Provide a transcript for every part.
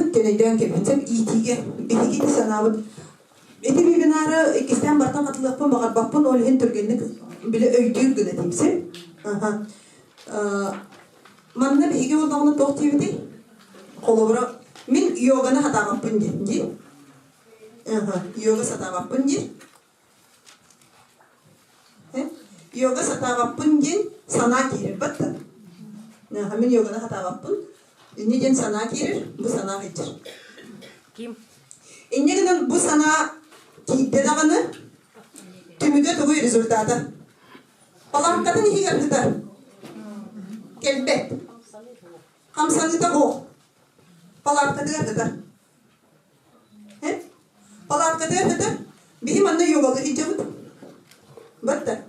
Маннык диэн өйдөөн кэлбит сөп иитиигэ биһиги ити санаабыт ити вебинары иккистээн бартан хатылыахпын баҕарбаппын, ол иһин түргэнник били өйдүүр гына тиимсим. Аха. Манна биһиги буоллаҕына туох диэбитий? Холобура, мин йоганы сатаабаппын диэн дии. Аха, йога сатаабаппын диир. Йога сатаабаппын диэн санаа киирэр батта. Мин йоганы сатаабаппын. Инньэ диэн санаа киирэр, бу санаа сылдьар. Ким? Инньэ гынан бу санаа киирдэ даҕаны, түмүгэ тугуй результата? Палааккатын иһигэр сытар. Кэлбэт. Хамсаныыта суох. Палааккатыгар сытар. Палааккатыгар сытар. Биһи манна йогалыы сылдьабыт. Батта.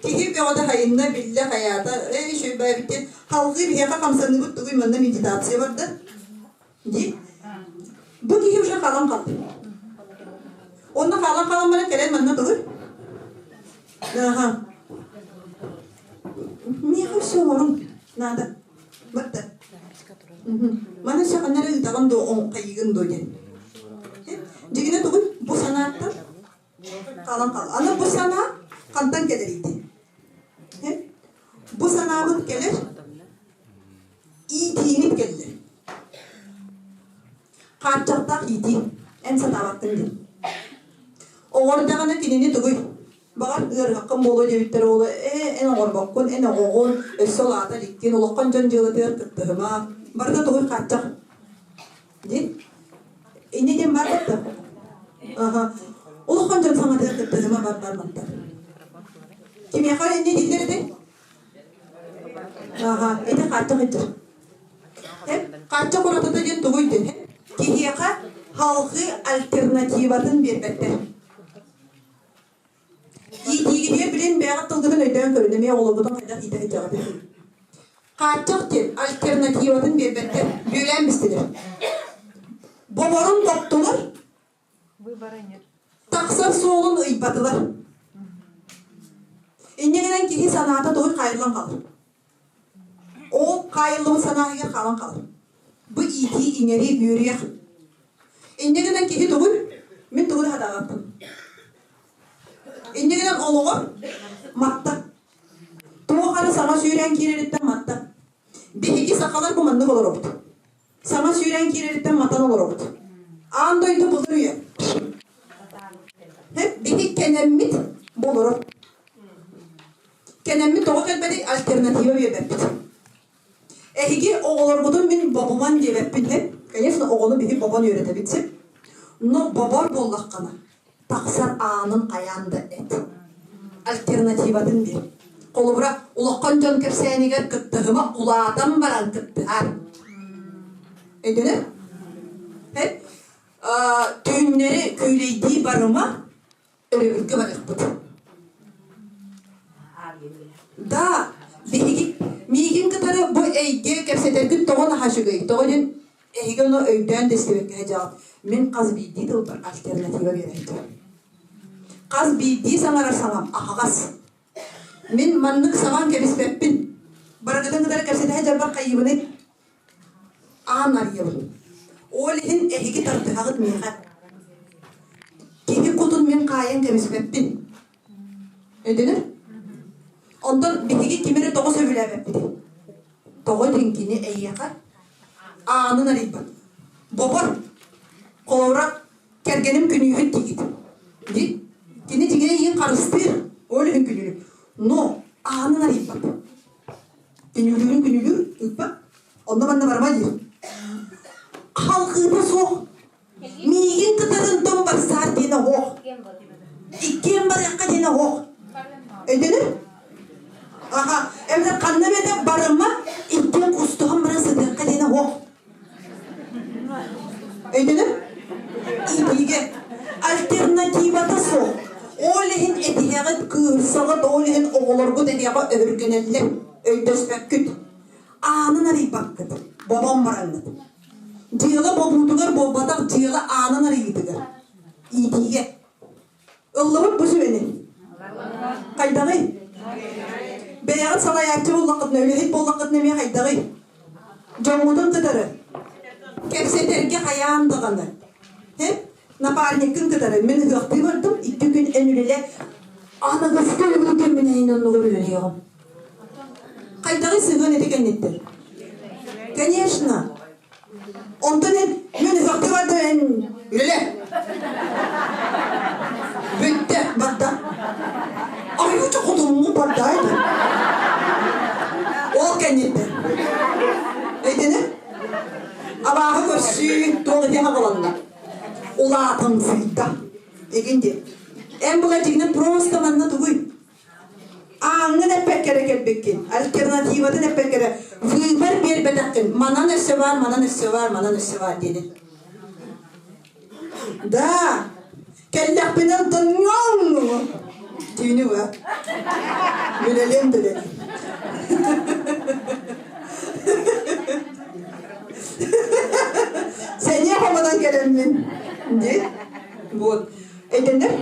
Киһи бөҕөтө хайынна, биллэ, хайаата, ээ, үчүгэй диэн халҕыы биһиэхэ хамсаныыбыт тугуй манна медитация барда. Дии. Бу киһи уже хаалан хаалла. Онно хаалан хаалан баран кэлэн манна тугуй? Аха. Миэхэ все оҥорун надо. Батта. Маны саханнары ыытаҕын дуо, хайыгын дуо диэн. Дьигинэ тугуй? Бу санааттан хаалан хаал. Аны бу санаа хантан кэлэр ити? Бу санаабыт кэлэр, иитиибит кэллэ. Хааччахтаах иитии. Эн сатаабаттын диэн. Оҥордоҕуна кинини тугуй? Баҕар ыарыһаххын буолуо диэбиттэр уолу ээ эн оҥорбоккун, эн оҕоҕун, өссө улаата иликкин, улахан дьон дьыалатыгар кыттыһыма. Барыта тугуй хааччах диэн. Инньэ диэн баар да. Аха. Улахан дьон саҥатыгар кыттыһыма бар бар мантан. Кимиэхэ инньэ дииллэр этэй? Аха, ити хааччах ыйдыр. Хааччах уратыта диэн тугуй диэн? Киһиэхэ халҕыы альтернативатын биэрбэттэр. Иитиигитигэр билин бэйэҕит тылгытын өйдөөн көрүн, эмиэ оҕолоргутун хайдах иитэ сылдьаҕытый? Хааччах диэн альтернативатын биэрбэттэр, бүөлээн бистилэр. Боборун боптулар, Выбора нет. Тахсар суолун ыйбатылар. Инньэ гынан киһи санаата тугуй хаайыллан хаалар. Ол хаайыллыбыт санаатыгар хаалан хаалар. Бу иитии, иҥэрии, үөрүйэх. Инньэ гынан киһи тугуй? Мин тугу да сатаабаппын. Инньэ гынан олоҕор матта. Туох эрэ саҥа сүүрэн киирэриттэн матта. Биһиги сахалар бу маннык олоробут. Саҥа сүүрэн киирэриттэн матан олоробут. Аан дойду былыр үйэ. Биһи кэнэммит болорор. Кэнэммит тоҕо кэлбэтий альтернатива биэрбэппит. Эһиги оҕолоргутун мин бобуман диэбэппин һэ. Конечно, оҕону биһи бобон үөрэтэбит сип. Но бобор буоллаххына, тахсар аанын хайаан да эт. Альтернативатын биэр. Холобура, улахан дьон кэпсээнигэр кыттыһыма улаатан баран кыттыһар. Өйдөнөр? Түүннэри күүлэйдии барыма, өрөбүлгэ барыахпыт. Да, биһиги миигин кытары бу эйгэ кэпсэтэргит тоҕо наһаа үчүгэй? Тоҕо диэн эһиги ону өйдөөн да истибэккэ сылдьаҕыт. Мин хас биирдии тылбар альтернатива биэрээччим. Хас биирдии саҥарар саҥам аһаҕас. Мин маннык саҥан кэбиспэппин. Барыгытын кытары кэпсэтэ дьарбар хайыыбыный? Аан арыйабын. Ол иһин эһиги тардыһаҕыт миэхэ. Киһи кутун мин хаайан кэбиспэппин. Өйдөнөр? Онтон биһиги кими эрэ тоҕо сөбүлээбэппитий? Тоҕо диэн кини эйиэхэ аанын арыйбат. Бобор, холобура, кэргэним күнүүһүт диигит. Ди, кини дьиҥэ эйиин харыстыыр, ол иһин күнүүлүүр. Но аанын арыйбат. Күнүүлүүрүн күнүүлүүр, ыыппат. Онно манна барыма диир. Халҕыыта суох. Миигин кытарын том барсаар диэн оһох. Иккиэн барыахха диэн оһох. Өйдөнөр? Аха, эбэтэр ханна эмэтэ барыма, иккиэн кустуһан баран сытыахха диэн оһох. Өйдөнөр? Иитиигэ альтернативата суох. Ол иһин этиһэҕит, кыырсаҕыт, ол иһин оҕолоргут эһиэхэ өһүргэнэллэр, өйдөспөккүт. Аанын арыйбаккыт, бобон бараҥҥыт. Дьыала бобуутугар буолбатах, дьыала аанын арыйыытыгар. Иитиигэ. Ыллыбыт бу сүбэни. Хайдаҕый? Бэйэҕит салайааччы буоллаххытына, үлэһит буоллаххытына эмиэ хайдаҕый? Дьоҥҥутун кытары. Кэпсэтэргэ хайаан даҕаны. Һэ? Напарниккын кытары мин ыһыахтыы бардым, икки күн эн үлэлэ аныгыскы өлүүтүн мин эйин оннугар үлэлиэҕим. Хайдаҕый сыһыан ити кэнниттэн? Конечно. Онтон эн мин ыһыахтыы бардым эн үлэлэ. Бүттэ барда. Айууча хотуҥҥу барда этэ. Ол кэнниттэн. Өйдөнө? Абааһы көрсүү туох иһэ аҕаланна. Улаатымсыйда. Игин диэн. Эн була дьиҥинэн просто манна тугуй? Ааҥҥын эппэккэ эрэ кэлбиккин, альтернативатын эппэккэ эрэ выбор биэрбэтэххин, манан өссө баар, манан өссө баар, манан өссө баар диэни. Да, кэллэхпинэ онтон түүнү ба. Үлэлиэм да үлэлиэм. Сэниэ хомунан кэлэммин. Ди. Вот. Этэнэр.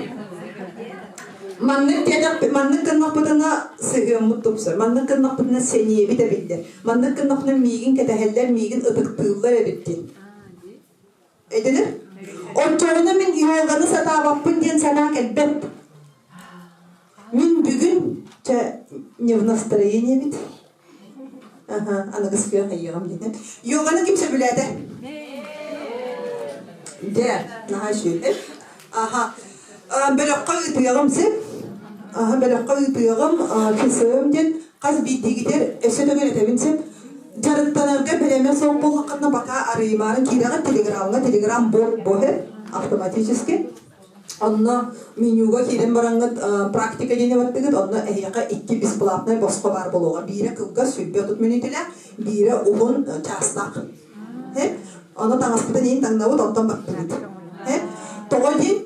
Маннык диэтэхпит, маннык гыннахпытына сыһыаммыт тупсар, маннык гыннахпытына сэниэбит эбиллэр, маннык гыннахпытына миигин кэтэһэллэр, миигин ытыктыыллар эбит диэн. Этэнэр. Оччоҕуна мин йоганы сатаабаппын диэн санаа кэлбэт. Мин бүгүн, чэ, не в настроении эбит. Аха, аныгыскыа хайыаҕым диэн. Йоганы ким сөбүлээтэ? Дэ, наһаа үчүгэй. Аха, бөлөххө ыытыаҕым син. Аха, бөлөххө ыытыаҕым, ФСМ диэн хас биирдиигитэр өссө төгүл этэбин син. Дьарыктанарга бэлэмэ суох буоллаххытына пока арыйымаарын киирэҕит телеграмҥа, телеграм бот боһер автоматически. Онно менюга киирэн бараҥҥыт практика диэни баттыгыт, онно эһиэхэ икки бесплатнай босхо баар буолуоҕа. Биирэ кылгас 30 мүнүүтэлээх, биирэ уһун чаастаах. Ону таҥаспытын иин таҥнабыт, онтон баттыгыт. Тоҕо диэн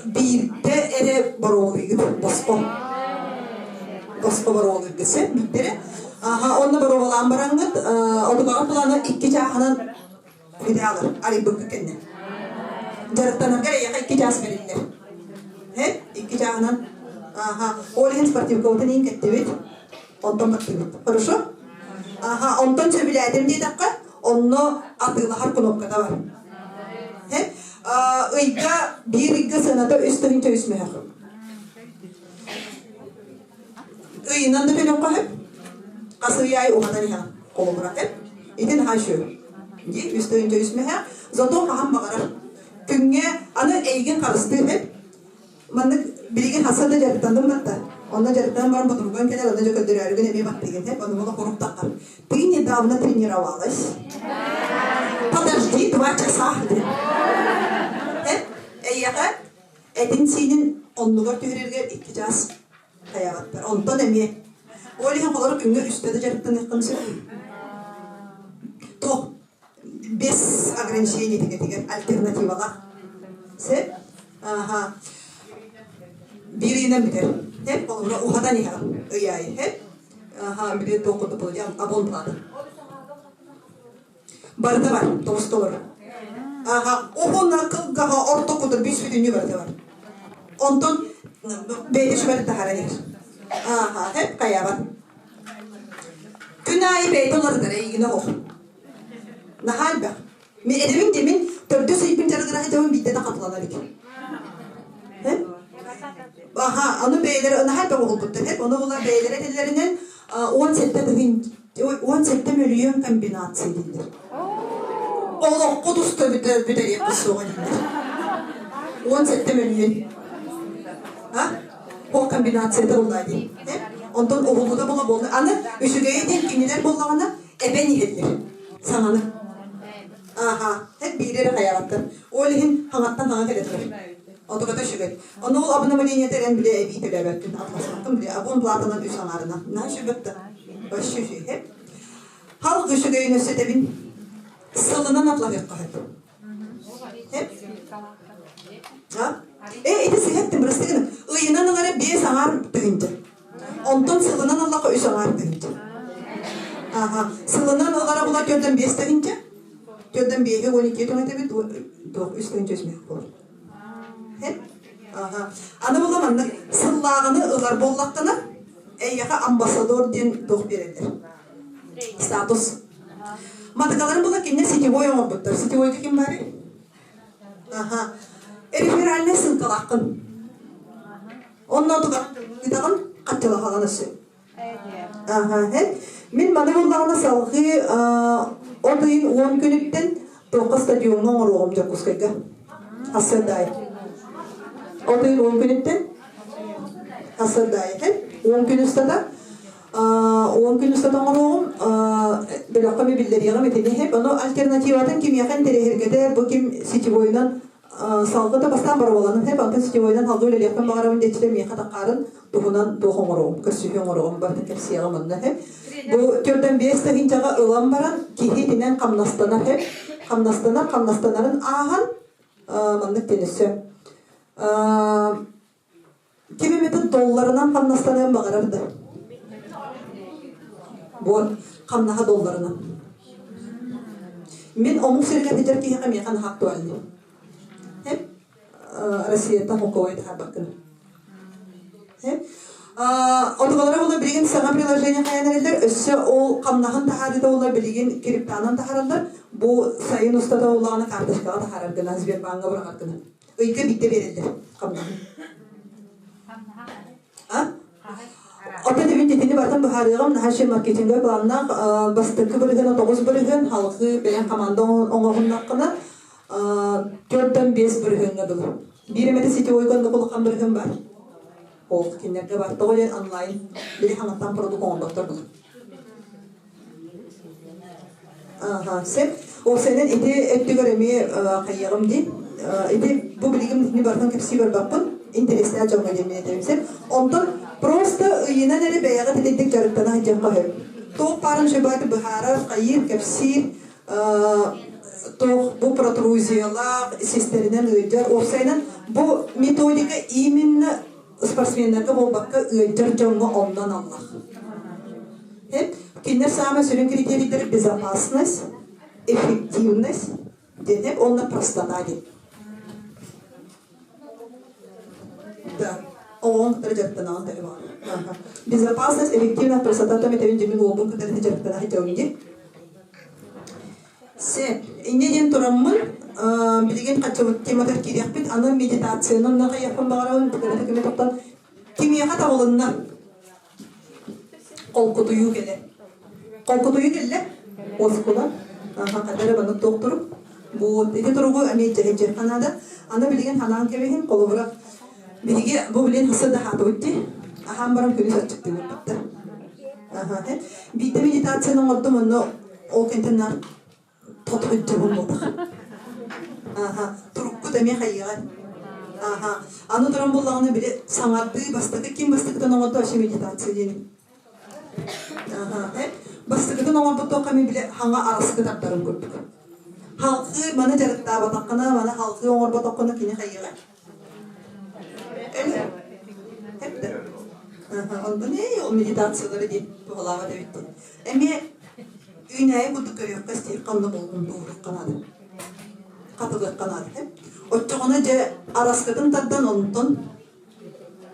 биирдэ эрэ боруобалыыгыт босхо. Босхо боруобалыыргыт сөп биирдэ эрэ. Аха, онно боруобалаан бараҥҥыт, отугаҕа плана икки чааһынан Видеолар арыйбыккыт кэннэ. Дьарыктанаргар эйиэхэ икки чаас бэриллэр. Һэ? Икки чааһынан. Аха. Ол иһин спортивкабытын иһин кэттибит. Онтон баттыбыт. Хорошо? Аха. Онтон сөбүлээтим диэтэххэ, онно атыылаһар кнопката бар. Һэ? Ыйга биир ыйга сыаната 3 тыһыынча 3 мөһөх. Ыйынан да төлөххө сөп. Хас ый аайы уһатан иһэҕин. Холобура эп. Ити наһаа үчүгэй. Дии, үс тыһыынча үс мэһэ. Зато хаһан баҕарар. Күҥҥэ аны эйигин харыстыыр эп. Маннык билигин хасса да дьарыктанным батта. Онно дьарыктанан баран ботуруган кэлэр, онно дьэ көрдөрөөрүгүн эмиэ баттыгын эп. Ону була хоруктахха. Ты недавно тренировалась. Подожди 2 часа. Эп, эйиэхэ этин-сиинин оннугар түһэрэргэр икки чаас хайаабаттар. Онтон эмиэ ол иһин холоро күҥҥэ үстэ да дьарыктаныаххын сөп. Туох без ограничений тигэтигэр альтернативалаах. Сөп? Аха. Биир ыйынан бүтэр. Хэп, холобура уһатан иһэҕин ый аайы. Хэп? Аха, билет туох курдук буолуо, абонплата. Барыта бар, тобус толор. Аха, уһуна, кылгаһа, ортокута, бүс бүтүннүү барыта бар. Онтон бэйэтэ сүбэтин таһааран иһэр. Аха, хэп хайаабат. Күн аайы бэйэтэ уларытар эйигин оһох. Наһаа элбэх. Мин эдэбин де мин төрдүс ыйбын дьарыгыра сылдьабын биирдэ да хатыланар эбит. Аха, ону бэйэлэрэ наһаа элбэх оҕолбуттар. Эп, ону була бэйэлэрэ этэллэринэн 17 тыһын 17 мөлүйүөн комбинация дииллэр. Олоххо туста бүтэриэхпит суоҕа дииллэр. 17 мөлүйүөн. А? Ол комбинацията буолла дии. Онтон уһулута була буолла. Аны үчүгэйэ диэн кинилэр буоллаҕына эбэн иһэллэр. Саҥаны. Ааха, һэт биири эрэ хайаҕаттан. Ол иһин хаҥаттан хаҥа кэлэ турар. Отугата үчүгэй. Ону ол обновлениета эрэн билэ эбии төлөөбөккүн, атласпаккын билэ. Абон платанан үс аҥаарынан. Наһаа үчүгэй да. Вообще үчүгэй. Халк үчүгэйин өссө этэбин. Сылынан атлаһыахха сөп. Э, ити сыһыаттым, бырастыы гына. Ыйынан ылара биэс аҥаар тыһыынча. Онтон сылынан ыллахха үс аҥаар тыһыынча. Аха. Сылынан ылара була төрдөн биэс тыһыынча. Төрдөн биэһи 12 түҥэтэбит, туох үс тыһыынча үс мэх буолар. Аха. Аны була маннык сыллааҕыны ылар буоллаххына, эйиэхэ амбассадор диэн туох биэрэллэр. Статус. Матыкаларын була кинне сетевой оҥорбуттар. Сетевойга ким баарый? Аха. Реферальнай ссылкалааххын. Онно тугаҕын хаччылаһалан өссө. Аха, Мин маны буллаҕына салҕыы от ыйын 10 күнүттэн туохха стадиоҥҥа оҥоруоҕум Дьокуускайга. Ассырдаай. От ыйын 10 күнүттэн Ассырдаай. 10 күн устата 10 күн устата оҥоруоҕум бөлөххө ми биллэриэҕим итини иһип. Ону альтернативатын кимиэхэ интэриэһиргэтэр, бу ким сетевойунан салгы да бастаан боруобаланан иһип, онтон сетевойунан салгыы үлэлиэхпин баҕарабын диэччилэр миэхэ таххаарын туһунан туох оҥоруом, көрсүһүү оҥоруом барытын кэпсиэҕим онно иһип. Бу 4-5 тыһыынчаҕа ылан баран киһи итинэн хамнастанар иһип. Хамнастанар, хамнастанарын ааһан маннык диэн өссө Ким эмэтин долларынан хамнастаныан баҕарар да? Вот, хамнаһа долларынан. Мин омук сиригэр сылдьар киһиэхэ миэхэ наһаа актуальный. Хеп, Россияттан хоккой таһаарбаккын. Хеп. Отугалара була билигин саҥа приложение хайан эрэллэр, өссө ол хамнаһын таһаарыыта була билигин криптанан таһаараллар. Бу сайын устата буоллаҕына карточкаҕа таһаарар гына, Сбербанҥа быраҕар гына. Ыйга биирдэ биэрэллэр хамнаһын. А? Оттон эбит итини барытын быһаарыаҕым наһаа ши маркетинговый планнаах бастакы бырыһыана 9%, халҕыы бэйэҥ команда оҥоһуннаххына 4-5 бырыһыаҥҥа дылы. Биир эмэтэ сетевойга оннук улахан бырыһыан бар. Ол кинилэргэ бар. Тоҕо диэн онлайн били хаҥаттан продукт оҥорботтор булар. Аха, сөп. Ол сэнэн ити өттүгэр эмиэ хайыаҕым дии. Ити бу билигин итини барытын кэпсии барбаппын. Интэриэстээх дьоҥҥо диэн мин этэбин сөп. Онтон просто ыйынан эрэ бэйэҕит итинник дьарыктана сылдьыахха сөп. Туох баарын сөбөтү быһаарар, хайыыр, кэпсиир, туох бу протрузиялаах, систэринэн ыалдьар. Уопсайынан бу методика именно спортсменнарга буолбакка ыалдьар дьоҥҥо онно аналлаах. Кинилэр саамай сүрүн критерийдэрэ безопасность, эффективность диэн уонна простота диэн. Да, оҕоҕун кытары дьарыктанаҕын төһө баҕар. Безопасность, эффективность, простота там этэбин дьимин уолбун кытары дьарыктана сылдьабын дии. Се, инньэ диэн тураммын, билигин хаччыбыт тематыгар киириэхпит, аны медитацияны онно хайыахпын баҕарабын, кырата кими тоқтон кимиэхэ табылынна? Холкутуйуу кэлэр. Холкутуйуу кэллэ? Оскула. Аха, хата эрэ маннык туох турук? Бу ити туругу эмиэ дьэһидьиэххэ наада. Аны билигин ханаан кэбиһин, холобура, биһиги бу билин хасса да хаатыбыт дии. Аһаан баран күнүс аччыктыыбыт баттар. Аха, биирдэ медитацияны оҥордум, онно ол кэнтэн наар тотхойдьобун буолбатах. Аха, туруккут эмиэ хайыаҕай? Аха, аны туран буллаҕына били саҥардыы бастакы ким бастакытын оҥордо вообще медитация диэн. Аха, бастакытын оҥорбут туохха эмиэ били хаҥа араскы тардарын курдук. Халқы маны дьарыктаабатаххына, маны халқы оҥорботоххуна кини хайыаҕай? Эптэ. Онтон ээ, ол медитациялары диэн туһалаабат эбит. Эмиэ үүнээйи курдук көрүөххэ, истиэххэ, онно болҕомто уурукка наада. Хатылыахха наада. Оччоҕуна дьэ араскытын тардан онтон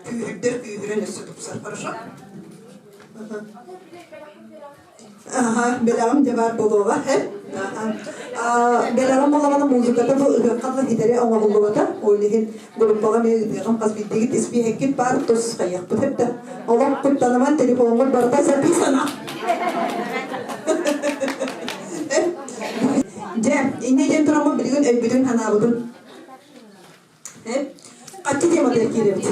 күүһүрдэр күүһүрэн өссө тупсар. Хорошо? Аха, бэлэҕим дьэ баар буолуоҕа. Бэлэҕим буоллаҕына музыката бу ыһыахха да ситэри оҥоһуллубата. Ол иһин группаҕа эмиэ ыытыаҕым хас биирдиигит испииһэккит баар тус хайыахпыт эбитэ. Олох куттаныман телефоҥҥут барыта записано. Дьэ, инньэ диэн тураммын билигин өйбүтүн санаабытын Хаччы тематыгар киирэбит.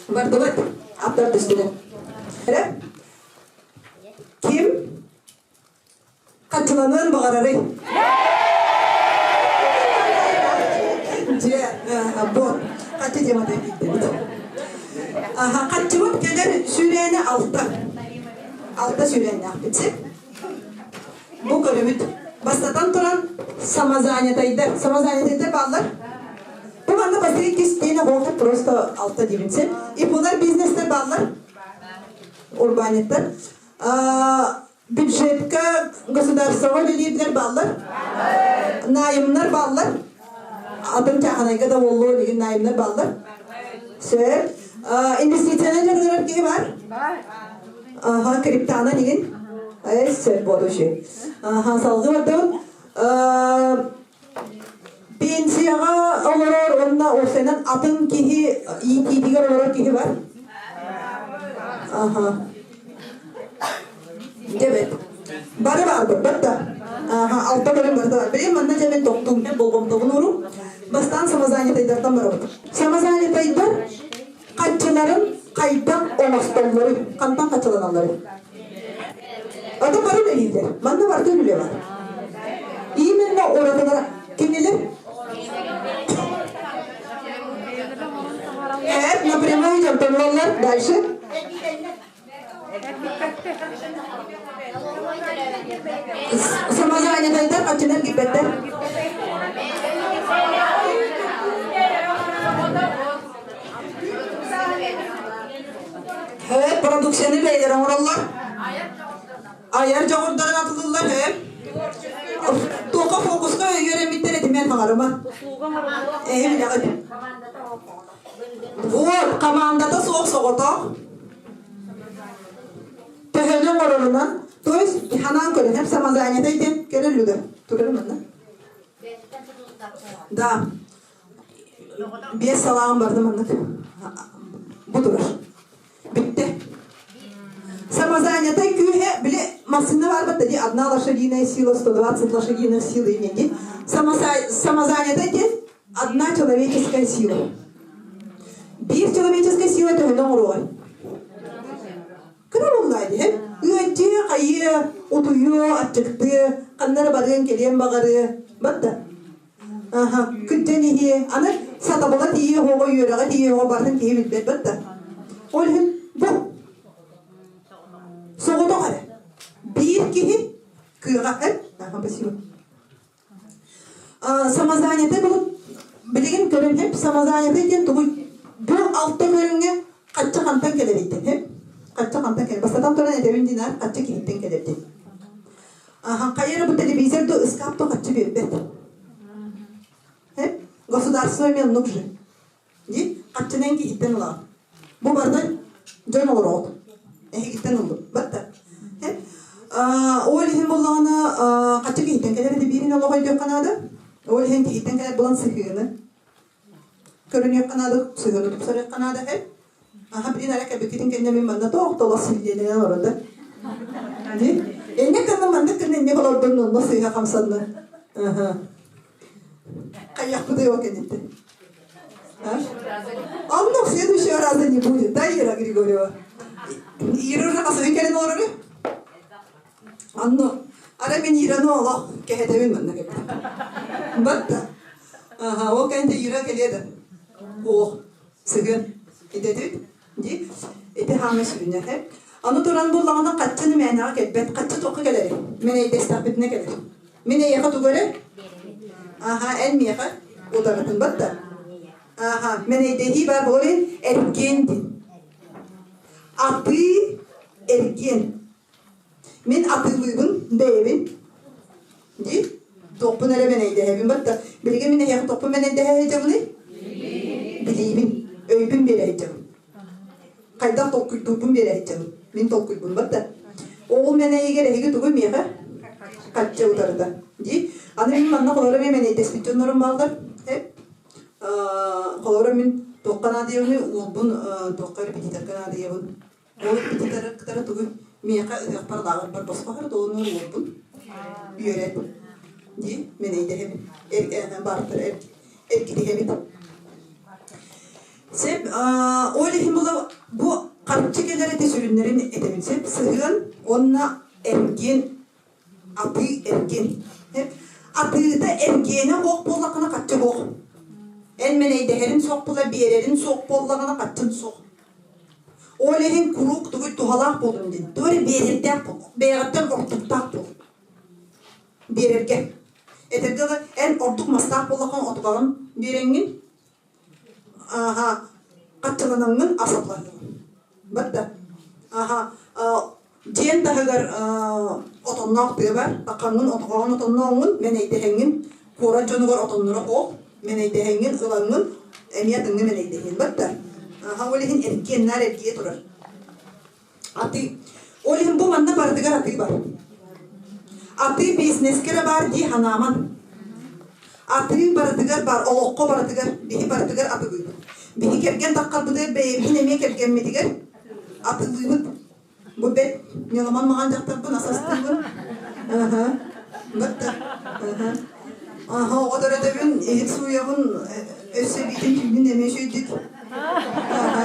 Бардыбыт. Аттар түстүлэр. Ким хаччыланыан баҕарарый? Дьэ, вот, хаччы тематыгар киирдибит. Аха, хаччыбыт кэлэр сүүрээнэ алта. Алта сүүрээннээхпит. Бу көрүбүт. Бастатан туран, самозанятайдар. Самозанятайдар бааллар. Бу манна бастакы кистиэнэ буолта просто алта диибин И булар бизнестер бааллар. Урбаанньыттар. Бюджетка государствоҕа үлэлиирдэр бааллар. Найымнар бааллар. Атын чааханайга да буоллуо деген найымнар бааллар. Сөп. Инвестициянан дьарыгырар киһи бар. Аха, криптана деген. Эссе будущий. Аха, салгыы бардыбыт. Пенсияҕа олорор уонна уопсайынан атын киһи иитиитигэр олорор киһи бар. Аха. Дебет. Бары баарбыт, батта. Аха, алта бөлүм барыта бар. Билигин манна дьэ мин тохтуум, болҕомтобун уурум. Бастаан самозанятайдартан барабыт. Самозанятайдар хаччыларын хайдах оҥостоллоруй? Хантан хаччыланалларый? Ата бары үлэлииллэр. Манна барыта үлэ бар. Именно уратылара кинилэр Эт напрямую дьонтонноллор. Дальше. Самозанятайдар хаччынан кирбэттэр. Һэ, продукцияны бэйэлэрэ оҥороллор. Айар дьоҕурдарын атылыллар, һэ. Туохха фокуска үөрэммиттэр этимэн хаҥарыма. Эһи билэҕит. Вот, командата суох соҕотох. Төһөнү оҥорорунан, то есть ханаан көрөн, самозанятай диэн көрөллүгэр. Турарым манна. Да. Биэс салаам барда маннык. Бу турар. Бүттэ. Самозанятай күүһэ, били массыына барбат дии, одна лошадиная сила, 120 лошадиных сил ине дии. Самозанятай диэн одна человеческая сила. Биир человеческая сила төһөнү оҥоруоҕай? Кыра буоллаа дии, ыаддьыа, хайыа, утуйуо, аччыктыа, ханна эрэ барыан кэлиэн баҕарыа. Батта. Аха, күнтэн иһиэ, аны сатабыла тиийиэ оҕо үөрэҕэ тиийиэ оҕо барытын киһи билбэт батта. Ол иһин бу соҕотох эрэ. Биир киһи кыаҕа эр. Аха, спасибо. Самозанятый бұл билигин көрөн хеп самозанятый диэн тугуй бу алта көрүҥҥэ хачча хантан кэлэр эйтэн хеп хачча хантан кэлэр бастатан туран этэбин динар хачча киһиттэн кэлэр диэн Аха, хайа эрэ бу телевизор да ыскаап да хаччы биэрбэт. Государство эмиэ оннук же. Ди хаччынан киһиттэн ылаҕын. Бу барыта дьон олороҕут. Эһигиттэн ыллым. Батта. Ол иһин буоллаҕына хаччы киһиттэн кэлэр этэ биирин олоҕо өйдүөххэ наада. Ол иһин киһиттэн кэлэр булан сыһыаны көрүнүөххэ наада, сыһыаны тупсарыахха наада эһэ. Аха, билин эрэ кэбиккитин кэннэ мин манна тоох толос силлиэнэн олордо. Ди? Энне кынна маннык кынна инне олордун онно сыыһа хамсанна. Аха. Хайахпыты yok кэнниттэн. А ну, в следующего раза не будет, да, Ира Григорьева? Ира уже хасыгын кэлин олорор. Онно арай мин Ираны олох кэһэтэбин манна кэлбитим. Батта. Аха, ол кэннэ Ира кэлиэ да. Ох, сыгын. Идэтит? Ди. Ити хаамай сүрүнэ. Аны туран буллаҕына хаччыны мээнэҕэ кэлбэт. Хаччы туохха кэлэри? Мин эйдэстэхпитинэ кэлэр. Мин эйиэхэ тугу эрэ? Аха, эн миэхэ утарытын батта. Аха, мен эйдэһии бар буолин эргиэн дин. Атыы эргиэн. Мин атыылыыбын бэйэбин дии туохпун эрэ мэнэйдэһэбин батта билигин мин эһиэхэ туохпун мэнэйдэһэ сылдьабыный билиибин өйбүн биэрэ сылдьабын хайдах толкуйдуурбун биэрэ сылдьабын мин толкуйбун батта ол мэнэйигэр эһиги тугу миэхэ хачча утарыта дии аны мин манна холоро мен мэнэйдэспит дьоннорум бааллар холоро мин туохха наадыйабыный уолбун туохха репетиторга наадыйабын Ол репетиторы тугу миэхэ ыһыахпар лааҕырбар босхо хардолонуор уолбун үөрэн дии мин эйдэһэбин баартар эргитиһэбит Сеп ол иһин була бу харчы кэлэр эти сүрүннэрин этэбин сеп сыһыан уонна эргиэн атыы эргиэн атыыта эргиэнэ суох буоллаххына харчы суох эн мэнэйдэһэрин суох була биэрэрин суох буоллаҕына харчын суох Ол иһин куруук тугуй туһалаах буолун диэн. Тугу эрэ биэрэрдээх буол. Бэйэҕиттэн ордуктаах буол. Биэрэргэ. Этэргэ дылы, эн ордук мастаах буоллаххына отугаҕын биэрэҥҥин, ааһа, хаччыланаҥҥын асаплаһыаҕын. Барда. Ааһа, дьиэн таһыгар отонноох тыа бар, таххаҥҥын отоҕоҕун отоннооҥҥун, мэнэйдэһэҥҥин, куорат дьонугар отонноро оох, мэнэйдэһэҥҥин ылаҥҥын, эмиэ атыҥҥа мэнэйдэһиэн барда. Аха, ол иһин эргиэн наар эргийэ турар. Атыы. Ол иһин бу манна барытыгар атыы бар. Атыы бизнескэ эрэ баар дии санааман. Атыы барытыгар бар, олоххо барытыгар, биһи барытыгар атылыыбыт. Биһи кэргэн таххарбытыгар бэйэбитин эмиэ кэргэммитигэр атылыыбыт. Бу бэт ньыламан маҕан дьахтарбын ас астыыбын. Аха. Батта. Аха. Аха, оҕо төрөтөбүн, иһит сууйабын, өссө биитин түүнүн эмиэ үчүйдүк. Аха.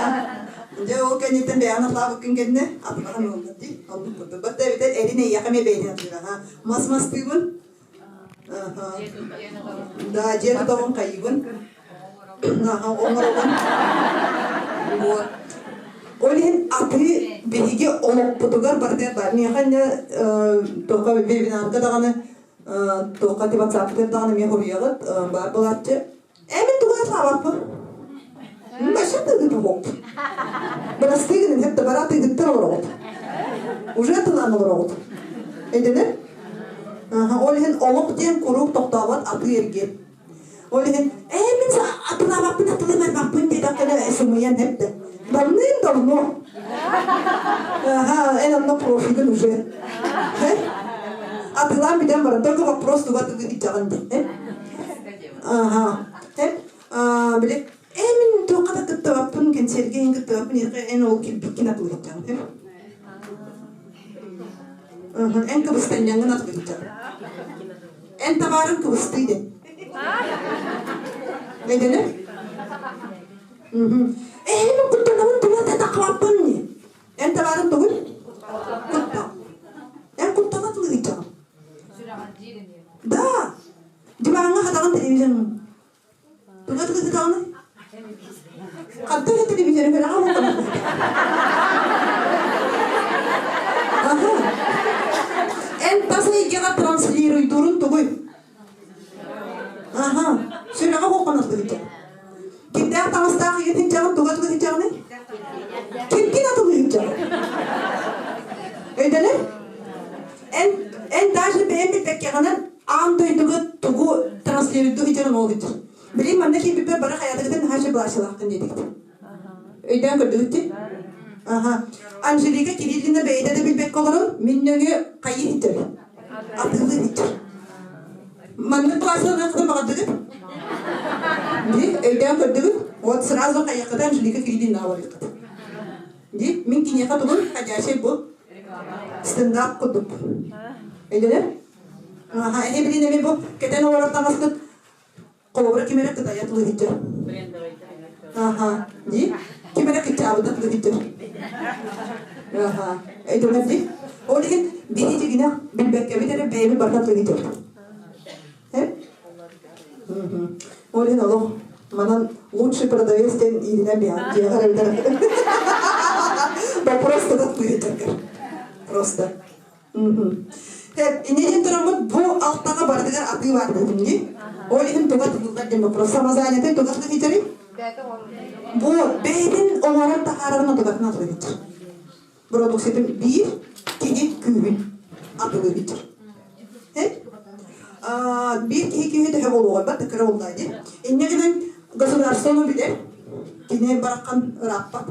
Дьэ ол кэнниттэн бэйэҕин атлаабыккын кэннэ атылаһан ылла дии. Оннук курдук. Батта эбэтэр эрин эйиэхэ эмиэ бэйэтин атыыра. Аха. Мас мастыыбын. Аха. Да, дьиэ тутабын хайыыбын. Аха, оҥоробун. Вот. Ол иһин атыы биһиги олохпутугар барытыгар баар. Миэхэ инньэ туохха вебинарга даҕаны туохха ти ватсаппытыгар даҕаны эмиэ хоруйаҕыт баар буолааччы. Ээ мин тугу атлаабаппын. Вообще тыгыт Бырастыы гынын хэп да бара тыгыттар олороҕут. Уже тылаан олороҕут. Өйдөнөр? Ол иһин олох диэн куруук тохтообот атыы эргиэн. Ол иһин ээ мин атылаабаппын атылыы барбаппын диэтэххинэ сымыйан эп да. Давным-давно. Ага, эн онно профигын уже. Атылаан бүтэн баран только вопрос туга тыгы иччэҕин диэн. Ага. Били ээ мин туохха да кыттыбаппын, кэнсиэргэ иһин кыттыбаппын, эн ол килбиккин атылыһыччаҕын. Эн кыбыстанньаҥҥын атылыһыччаҕын. Эн табаарыҥ кыбыстыы диэн. Өйдөнөр? Ээ, мин куттанабын тула да таххабаппын дии. Эн табаарыҥ тугуй? Куттал. Эн куттала тылыһыччаҕын. Да. Диваҥҥа хатаҕын телевизор. Туга тылыһытаҕыный? Хантан эрэ телевизоры көрөҕө буоллаҕа. Аха. Эн тас эйгэҕэ транслируйдуурун тугуй? Аха. Сүрэҕэ хоһхонор тыһычча. Кимдээх таҥастаах ийэтин туга тылыһыччаҕыный? Кимкин атылыһыччаҕын? Өйдөнөр? Эн, эн даже бэйэн билбэккэҕинэн аан дойдуга тугу транслируйду сылдьарын ол сылдьар. Билин манна киирбиппэр бары хайатыгытын наһаа шаблашылаахтын диэтигит. Өйдөөн көрдүгүт дии? Аха. Анжелика Кириллина бэйэтэ да билбэккэ олорон мин нөҥүө хайыы иһиттэр. Атыылыы иһиттэр. Маннык плащалаахтан баҕардыгыт? Дии, өйдөөн көрдүгүт? Вот сразу хайыаххыта Анжелика Кириллина барыаххыт. Дии, мин киниэхэ тугун ходячий бу стендап курдук. Өйдөнөр? Аха, эһи билин эми бу кэтэн олорор таҥаскыт холобура ким эрэ кытайа тылы иһиттэр. Аха, дии. Ким эрэ кыччаабыта тылы иһиттэр. Аха, өйдөнөр дии. Ол иһин биһи дьигинэ билбэккэбит эрэ бэйэбит барыта тылы иһиттэр. Ол иһин олох манан лучший продавец диэн ииринэн биһиэхэ эрэ Вопрос тутат быһыытаргар. Просто. Инньэ диэн тураммыт бу алтаҕа барытыгар атыы баар буолтум дии. Ол иһин туга тутуллар диэн вопрос. Самозанятый туга тутуллар? Бу бэйэтин оҥорон таһаарарын отугатын атылыыр. Продукциятын биир киһи күүһүн атылыыр. Биир киһи күүһү төһө буолуоҕай бат кыра буоллаа дии. Инньэ гынан государствоны билэр, кини бараххан ырааппат,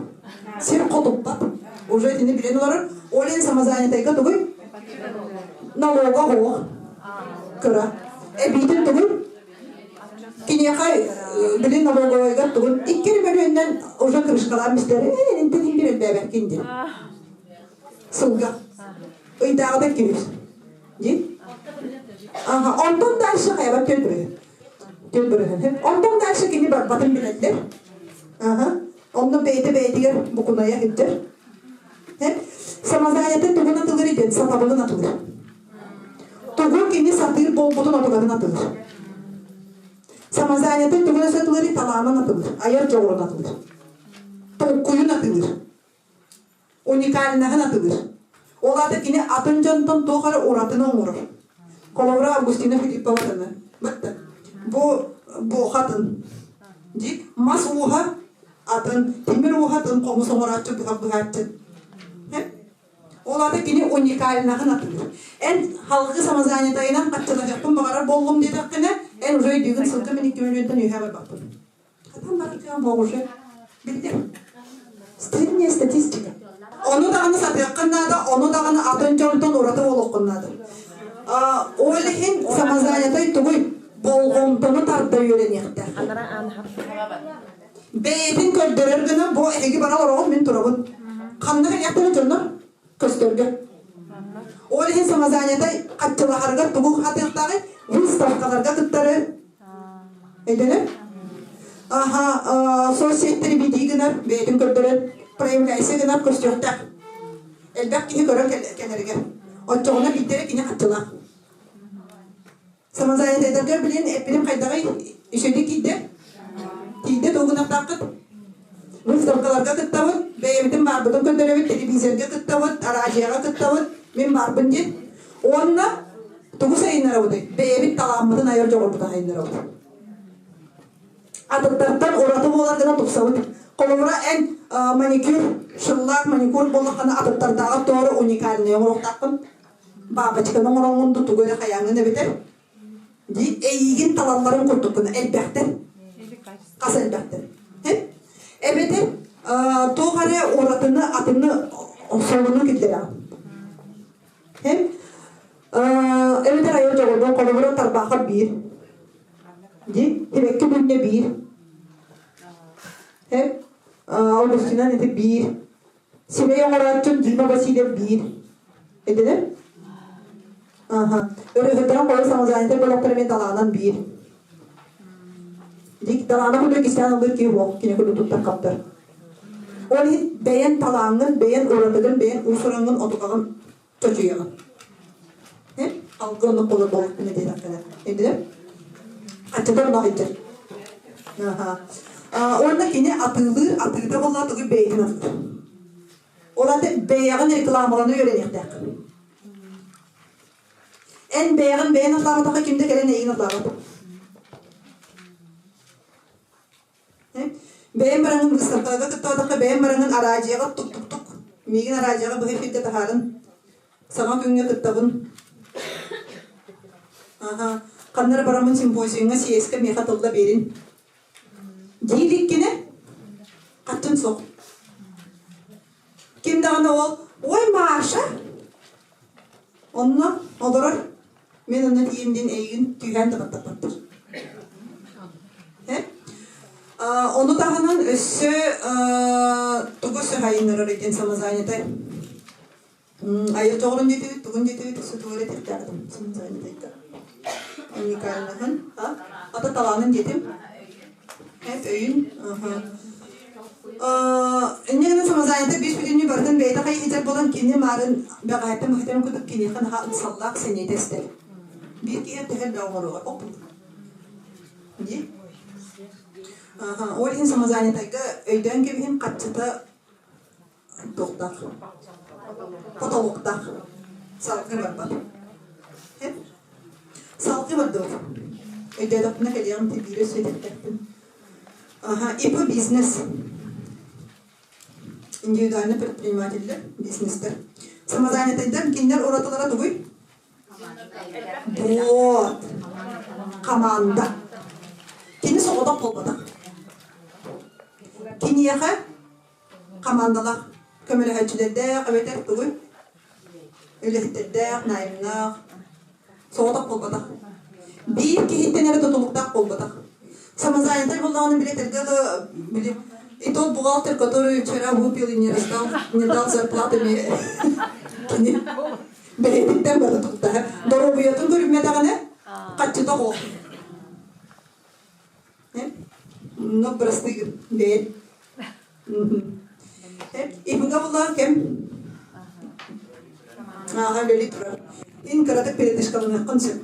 сир хотуппат, уже итини билэн олорор. Ол иһин самозанятайга тугуй? Налога оһох кыра. Эбиитин тугуй? Киниэхэ билин налоговайга тугун икки мөлүйүөннэн уже крышкалаан бистэр ээ интен иһин элбээбэккин диэн. Сылга. Ыйдааҕыта күүс. Дии? Ага, онтон дальше хайаба төлбөрү. Төлбөрү. Онтон дальше кини барбатын билэллэр. Ага. Онно бэйэтэ бэйэтигэр букунайа сылдьар. Самозанятый тугун атылыр диэн сатабылын атылыр. Тугу кини сатыыр буолбутун отугатын атылыр. Самозанятый тугун сатылыр талаанын атылыр, айар дьоҕурун атылыр. Толкуйун атылыр. Уникальнаһын атылыр. Ол аата кини атын дьонтон туох эрэ уратыны оҥорор. Холобура Августина Филипповатыны. Бытта. Бу буохатын. Ди мас ууһа атын, тимир ууһа атын хомус оҥорооччу быһах быһааччы. Ол аата кини уникальнаһын атыыр. Эн халгы самозанятайынан хаччылаһыахпын баҕарар буоллум диэтэххинэ, эн уже өйдүүгүн сылга мин 2 мөлүйүөнтэн үөһэ барбаппын. Хатан барытыган уже биллэр. Средняя статистика. Ону даҕаны сатыаххын наада, ону даҕаны атын дьонтон ураты буолуоххун наада. Ол иһин самозанятай тугуй? Болҕомтону тарда үөрэниэхтээх. Бэйэтин көрдөрөр гына бу эһиги бара олороҕут мин турабын. Ханна кэлиэхтэрин дьоннор көстөргө. Ол иһин самозанятай хаччылаһарыгар тугу хатыахтааҕый? Выставкаларга кыттары Өйдөнөр? Аха, соцсеттэри битии гынар, бэйэтин көрдөрөн, проявляйся гынар көстүөхтээх. Элбэх киһи көрөн кэлэригэр. Оччоҕуна биирдэрэ кини хаччылаах. Самозанятайдарга билин эппитим хайдаҕый? Үчүгэйдик тиийдэ? Тиийдэ тугу гынахтааххыт? Выставкаларга кыттабыт, бэйэбитин баарбытын көрдөрөбүт, телевизорга кыттабыт, араадьыйаҕа кыттабыт, мин баарбын диэн. Уонна тугу сайыннарабытый? Бэйэбит талааммытын айар дьоҕурбутун сайыннарабыт. Атыттартан ураты буолар гына тупсабыт. Холобура, эн маникюр, шыллаах маникюр буоллаххына атыттардааҕар тоҕо уникальнай оҥоруохтааххын. Бабочканы оҥороҥҥун да тугу эрэ хайааҥҥын эбэтэр дии эйиигин талалларын курдуккун элбэхтэр. Хас элбэхтэр. Эбэтэр туох эрэ уратыны атыны солуну киллэрэҕин. Эбэтэр айар дьоҕурбун холобура тарбаахап биир. Ди тибэкки күннэ биир. Ол ити биир. Сирэй оҥорооччун Дима Васильев биир. Этилэр? Аха. Өрөһүтэн қойы самозанятый болоқтар мен талаанан биир. Дик талаана курдук кистээн ылыр киһи буох кини курдук туттар хаптар. Ол иһин бэйэн талааҥҥын, бэйэн уратыгын, бэйэн уусураҥҥын отукаҕын чочуйаҕын. Алгы оннук болор болуктун диэтэххинэ. Өйдүлэр? Аччатар онно сылдьар. Уонна кини атыылыыр, атыыта буолла тугу бэйэтин атыыр. Ол аты бэйэҕин рекламаланы үөрэниэхтээххин. Эн бэйэҕин бэйэн атылаабатахха ким да кэлэн эйигин атылаабат. Бэйэм бараҥын быыстапкаларга кыттыбатахха бэйэм бараҥын араадьыйаҕа тук-тук-тук миигин араадьыйаҕа быһа эфиргэ таһаарын саҥа күҥҥэ кыттабын. Аха, ханна эрэ бараммын симпозиумҥа съезкэ миэхэ тылла биэрин. Дии иликкинэ хаччын суох. Ким даҕаны ол «Ой, Маша!» Онно олорор Мин онно тиийим диэн эйигин түһээн да баттаппаттар. Ону таһынан өссө тугу өссө хайыннарар диэн самозанятай. Айар дьоҕурун диэтибит, тугун диэтибит, өссө тугу эрэ этиэхтээхтим самозанятайга. Уникальнаһын, ата талаанын диэтим. Өйүн. Инньэ гынан самозанятый биир бүтүннүү барытын бэйэтэ хайыһыйдар буолан кини маарын бэҕэһээттэн быһытын курдук киниэхэ наһаа ыксаллаах сэниэтэ эстэр. Биир киһи төһө элбэх оҥоруоҕа оппут. Дии. Ол иһин самозанятайга өйдөөн кэбиһин хаччыта туохтаах потолоктаах салгыы барбат. Салгыы бардыбыт. Өйдөөтөхпүнэ кэлиэҕим биирэ сүөдэхтэхпин. Ага, ИП бизнес. Индивидуальный предпринимателлэр, бизнестэр. Самозанятыйдар кинилэр уратылара тугуй? Вот. Команда. Кини соҕотох буолбатах. Киниэхэ командалаах көмөлөһөөччүлэрдээх эбэтэр тугуй? Үлэһиттэрдээх, наймнаах, соҕотох буолбатах. Биир киһиттэн эрэ тутулуктаах буолбатах. Самозанятай буоллаҕына били этэргэ да били и тот бухгалтер, который вчера выпил и не раздал, не дал зарплаты кини бэйэтиттэн бары туттаһар. Доруобуйатын көрүммэтэҕинэ хаччыта суох. Ну, просты бэйэт. Ибыга буллаҕа кэм ааҕа үлэлии турар. Ин кыратык передышкаланыаххын сөп.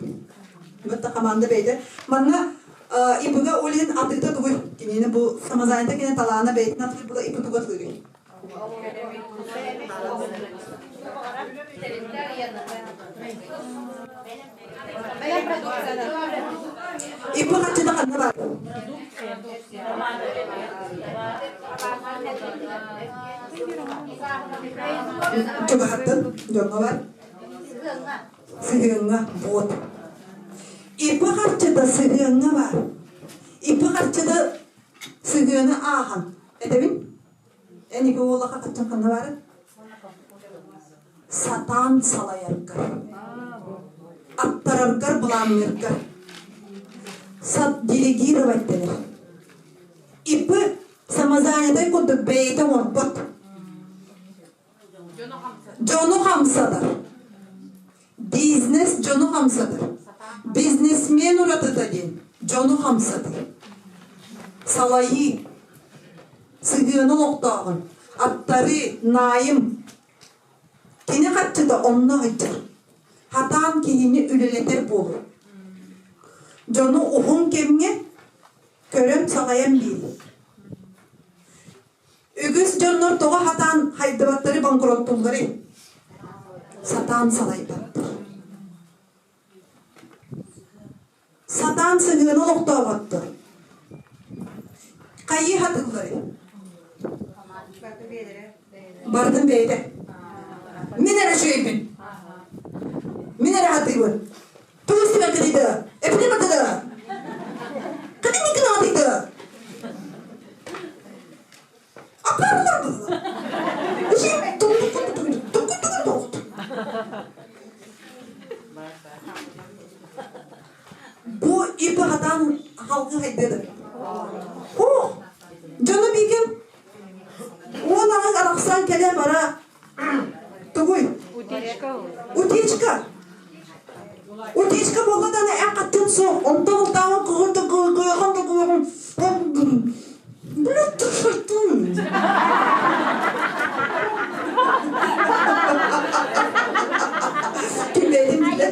Бытта команда бэйдэ. Манна ИПга ол иһин атыыта тугуй? Кинини бу самозанята кини талаана бэйэтин атыыр була ИП туга атыырый? ИП хаччыта ханна бар? Чугаһаттан дьоҥҥо бар. Сыһыаҥҥа вот. ИП харчыта сыһыаҥҥа бар. ИП харчыта сыһыаны ааһан. Этэбин? Эн ИП буоллахха хаччан ханна барын? Сатаан салайаргар, аттараргар, былаанныыргар. Сат делегировать дэнэр. ИП самозанятай курдук бэйэтэ оҥорбот. Дьону хамсатар. Бизнес дьону хамсатар. Бизнесмен уратыта диэн дьону хамсатар. Салайыы, сыһыаны олохтооҕун, аттарыы, наайым. Кини харчыта онно сылдьар. Хатаан киһини үлэлэтэр буолуо. Дьону уһун кэмҥэ көрөн салайан биэрии. Үгүс дьоннор тоҕо сатаан хайдыбаттары банкроттуулларый? Сатаан салайбаттар. Сатаан сыһыаны олохтооботтор. Хайыы хатылларый? Барытын бэйэтэ. Мин эрэ үчүгэйбин. Мин эрэ хатыыбын. Тугу истибэккэ дийтэ? Эпини батыда. Кытын никына атыйда. Бу ипи хатаан халгы хайдыды. О, дьоно бигим уон аҕыс арахсан кэлэ бара тугуй? Утечка. Утечка. Утечка буолла даҕаны эн хаттын суох, онтон ылтааҕын кыһын да кыһын да кыһын Блядь, ты шайтан! Кимбээтин билэ.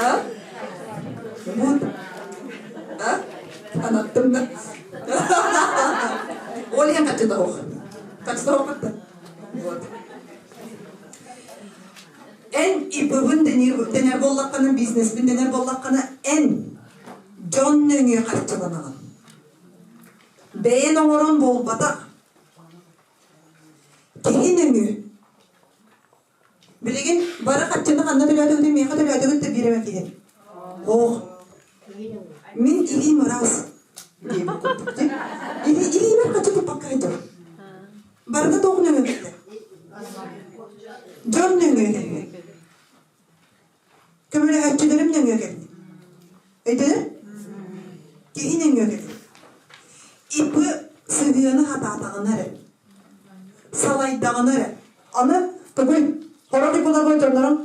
А? Вот. А? Анаттым да. Ол иһин хаччыта ох. Хаччыта ох Вот. Эн ИП-бын дэнэр буоллаххына, бизнеспин дэнэр буоллаххына, эн дьон нөҥүө харчыланаҕын. Бэйэн оҥорон буолбатах. Киһи нөҥүө. Билигин бары харчыны ханна төлөөтүгүт, миэхэ төлөөтүгүт да биир эмэ киһи. Ох, мин илиим ыраас диэбит курдук. Илиибэр хаччы туппакка сылдьар. Барыта туох нөҥүө кэллэ? Дьон нөҥүө кэллэ. Көмөлөһөөччүлэрим нөҥүө кэллэ. Өйдөнөр? Киһи нөҥүө кэллэ. ИП сыһыаны хатаатаҕына эрэ, салайдаҕына эрэ. Аны тугуй, хорох ИП-ларга дьоннорун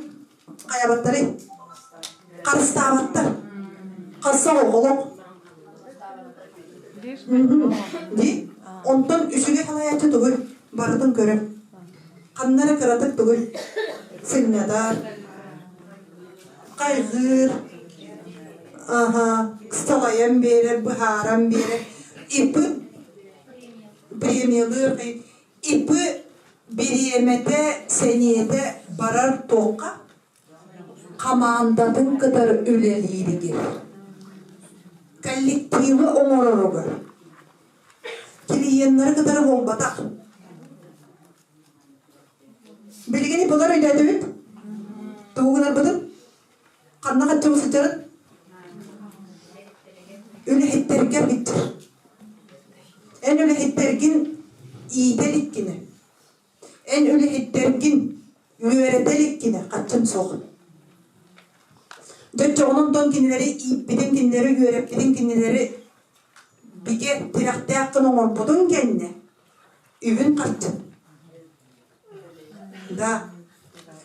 хайабаттарый? Харыстаабаттар. Хасса оҕолох. Дии. Онтон үчүгэй салайааччы тугуй? Барытын көрөр. Ханна эрэ кыратык тугуй? Сынньатар, хайҕыыр, аха, салайан биэрэр, быһааран биэрэр. ИП премиялыыр, ИП бириэмэтэ, сэниэтэ барар туохха? Хамаандатын кытары үлэлииригэр, коллективы оҥороругар, клиеннары кытары буолбатах. Билигин ИП-лар өйдөөтүбүт? Тугу гынарбытын? Ханна хаччыбы сылдьарын? Үлэһиттэргэ бүттэр. Эн үлэһиттэргин иитэ иликкинэ, Эн үлэһиттэргин үөрэтэ иликкинэ хаччын суох. Дьоччоҕунан онтон кинилэри ииппитин, кинилэри үөрэппитин, кинилэри бигэ тирэхтээх гына оҥорбутун кэннэ үбүн харчын. Да.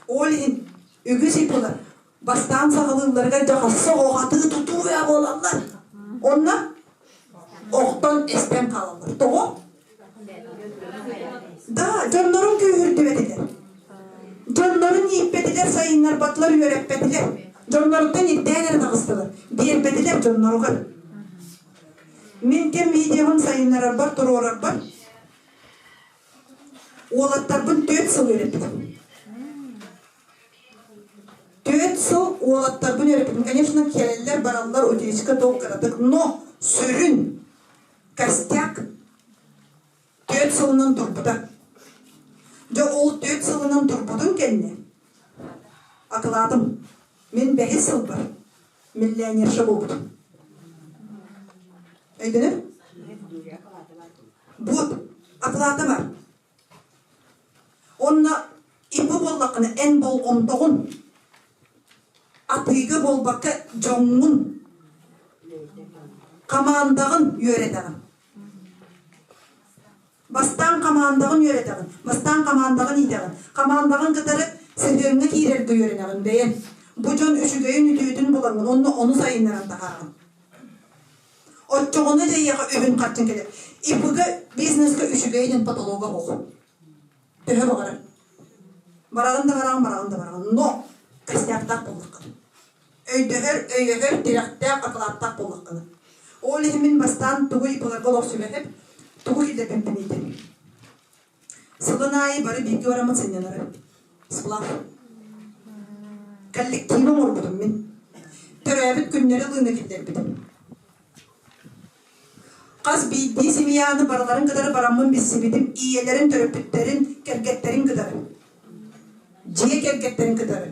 Ол иһин үгүс ИП-лар бастаан саҕалыылларыгар дьэ хасса оҕатыы тутуу буолаллар. Онно охтон эстэн хаалаллар. Тоҕо? Да, дьоннорун күүһүрдүбэтилэр. Дьоннорун ииппэтилэр, сайыннарбатылар, үөрэппэтилэр. Дьонноруттан ирдээн эрэ таҕыстылар. Биэрбэтилэр дьонноругар. Мин кэм видеобун сайыннарарбар, туруорарбар уолаттарбын 4 сыл үөрэппитим. 4 сыл уолаттарбын үөрэппитим. Конечно, кэлэллэр, бараллар, утечка туох кыратык, но сүрүн костяк 4 сылынан турбута. Дьэ ол 4 сылынан турбутун кэннэ акылаатым. Мин бэһис сылбар миллионерша буолбутум. Өйдөнөр? Вот, оплата бар. Онно ИП буоллаххына эн болҕомтоҕун атыыга буолбакка дьоҥҥун, хамаандаҕын үөрэтэҕин. Бастаан хамаандаҕын үөрэтэҕин, бастаан хамаандаҕын иитэҕин, хамаандаҕын кытары сыһыаҥҥа киирэргэ үөрэнэҕин бэйэҥ. Бу дьон үчүгэйин үтүөтүн булаҥҥын уонна ону сайыннаран таһаараҕын. Оччоҕуна дьэ эйиэхэ үбүн-харчын кэлэр. ИП-га бизнеска үчүгэй диэн потолога суох. Төһө баҕарар. Бараҕын да бараҕын, бараҕын да бараҕын. Но костяктаах буоллаххына. Өйдөһөр, өйөһөр, тирэхтээх, акылааттаах буоллаххына. Ол иһин мин бастаан тугу ИП-ларга олохсуйбатым, тугу киллэрбиппин иитэн. Сылын аайы бары бииргэ бараммыт сынньанары. Сплав. Коллектив оҥорбутум мин. Төрөөбүт күннэри ылыыны киллэрбитим. Хас биирдии семьяны барыларын кытары бараммын билсибитим, ийэлэрин, төрөппүттэрин, кэргэттэрин кытары. Дьиэ кэргэттэрин кытары.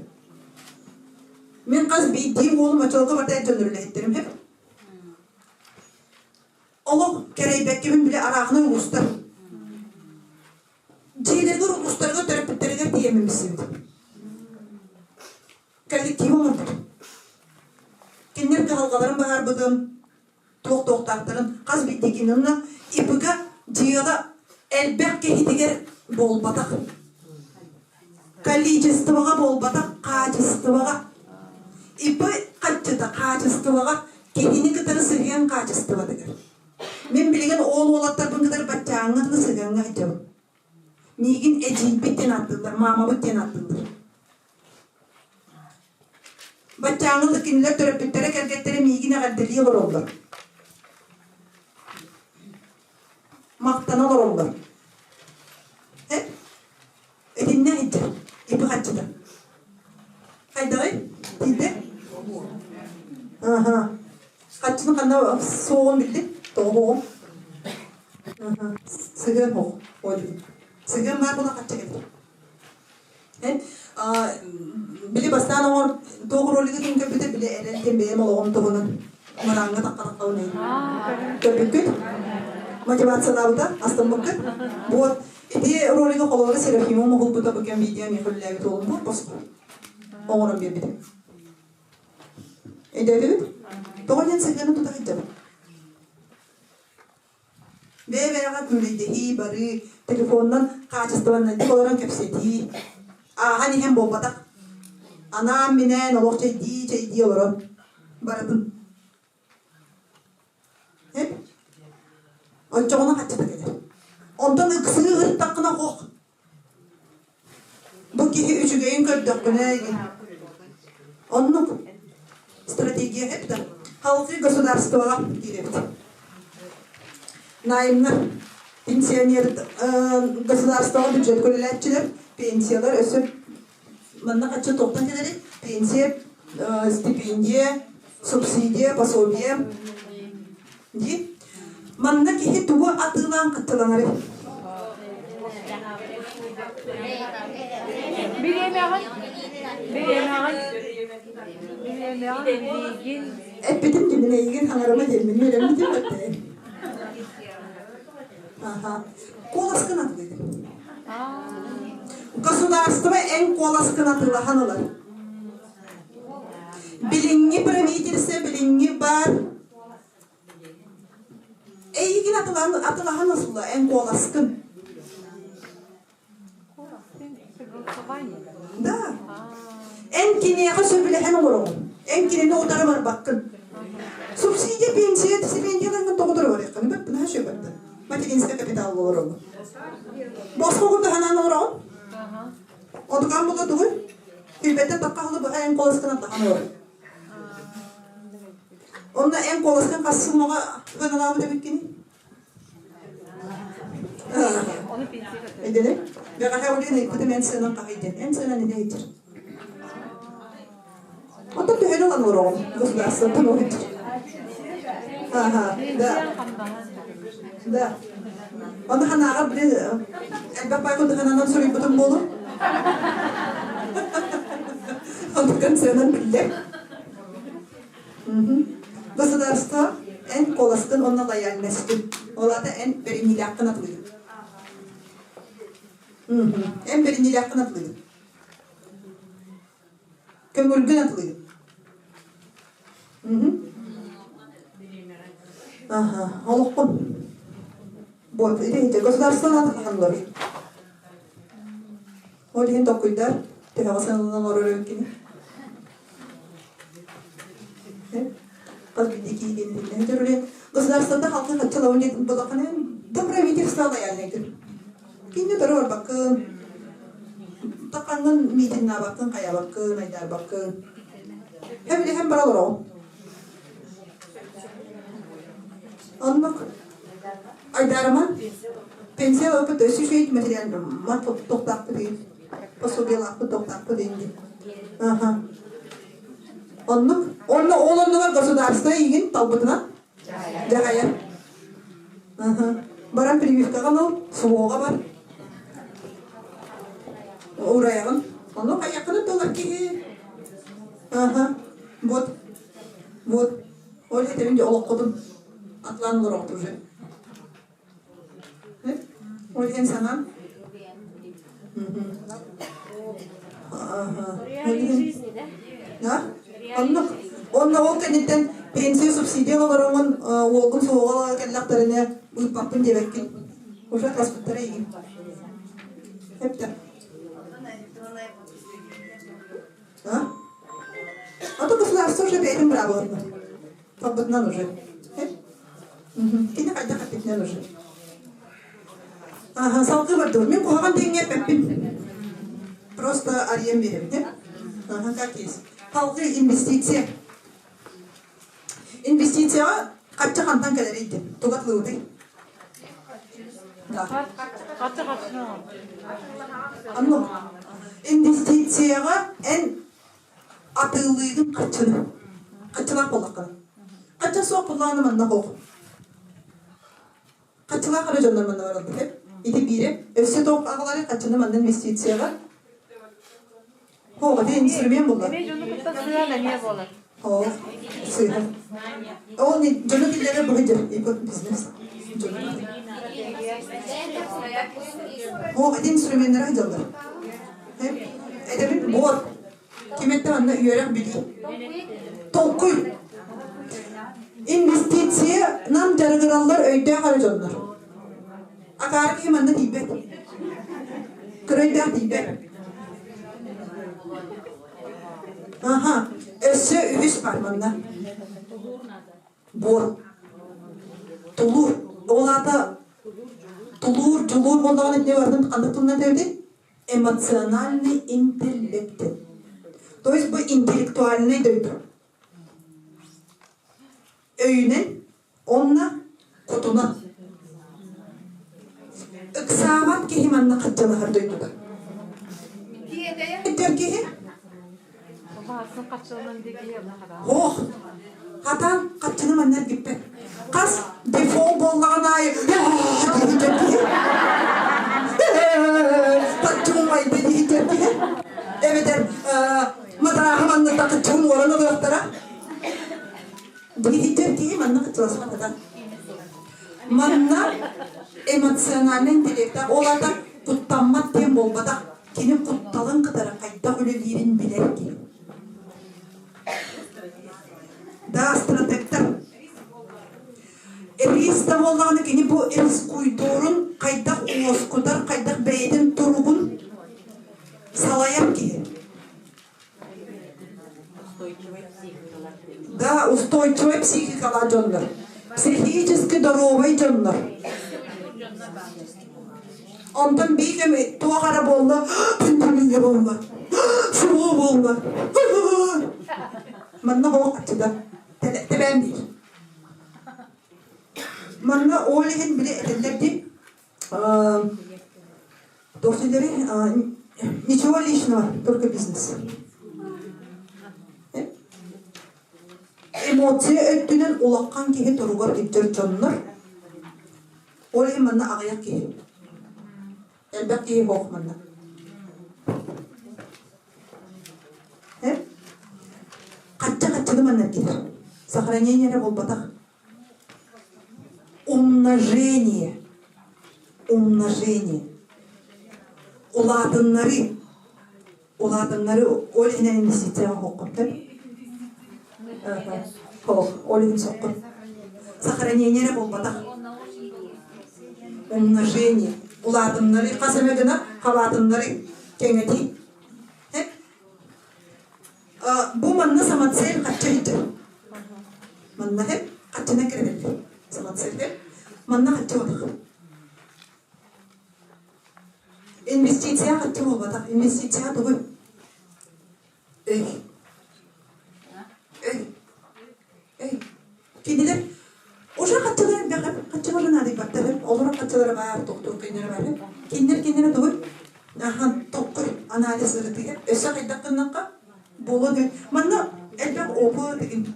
Мин хас биирдии уолум очолго барыта эр дьоннор үлэһиттэрим сөп. Олох кэрэйбэккэбин бile араахынай улуустар. Дьиэлэригэр улуустарыгар төрөппүттэригэр тиийэммин билсибит. Коллектив оҥорбут. Кинилэр кыһалҕаларын быһаарбытым, туох туохтаахтарын хас биирдии кини онно ИП-га дьыала элбэх киһитигэр буолбатах. Количествоҕа буолбатах, хаачыстыбаҕа. ИП хаччыта хаачыстыбаҕа, киһини кытары сыһыан хаачыстыбатыгар. Мин билигин ол уолаттарбын кытары баччааҥҥа дылы сыһыаҥҥа сылдьабын. Миигин эдьиийбит диэн ааттыыллар, маамабыт диэн ааттыыллар. Баччааҥҥа да кинилэр төрөппүттэрэ, кэргэттэрэ миигин эҕэрдэлии олороллор. Махтана олороллор. Э? Итиннэ иһдэр, ипи хаччыта. Хайдаҕый? Тиийдэ? Аха. Хаччыны ханна суоҕун биллин? Тоҕо суоҕун? Аха. Сыһыан суох. Сыһыан баар буола хаччы кэлэр. Били бастаан оҥор туох ролигы ким көрбүтэ били эрэл диэн бэйэм олоҕум туһунан мырааҥҥа таххатаххабын көрбүккүт мотивациялаабыта астыммыккыт вот ити ролигы холобура Серафима оҥоһулбута бу кэм видео миэхэ үлэлээбит уолум бу босхо оҥорон биэрбитим өйдөөтүгүт тоҕо диэн сыһыаны тута сылдьабын Бэйэ-бэйэҕэ күүлэйдэһии, барыы, телефонунан хаачыстыбаннайдык олорон кэпсэтии, ааһан иһэн буолбатах. Анаан-минээн олох чэйдии-чэйдии олорон барытын. Эп? Оччоҕуна хаччыта кэлэр. Онтон ыксыы ыһыттаххына хох. Бу киһи үчүгэйин көрдөххүнэ оннук стратегия эбитэ. Халқы государствоҕа киирэбит. Наймна пенсионер государствоҕа бюджет көрүлээччилэр пенсиялар өссө манна хаччы туохтан кэлэрий? Пенсия, стипендия, субсидия, пособие дии. Манна киһи тугу атыылаан хаччыланарый? Бириэмэҕин, бириэмэҕин, бириэмэҕин миигин Эппитим дии мин эйигин хаҥарыма диэммин үөрэммитим бэртэ. Аха. Куоласкын атылыыр. Государство эн куоласкын атыылаһан ылар. Билиҥҥи правительство билиҥҥи баар Эйигин атылаһан ылла эн куоласкын. Да. Эн киниэхэ сөбүлэһэн олороҕун. Эн кинини утары барбаккын. Субсидия, пенсия, стипендияларынан тоҕо утары барыаххын? Бэрт, наһаа үчүгэй барда. Материнскай капитал олороҕун. Босхо таһынан олороҕун. Отукаан була тугуй? Билбэттэн тахха халы быһа эн куоласкын атахан олорор. Онно эн куоласкын хас суммаҕа ыаналаабыт эбиккиний? Ону пенсия Эдели? Бэҕэһээ Ольга ыйыппытым эн сыанан хаһый диэн. Эн сыанан ини ыйытыр. Оттон төһөнү ылан олороҕун? Государствоттан ол ыйытыр. Ага, да. Да. Оны ханааҕар били элбэх баай курдук суруйбутум буолуо. Онтукан сыанан биллэр. Государство эн куоласкын уонна лояльностын, ол аата эн бэриниилээххин атылыыр. Эн бэриниилээххин атылыгын. Көҥүлгүн атылыгын. Аха, олохпун. Вот, ити государство аатыханлар. Ол иһин толкуйдар, төһөҕө сананан олорор эбиккини. Хас биирдии киһи диэн төрүлүн государствота халқы хаччалабын диэн булаханын да правительство лояльныйдыр. Кинини төрө барбаккын, тақаңын митиннаабаккын, хайабаккын, айдаарбаккын. Hem hem бар олороҕун. Оннук айдаарыман пенсия ылбыт өссө үчүгэй материал мат тохтаахпыт диин пособиелаахпыт тохтаахпыт диин Аха. Оннук. Онно ол оннугар государство игин талбытынан дьаһайар. Аха. Баран прививкаҕа ыл, суоҕа бар. Урайаҕын. Ону хайаххына долар киһи. Аха. Вот. Вот. Ол этэрин де олоххотун атлаан олороҕут уже. Ол иһин санаам. Да? Оннук. Онно ол кэнниттэн пенсия субсидия олороҥун уолгун суоҕа кэллэхтэринэ ыыппаппын диэбэккин. Уже хаспыттара игин. Эптэ. А? А то государство уже бэйэтин быраабылатына. Талбытынан уже. Кини хайдах эппитинэн уже. Аха, салгыы бардыбыт. Мин куһаҕан диэҥҥэ эппэппин. Просто арыйан биэрэбин. Аха, как есть. Салгыы инвестиция. Инвестицияҕа хачча хантан кэлэрий диэн. Туга тылыбытый? Да. Оннук. Инвестицияҕа эн атыылыыгын хаччыны. Хаччылаах буоллаххына. Хачча суох буоллаҕына манна хоох. Хаччылаах эрэ дьоннор манна бараллар. Ити биирэ. Өссө туох аҕалары хаччыны манна инвестицияҕа. Хоох, ити инструмент булла. Эмиэ дьону кытта сыһыан эмиэ буолар. Хоох, сыһыан. Ол дьону киллэрэр быһыдьыр, бизнес. Хоох, ити инструменнара дьаллар. Этэбин буор. Кимиттэн манна үөрэх билии. Толкуй. Инвестициянан дьарыгыраллар өйдөөх эрэ дьоннор. Акаары киһи манна тиийбэт. Кыра өйдөөх тиийбэт. Аха. Өссө үһүс бар манна. Буор. Тулуур. Ол аата тулуур, дьулуур буоллаҕына итини барытын ханнык тылынан этэбитий? Эмоциональный интеллект. То есть бу интеллектуальный дойду. Өйүнэн онно кутунан. Ыксаабат киһи манна хаччалаһар дойдута. Киһи киһи Ох, хатан хаччыны манна эргиппэт. Хас дефолт буоллаҕын аайы Таччым майда диһитэр киһи. Эбэтэр матааһы манна такыччым уоран ылыахтара. Диһитэр киһи манна кыччыласпатата. Манна эмоциональный интеллекта ол аата куттаммат диэн буолбатах. Кини кутталын кытары хайдах үлэлиирин билэр киһи. Да, стратегтар. Рис да буоллаҕына кини бу рискуйдуурун хайдах уоскутар, хайдах бэйэтин туругун салайар киһи. Да, устойчивай психикалаах дьоннор. Психически здоровый дьоннор. Онтон биир кэм туох эрэ буолла, пандемия буолла, СВО буолла. Манна ол хаччыта тэбээн биир. Манна ол иһин били этэллэр дии, туох дииллэрий, ничего личного, только бизнес. Эмоция өттүнэн улахан киһи туругар илдьэр дьоннор Ол иһин манна аҕыйах киһи. Элбэх киһи суох манна. Хачча хаччаны манна киирэр. Сохранение эрэ буолбатах. Умножение. Умножение. Улаатыннарыы. Улаатыннарыы ол иһинэн инвестицияҕа оһоххун Ол, ол иһин соххун. Сохранение эрэ буолбатах. Умножение. Улаатыннарыы хас эмэ гына халаатыннарыы кэҥэтии. Бу манна самоцель хачча иһитэр. Манна хэп хаччынан кирэбиллэр. Самоцель хэп. Манна хачча буолбатах. Инвестиция хачча буолбатах. Инвестиция тугуй? Өй. Өй. Өй. Кинилэр уже хаччалар элбэх хаччалары наадыйбаттар олорор хаччалара баар тохтуур кинилэр бар кинилэр кинилэрэ тугуй ахан токкуй анализ ырытыга өссө хайдах гыннахха буолуон манна элбэх опыт игин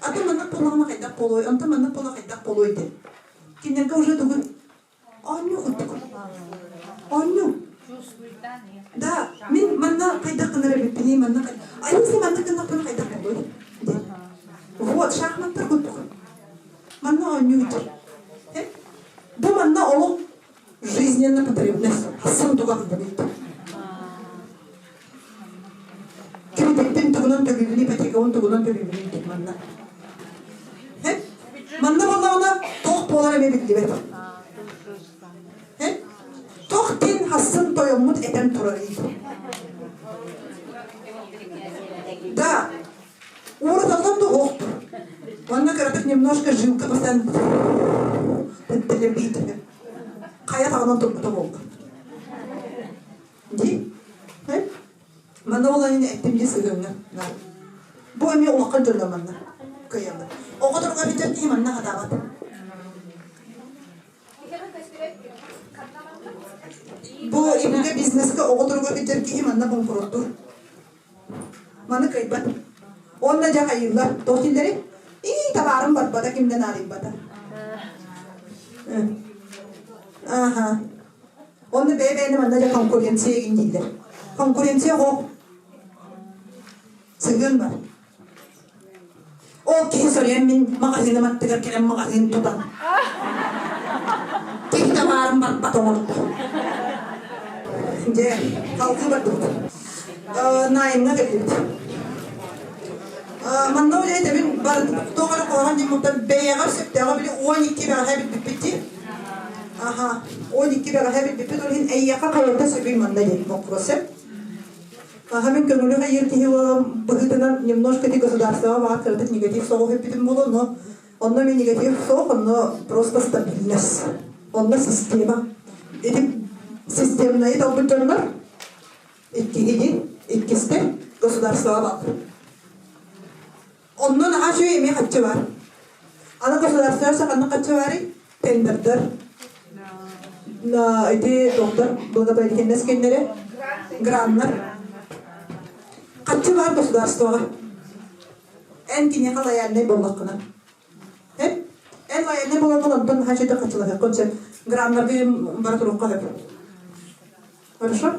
атын маннык буоллаҕына хайдах буолуой онтон маннык буолла хайдах буолуой диэн кинилэргэ уже тугуй Оонньуу курдук. Оонньуу. Да, мин манна хайдах гынар эбиппиний, манна А если манна гыннахпына хайдах буолуой? Диэн. Вот, шахматтар курдук. Манна оонньуу бүтэр. Бу манна олох жизненная потребность. Сын туга гыннабыт. Кредиппин тугунан төлүүбүн, ипотекабын тугунан төлүүбүн диэн манна. Манна буоллаҕына туох буолар эмиэ биллибэт. Туох диэн хассын тойоммут этэн турарый? Да, ууруталлан да оһохтур. Манна кыратык немножко жилка бастан тэлэбиитэ. Хайа таҕынан турбута буолла. Дии. Манна ол айын эттим дии сыһыаҥҥа. Бу эмиэ улахан дьонно манна кыайаллар. Оҕо туруга бүтэр киһи манна хатаабат. Бу ИБГ бизнеска оҕо туруга бүтэр киһи манна бонкуруттуур. Маны кыайбат. Онно дьэ хайыыллар. Туох дииллэрий? Ии, табаарым барбата, кимдэн аарыйбата. Аха. Онно бэйэ-бэйэни манна дьэ конкуренция игин дииллэр. Конкуренция оһох. Сыһыан бар. Ол киһи соруйан мин маҕаһыыным аттыгар кэлэн маҕаһыын тутан. Киһи табаарым барбат оҥордо. Дьэ, салгыы бардыбыт. Наайымҥа кэллибит. Манна үлэһитэбин бар туох эрэ куһаҕан диэн бэйэҕэр сөптөөҕү били 12 бэҕэһээ билбиппит дии. Аха, 12 бэҕэһээ билбиппит ол иһин эйиэхэ хайата сөбүй манна диэн боппуруос сөп. Аха мин көҥүлү хайыыр киһи быһыытынан немножко ити государствоҕа баар кыратык негатив соҕус эппитим буолуо, но онно мен негатив суох, онно просто стабильность. Онно система. Ити системнайы талбыт дьоннор иккиһини иккистэр государствоҕа бааллар. Онно наһаа үчүгэй эмиэ хаччы бар. Аны государство саханны хаччы барый? Тендердер. Ити доктор благотворительность кэннэрэ граннар. Хаччы бар государствоҕа. Эн киниэхэ лояльнай буоллаххына. Эн эн лояльнай буолан онтон наһаа үчүгэй хаччылаһыаххын сөп. Граннарга бара туруохха сөп. Хорошо?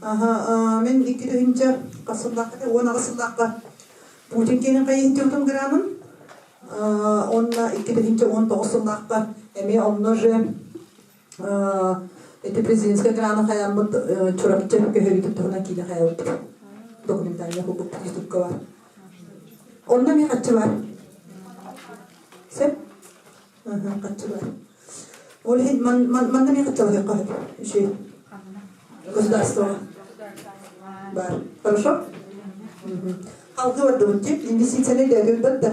Аха, мин 2000 хас сыллаахха 18 сыллаахха Путин киэнин хайыһын гранын онно 2019 сыллаахха эмиэ онно же эти президентскай граны хайаммыт Чурапчы көһөрүүтүн туһунан киинэ хайабыт документальный курдук ютубка бар. Онно эмиэ хаччы бар. Сөп? Хаччы бар. Ол иһин манна эмиэ хаччылаһыахха сөп. Үчүгэй. Государствоҕа. Бар. Хорошо? Халгы бардыбыт дип, инвестицияны өйдөөтүбүт да.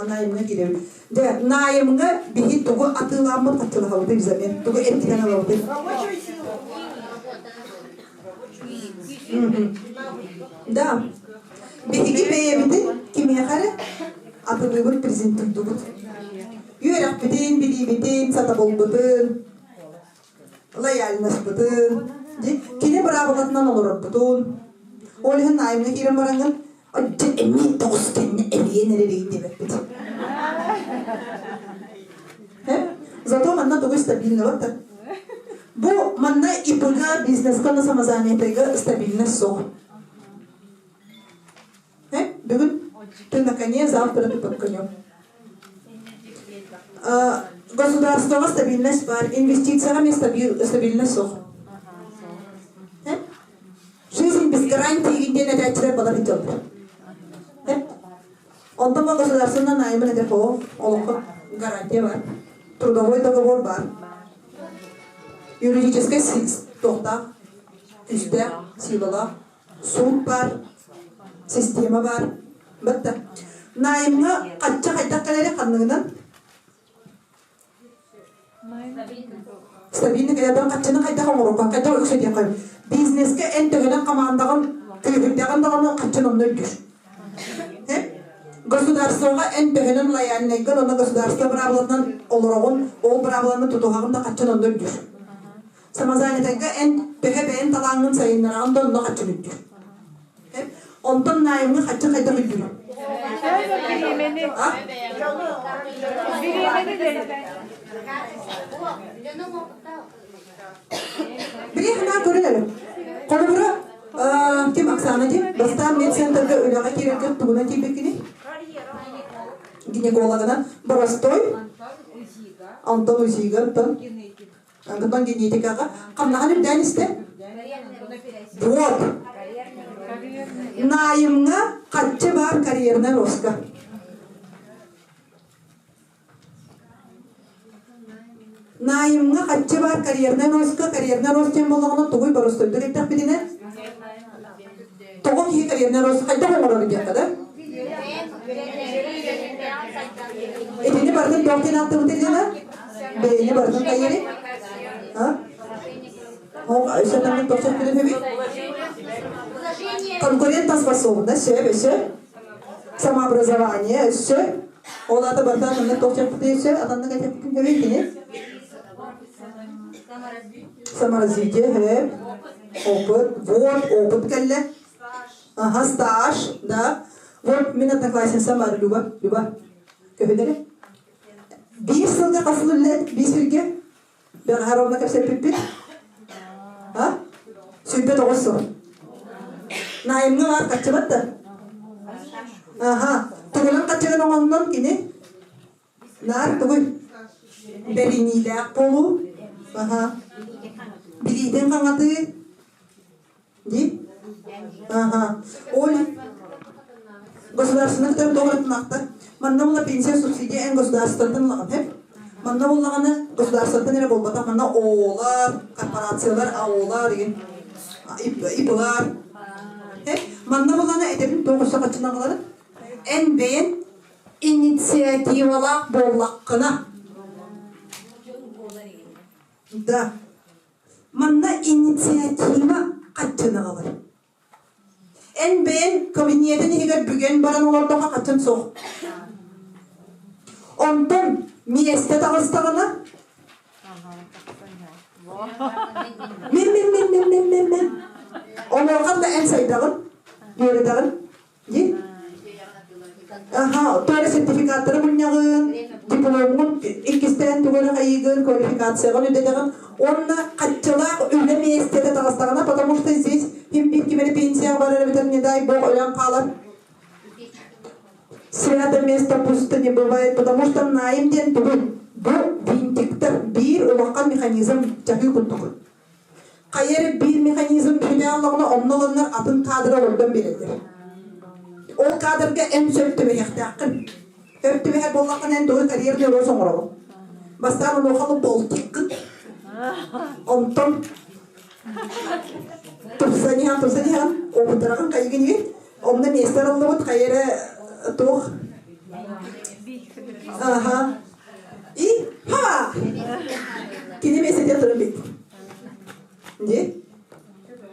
Найымҥа киирэбит. Дьэ, найымҥа биһи тугу атыылааммыт хаччылаһабытый взамен, тугу эргитэн ылабытый? Да. Биһиги бэйэбитин кимиэхэ эрэ атылыыбыт, презентуйдубут. Үөрэхпитин, билиибитин, сатабылбытын, лояльностьпытын, кини быраабылатынан олорорбутун. Ол иһин найымҥа киирэн бараҥҥын эмиэ тоҕус кэннэ эрийэн эрэрий диэбэппит. Зато манна тугу стабильного да. Бу манна ИПга бизнеска на самозанятыйга стабильность суох. Бүгүн ты на коне, завтра ты под конем. Государствоҕа стабильность баар, инвестицияҕа эмиэ стабильность суох. Жизнь без гарантии диэн этээччилэр балар сылдьаллар. Онтон бу государственнай найымын этэр олоххо гарантия бар, трудовой договор бар, юридическай туохтаах, күүстээх, силалаах, суут бар, система бар. Батта. Найымҥа хачча хайдах кэлэри ханныгынан? Стабильный кэлэрбэн хаччаны хайдах оҥорорго, хайдах үксэтиэххэ Бизнескэ эн төһөнөн хамаандаҕын күүһүрдэҕин даҕаны хаччын онно үрдүүр. Государствоҕа эн төһөнөн лояльнайгын, онно государство быраабылатынан олороҕун, ол быраабыланы тутуһаҕын да хаччын онно үрдүүр. Самозанятайга эн төһө бэйэн талааҥҥын сайыннараҕын да онно хаччын үрдүүр. Онтон найымҥа хаччы хайдах үрдүүр? Бириэмэни. Бириэмэни Бириэмэ көрөр. Холобура, ким Оксана дим, бастаан медцентрга үлэҕэ киирэргэ тугунан тиийбиккиний? Гинекологынан боростой, Антон УЗИга, Антон Антон генетикаҕа хамнаһан үрдээн истэ. Вот. Найымҥа хаччы баар карьерная роска. Найымҥа хаччы баар карьерная роска, карьерная рост диэн буоллаҕына тугуй боростуойдук эттэхпитинэ тоҕо киһи карьерная рост хайдах оҥорор диэххэ да? Итини барытын туох диэн ааттыбыт Елена? Бэйэни барытын хайыырый? А? Өссө таммыт тохсох күнү Конкурентоспособность, сөп, өссө. Самообразование, өссө. Ол ата барытын маннык тохсох өссө, атаннык этеппин көбүй кини. Саморазвитие, хөп. Опыт, вот, опыт кэллэ. Ага, стаж, да. Вот мин одноклассницам бар Люба, Люба. Көһүнэрэ. Биир сылга хас сыл үлэлээт, биир сиргэ Бэҕэһээ кэпсэппиппит. А? 29 сыл. Найымҥа баар хаччыбат да? Аха. Тугунан хаччыгын оҥоннон кини? Наар тугуй? Бэриниилээх буолуу. Аха. Билиитин хаҥатыы. Ди? Ага. Ол государственных доҕорутунахтар. Манна була пенсия субсидия эн государствоттан ылаҕын хэп. Манна буллаҕына государствоттан эрэ буолбатах, манна ОООлар, корпорациялар, АОлар деген ИПлар. Хэп. Манна буллаҕына этэбин тоҕо сахаччынаҕаларын эн бэйэн инициативалаах буоллаххына. Да. Манна инициатива хаччыныҕалар. Эн бэйэҥ кабинетын иһигэр бүгэн баран олордоххо хаччын суох. Онтон миэстэ таҕыстаҕына мин мин мин мин мин мин мин онуоха да эн сайдаҕын үөрэтэҕин Дии? Аха, туора сертификаттары мунньаҕын, дипломҥун иккистээн тугу эрэ хайыыгын, квалификацияҕын үрдэтэҕин уонна хаччылаах үлэ миэстэтэ таҕыстаҕына, потому что здесь ким биир ким эрэ пенсияҕа барар эбэтэр не дай бог өлөн хаалар. Свято место пусто не бывает, потому что найм диэн тугуй? Бу винтиктэр биир улахан механизм чаһыы курдук. Хайа эрэ биир механизм бүтэ олоҕуна онно олоннор атын кадры олордон биэрэллэр. Ол кадрга эн сөп түбэһиэхтээххин. Сөп түбэһэр буоллаххына эн тугу карьерный рост оҥороҕун. Бастаан онуохалы болтиккын. Онтон тупсан иһэн, тупсан иһэн, опытыраҕын хайыгын иһин, онно миэстэ арыллыбыт хайа эрэ туох Аха. И ха! Кини миэстэтигэр туран бит. Ди?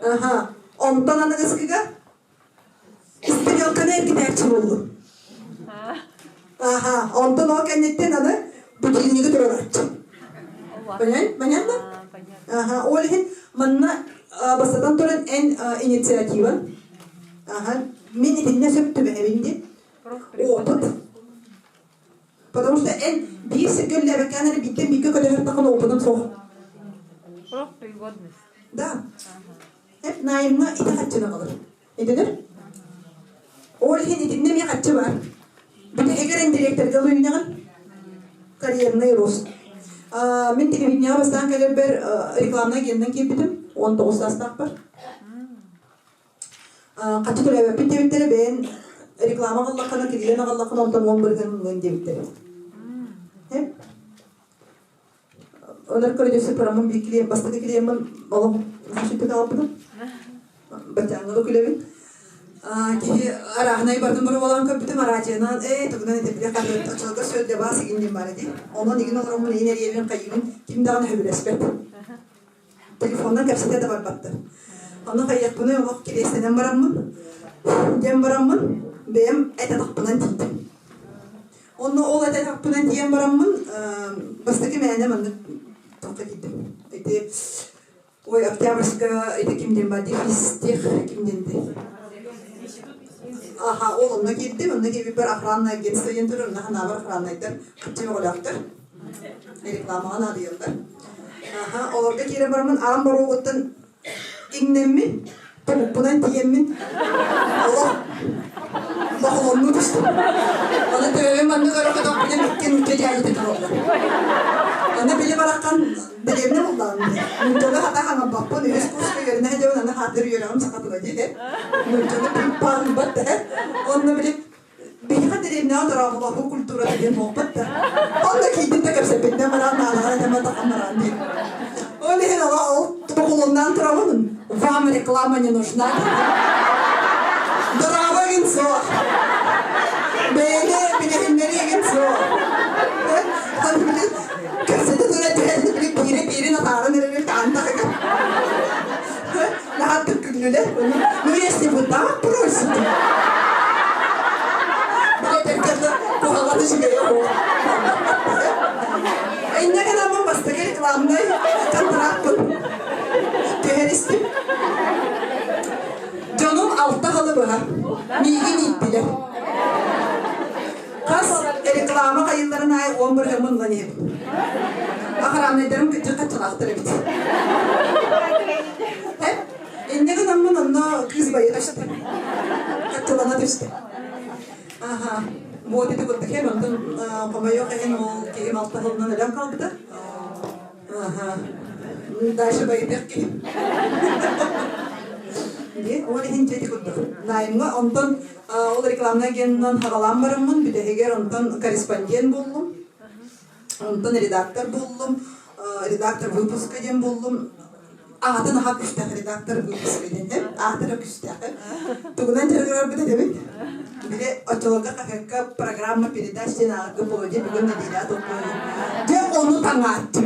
Аха. Онтон аныгыскыга стрелканы эргитээччи буоллун. Аха. Онтон ол кэнниттэн аны будильнигы туруорааччы. Понятно? Аха. Ол иһин манна бастатан туран эн инициатива. Аха. Мин итиннэ сөп түбэһэбин диэн. Опыт. Потому что эн биир сиргэ үлэлээбэккээн эрэ бииртэн бииргэ көтөһөр опытын суох. Профпригодность. Да. Эп найымҥа ити хаччыны аҕалар. Этинэр? Ол иһин итиннэ эмиэ хаччы бар. Бүтэһигэр эн директорга луйнаҕын. Карьерный рост. Мин телевидениеҕа бастаан кэлэрбэр рекламнай агенынан киирбитим. 19 саастаахпар. Хаччы төлөөбөппүт диэбиттэрэ, бэйэн реклама аҕаллаххына, кириэн аҕаллаххына, онтон 10% ылыан диэбиттэрэ. Онор көрдөсө тураммын биир клиент, бастакы клиеммин олох сүттүк аҕалбытым. Баччааҥҥа күлэбин. Киһи арааһынай бардым боруобалаан көрбүтүм, араадьыйанан ээ тугунан этэ билэ оччолорго сүрдэ баас игин диэн баар ити. Онон игин олороммун иин эриэбин хайыыбын ким даҕаны сөбүлэспэт. Телефонунан кэпсэтэ да барбаттар. Ону хайыахпыный олох кириэстэнэн бараммын, диэн бараммын, бэйэм эт атахпынан тиийдим. Онно ол эт атахпынан тиийэн бараммын, бастакы мээнэ маннык туохха тиийдим. Ити ой, Октябрьская ити ким диэн бар, дефистех ким диэн Аха, ол онно киирдим, онно киирбиппэр охранное агентство диэн турар, онно ханаабар охраннайдар, хаччы бөҕөлөөхтөр. Рекламаҕа наадыйаллар. Аха, олорго киирэн бараммын аан боруогуттан иҥнэммин, тобукпунан тиийэммин, олох бохолоннуу түстүм. Аны төбөбүн маннык өрө көтөхпүнэн икки нуучча дьээдьэтэ тураллар. Аны били бараххан дэриэбинэ буллаҕым дии. Нууччалыы хата хаҥаппаппын, үһүс курска үөрэнэ сылдьабын, аны хаатыр үөрэҕим саха тыла дии, нууччалыы пыыппаан да, онно били Биһиэхэ дэриэбинэҕэ дорооболоһуу культурата диэн буолбат да. Онно киирдим да кэпсэппитинэн бараан наалаҕар этэмэ тахан бараан диэн. Ол иһин ала ол токулуннаан турабын. Вам реклама не нужна. Дорообо игин суох. Бэйэни билиһиннэри игин суох. Аны били кэпсэтэ тура түһэн били биири биирин атааран эрэрин таантаҕыгар. Наһаа күллүлэр. Ну, если вы так просите. Куһаҕаны үчүгэйэ буолар. Инньэ гынаммын бастакы рекламнай контракпын түһэристим. Дьонум алта сылы быһа миигин ииттилэр. Хас реклама хайылларын аайы 10 бырыһыаммын ылан иһэбин. Охраннайдарым кырдьык хаччылаахтар эбит. Инньэ гынаммын онно кыыс байа түстэ. Хаччылана түстэ. Аха. Вот ити курдук һэм, онтон хомойуох иһин ол киһим алта сылынан өлөн хаалбыта. Аха. Дальше байытыах киһим. Ди, ол иһин дьэ ити курдук. Наймҥа онтон ол рекламнай агенынан хаҕалаан бараммын, бүтэһигэр онтон корреспондент буоллум. Онтон редактор буоллум, редактор выпуска диэн буоллум. Аҕатын аха күстээх редактор выпуска диэн аатыра күстээх. Тугунан дьарыгырарбыт этэбит. Били оччолорго хаһыакка программа передач диэн ааҕарга буолуо дии бүгүн нэдиэлэ толкуйу. Дьэ ону таҥааччы.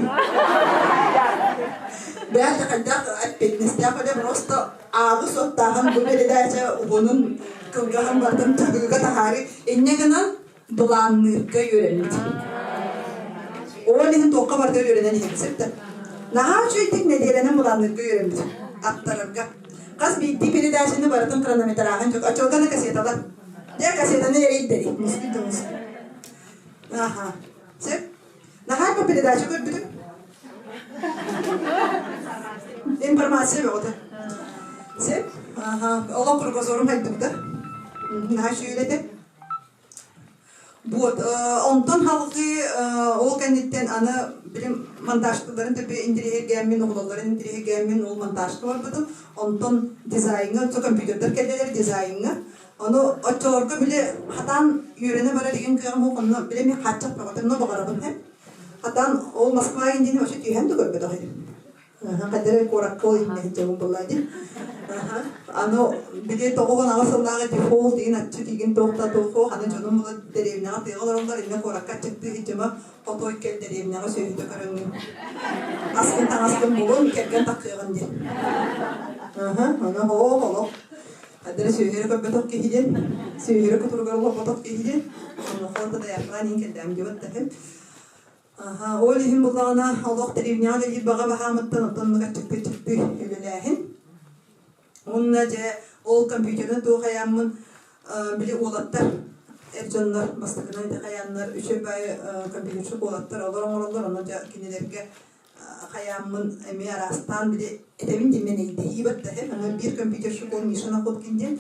Бэйэ хайдах эппиэтинэстээх үлэ просто ааҕы суоттааһын бу передача уһунун кылгаһын бартын таһыыга таһаары инньэ гынан былаанныырга үөрэммит. Ол иһин туохха барытыгар үөрэнэн иһэбит сөптө. Наһаа үчүгэйдик нэдиэлэнэн былаанныырга үөрэммит. Аттарарга. Хас биирдии передачаны барытын хронометражын оччолго на кассеталар. Дьэ кассетаны эрийдэри. Муспут да муспут. Аха. Сөп. Наһаа по передача көрбүтүм. Информация бөҕөтө. Сөп. Аха. Олох кругозорум хайдыбыта. Наһаа үчүгэй этэ. Вот, онтон халҕыы ол кэнниттэн аны билим монтажкаларын төбө интириэһиргээммин, оҕололлорун интириэһиргээммин ол монтажка барбытым. Онтон дизайҥа, оччо компьютердар кэллилэр дизайҥа. Ону оччолорго били хатаан үөрэнэ барар игин кыаҕым суох, онно били эмиэ хааччах бөҕөтө, онно баҕарабын һэ. Хатаан ол Москва индини вообще түһэн да көрбөтөх этим. Хайдары куоракка ол иһиннэ сылдьабын буоллаа дии. Аны били 98 сыллааҕы дефолт деген аччык игин туох да туох аны дьонум була дэриэбинэҕэ тыаҕа олороллор иннэ куоракка аччыктыы сылдьыма хотой кэл дэриэбинэҕэ сүөһүтэ көрөҥҥүн аскын таҥаскын булун кэргэн таххыаҕын диэн. Аны оо олох хайдары сүөһүрэ көрбөтөх киһи диэн сүөһүрэ кутуругар олорботох киһи диэн онуоха тадайахлаан иин кэллээм диэбит таһым Аха, ол иһин буллаҕына олох дэриэбинэҕэ үлэлиир баҕа баһаамыттан оттон оннук аччыктыы-аччыктыы үлэлээһин. Уонна дьэ ол компьютерынан туох айааммын били уолаттар эр дьоннор бастакынан ити хайааннар үчүгэй баайы компьютерщик уолаттар олор оҥороллор ону дьэ кинилэргэ хайааммын эмиэ араастаан били этэбин диэн эйдэһии барда аны биир компьютерщик ол Миша Находкин диэн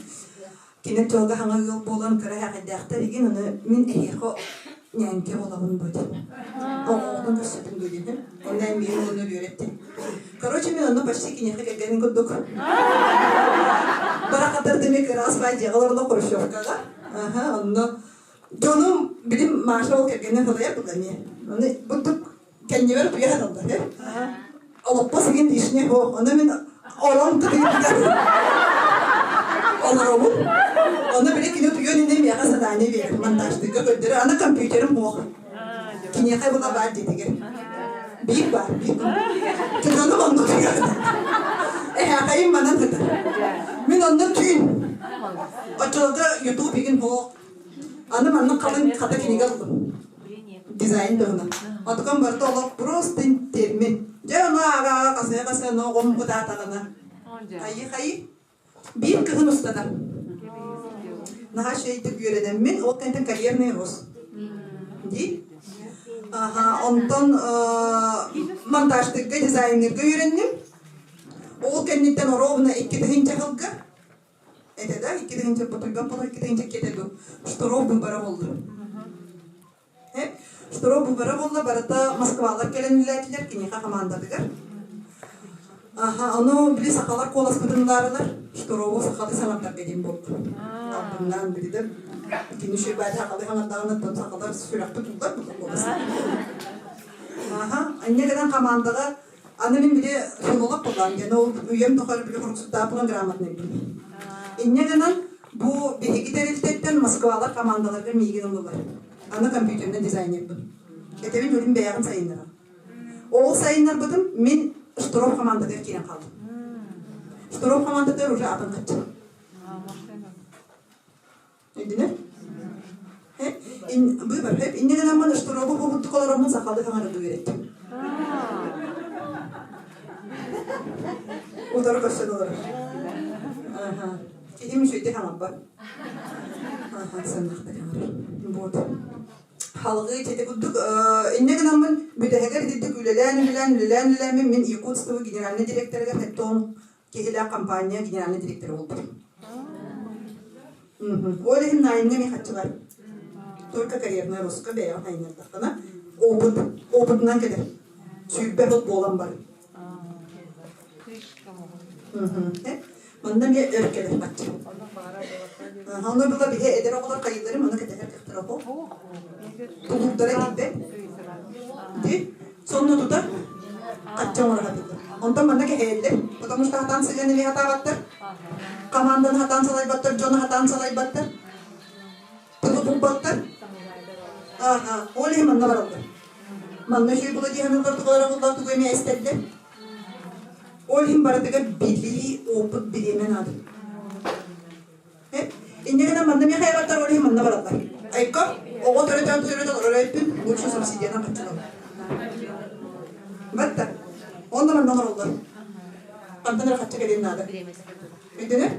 кинин тылга хаҥа ыал буолан кыра эҕэрдээхтэр игин аны мин эһиэхэ. Ньээҥкэ буолабын дуо диэн. Оҕоҕутун көрсөбүн дуо диэн. Онно эн миигин уонна үөрэттин. Короче, мен онно почти киниэхэ кэргэнин курдук. Барахатар дэмик ыраас баай дьиэҕэ олордо Хрущевкаҕа. Аха, онно дьонум билим Маша ол кэргэнин салайар була эмиэ. Ону бурдук кэннибэр утуйа саталлар. Олоппос игин лишний ho. Ону мин орон кытыытыгар олоробун. Ону били кини утуйуон иннинэ миэхэ задание биэрэр. Монтажтыырга көрдөрөр. Аны компьютерым суох. Киниэхэ була баар диэтигэр. Биир баар, биир компьютер. Дьонум онно утуйар. Эһээхэйим манан сытар. Мин онно түүн. Оччолорго YouTube игин суох. Аны маннык халыҥ хата кинигэ ыллым. Дизайн туһунан. Отукан барыта олох просто термин. Дьэ ону ааҕа-ааҕа хасыһа-хасыһа но оҕом ытаатаҕына. Хайыы-хайыы. Биир кыһын устата. Наһаа үчүгэйдик үөрэнэммин, ол кэнниттэн карьерный рост. Дии. Аха, онтон монтажтыырга, дизайнерга үөрэнним. Ол кэнниттэн ровно 2000 сылга Это да, 2000 потуйбан боло 2000 кетеду. Шторов быбара болду. Шторов быбара болла барыта Москвалар кэлэн үлэлээтилэр киниэхэ командатыгар. Аха, ону били сахалар куоласпытыннаарылар Шторову сахалыы саҥардарга диэн буолду. Албыннаан билидим. Кини шүйбааты сахалыы саҥардаҕына оттон сахалар сүрэхпит уллар буолла куолас. Аха, инньэ гынан командаҕа Аны мин били филолог буоллаҕым диэн, ол үйэм тухары били хуруксуттаах грамотныйбын. Инньэ гынан бу биһиги тэрилтэттэн Москвалар командаларга миигин ыллылар. Аны компьютернай дизайнербын. Этэбин үлүм бэйэҕин сайыннарам. Ол сайыннарбытым мин Штров командатыгар киирэн хаалдым. Штров командатыгар уже атын хаччы. Өйдөнөр? Быыбар хөп. Инньэ гынаммын Штурову буолбуттук олороммун сахалыы хаҥарыды үөрэттим. Утары көрсөн олорор. Киһим үчүгэйдик хаҥарбат. Сыннахта хаҥарар. Вот. Халгыы ити курдук инньэ гынаммын бүтэһигэр итинник үлэлээн үлэлээн үлэлээн үлэлээммин мин Якутство генеральный директорыгар хеттон киһилээх компания генеральный директора буолбутум. Ол иһин найымҥа эмиэ хаччылар. Только карьерная роска бэйэҕин хайыннардаххына опыт, опытынан кэлэр. 20 сыл буолан баран. Манна эмиэ өр кэлэр хаччы. Ону была биһи эдэр оҕолор хайыыларын маны кэтэһэр кыахтара оһо. Тулуурдара тиийбэт. Ди сонно тута хачча оҥоро сатыыллар. Онтон манна кэһэйэллэр, потому что хатаан сыһыан эмиэ хатаабаттар. Команданы хатаан салайбаттар, дьону хатаан салайбаттар. Тылы булбаттар. Ааха, ол иһин манна бараллар. Манна үчүгэй була дии саныыллар, тугалара буллар, тугу эмиэ эстэллэр. Ол иһин барытыгар билии, опыт, бириэмэ наада. Инньэ гынан манна миэхэ айбаттар, ол иһин манна бараллар. Айка, оҕо төрөтөн төрөтөн олорор эбиппин, лучше субсидиянан хаччылал. Батта. Онно манна олороллор. Хантан эрэ хаччы кэлиэн наада. Өйдөнөр?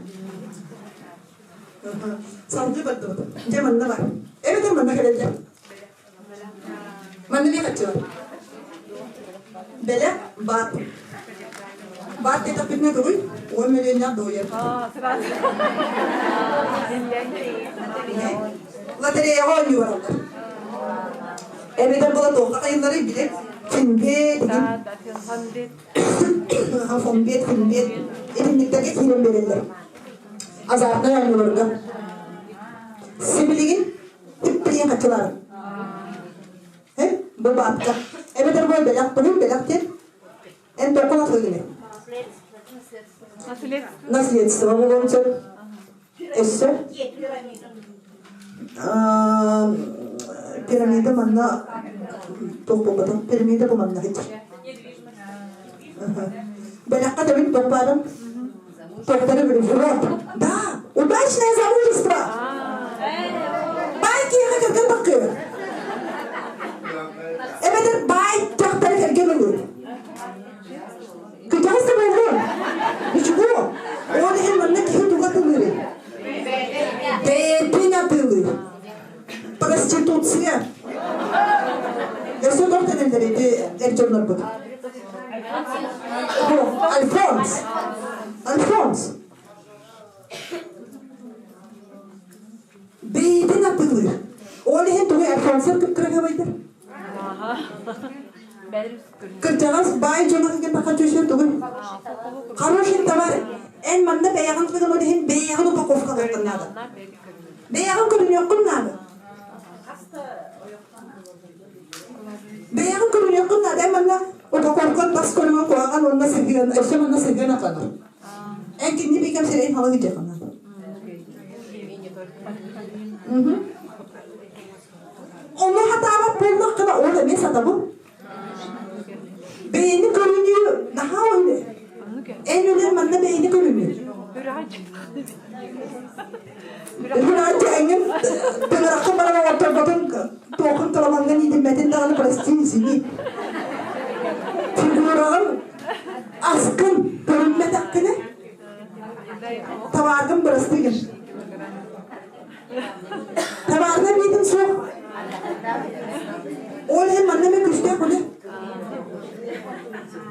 Салгыы бардыбыт. Дьэ манна бар. Эбэтэр манна кэлэллэр. Манна эмиэ хаччы бар. Бэлэх баат. Баат диэтэхпитинэ тугуй? 10 мөлүйүөннээх дуойар. Лотереяҕа оонньуу бараллар. Эбэтэр була туохха хайылларый билэр финбет фонбет финбет итинниктэргэ киирэн биэрэллэр. Азартнай оонньууларга. Сибилигин типпилиэн хаччылаары. Бу баатка. Эбэтэр бу бэлэх тугун бэлэх диэн Эн тоққон атылыгыны? Наследство буолуон сөп. Өссө? Пирамида манна туох буолбатах. Пирамида бу манна сылдьар. Бэлэххэ төбүн топпаадым. Топтары вот. Да, удачное замужество! Баай киһиэхэ кэргэн таххыы. Эбэтэр баай дьахтары кэргэн ылыы. Кыдьаҕас да буолуо. Ничего. Ол иһин манна киһи туга атылыырый? Бэйэтин атыылыыр. Проституция. Өссө туох дэнэллэр ити эр дьоннорбут? Альфонс. Альфонс. Бэйэтин атыылыыр. Ол иһин тугу Альфонс? Спонсор кып-кырагабайдар. Кырдьаҕас баай дьоно кытта чөчө тугун. Хороший товар. Эн манна бэйэҕин тыгын ол иһин бэйэҕин упаковкалыаххын наада. Бэйэҕин көрүнүөххүн наада. Бэйэҕин көрүнүөххүн наада. Эн манна упаковкан бас көрүҥүн куһаҕан уонна сыһыан, өссө манна сыһыан атанар. Эн кинини бикэм сирэйин халыҥ дьахана. Ону хатаабат буоллаххына, ол эмиэ сатабыл. Бэйэни көрүнүү наһаа үлэ. Эн үлэн манна бэйэни көрүнүү. Үрэҕэ эҥин тыҥыраххын баран оҥотторботун туохун таламаҥҥын иитиммэтин даҕаны прости, извини. Фигураҕын аскын көрүммэтэххинэ табааргын бырастыы гын. Табаарга биитин суох. Ол иһин манна эмэ күүстээх үлэ.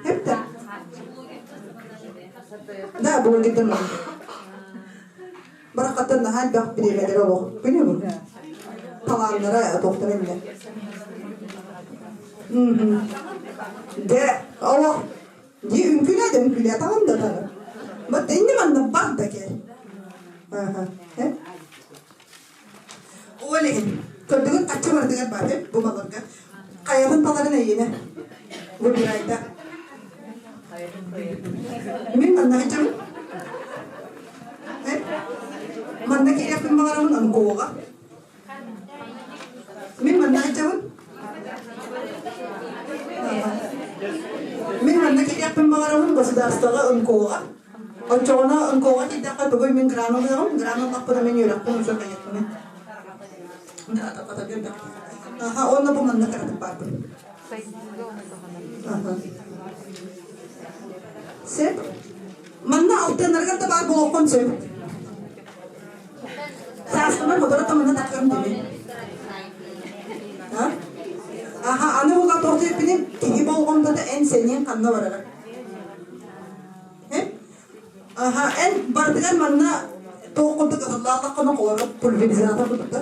Эптэ. Да, блогердар манна. Барахаттан наһаа элбэх бириэмэлэрэ олох. Күнү бу. Талааннара туохтара иннэ. Дэ, олох Дии үҥкүлээ да үҥкүлээ таҕын да таҕын. Бат инни манна бар да кэл. Аха. Ол иһин көрдүгүт ачча барытыгар бар бу баларга. Хайатын таларын эйиэнэ. Выбирайда. Мин манна аччабын. Манна киириэхпин баҕарабын онкоҕа. Мин манна сылдьабын. Мин манна киириэхпин баҕарабын государствоҕа НКО-ҕа. Оччоҕуна НКО-ҕа киирдэххэ тугуй мин гран ылыаҕым, гран ыллахпына мин үөрэхпин уже хайыахпыный. Аха, уонна бу манна кыратык баарбын. Аха. Сөп. Манна алтыаннарыгар да баар буолуоххун сөп. Сааскынан бодоро тамына таккам дии. Аха, аны була тоҕо диэппинин киһи болҕомтото эн сэниэн ханна барара. Аха, эн барытыгар манна туох курдук ытыллааллаххына холоро пульверизатор курдук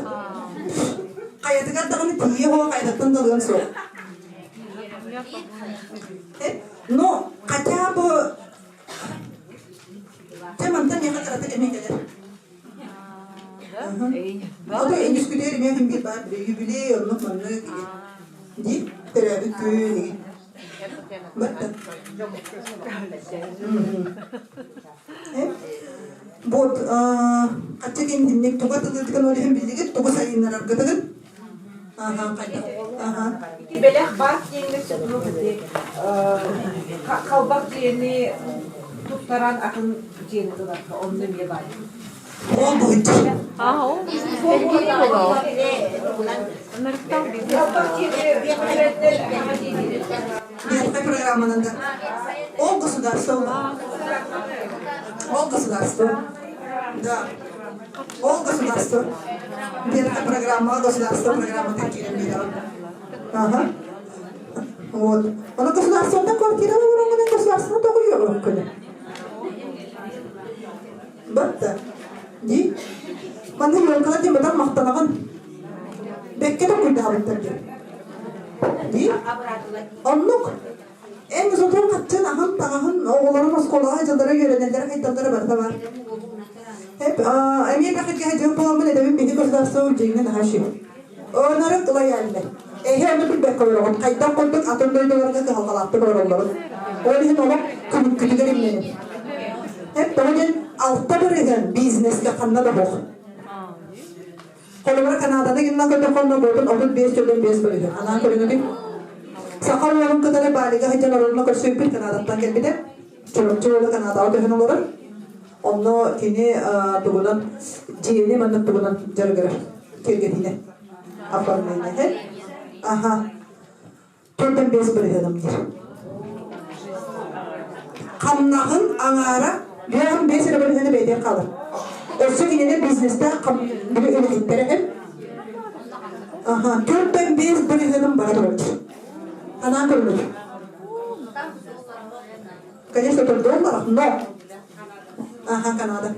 Хайатыгар даҕаны тиийэ хоһо хайатыттан да ылыан суох. Но хотя бы Дьэ мантан миэхэ кыратык эмиэ кэлэр. Ото үнүскүтүгэр эмиэ күн биир баар юбилей оннук маннык дии төрөөбүт күн Батта. Вот хачча киндинник туга тылыытыгын ол иһин биллигит тугу сайыннараргытыгын Бэлэх баар диэҥҥэ сөбүлүү халбах дьиэни туттаран атын дьиэни ыларга онно эмиэ баар. Ол быһыччы. Биэрхэ программанан да. Ол государство. Ол государство. Да. Ол государство. Биэрхэ программа, государство программата киирэн биэрэҕин. Ага. Вот. Ону государствоттан квартира олороҥҥунан государство тоҕуйуоҕун Батта. Дии. Манна елкалар диэн батан махтанаҕын. Бэккэ толкуйдаабыттар диэн. Дии. Оннук. Эн сотуон хаччын аһын таҥаһын оҕолорун оскуолаҕа дьыллара үөрэнэллэрэ хайдаллара барыта бар. Эп эмиэ бэхиргэ дьыл буоламмын этэбин биһи государство дьиҥҥэ наһаа ши. Онорун лояльны. Эһи ону билбэккэ олороҕут. Хайдах курдук атын дойдуларга кыһалҕалаахтык олороллорун. Ол иһин олох күлүккүтүгэр имнэнин. Эп тоҕо диэн 6% бизнескэ ханна да суох. Холобура Канаданы гынна көрдөххө буотун 35 төлөн 5 бырыһыан. Анаан көрүҥүтүн. Саха уолун кытары Балига сылдьан оролуна көрсүбүппүт Канадаттан кэлбитэ. Чурапчы уола Канадаҕа көһөн олорор. Онно кини тугунан дьиэни маннык тугунан дьарыгырар киэргэтиинэ оформление. Аха. 45 бырыһыаным диир. Хамнаһын аҥаара 5 эрэ бырыһыаны бэйэтигэр хаалар. Өссө кинини бизнестээх били үлэһиттэрэ эм. Аха, 45 бырыһыаным бара турар. Анаан көрүнүр. Конечно, это долларах, но Аха, Канада.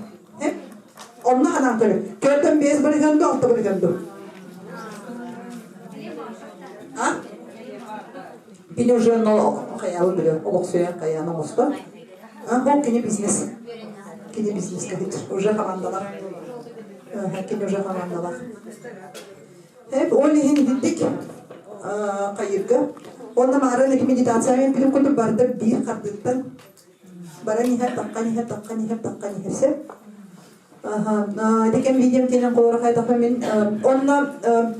Онно ханаан көрү. 45 бырыһыан ду, 6 бырыһыан ду. Кини уже но хайаабын билэр, олохсуйан хайаан оҥостор. Ол кини бизнес. Кини бизнес уже хамаандалар. Кини уже хамаандалар. Hep ол иһин итинник хайырга. Онно маарын медитация мен билим курдук барда биир хардыттан баран иһэр, таххан иһэр, таххан иһэр, таххан иһэр сөп. Дикэн видеом тиэнэн холоро хайдахпын мин онно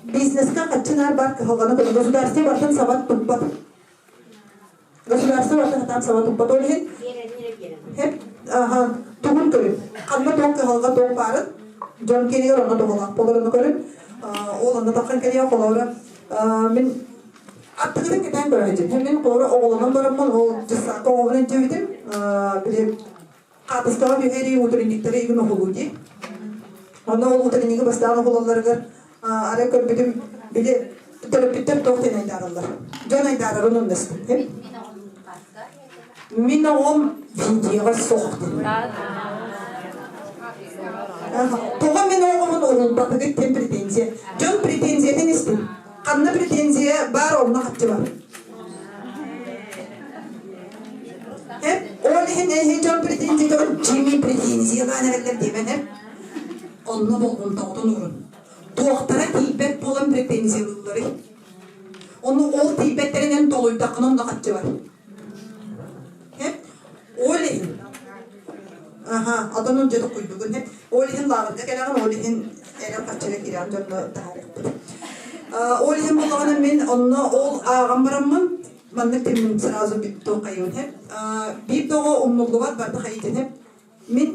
бизнеска хаччынаар бар кыһалҕаны көрөн государство бартын сабат туппат. Государство бартын хатаан саба туппат ол иһин хеп тугун көрүн ханна туох кыһалҕа туох баарын дьон киэнигэр онно туһалаах буоларын көрүн ол онно таххан кэлиэ холоро мин аттыгытын кэтээн көрө мин холоро оҕолонон бараммын ол дьыссаакка оҕобун илдьибитим били Хаатыскаҕа түһэрии утренниктары игин уһулуу дии. Онно ол утренниги бастаан уһулалларыгар арай көрбүтүм били төрөппүттэр туох диэн айдаараллар. Дьон айдаарарын онностум. Мин оҕом видеоҕа суох диэн. Тоҕо мин оҕомун уһулбатыгыт диэн претензия. Дьон претензиятын истин. Ханна претензия баар онно хаччы бар. Ол иһин эһи дьон претензията Джимми претензиялаан эрэллэр диэбэн эр. Онно болҕомтоҕутун уурун. Туохтара тиийбэт буолан претензиялыылларый? Ону ол тиийбэттэринэн толуйдаххына онно хаччы бар. Ол иһин Аха, отонун дьэ токуйдугун Ол иһин лааҕырга кэлэҕин, ол иһин эрэл харчыга киирэн дьонно таһаарыахпыт. Ол иһин буоллаҕына мин онно ол ааҕан бараммын маннык тиммин сразу туох хайыын биир да оҕо умнуллубат барда хайыытын мин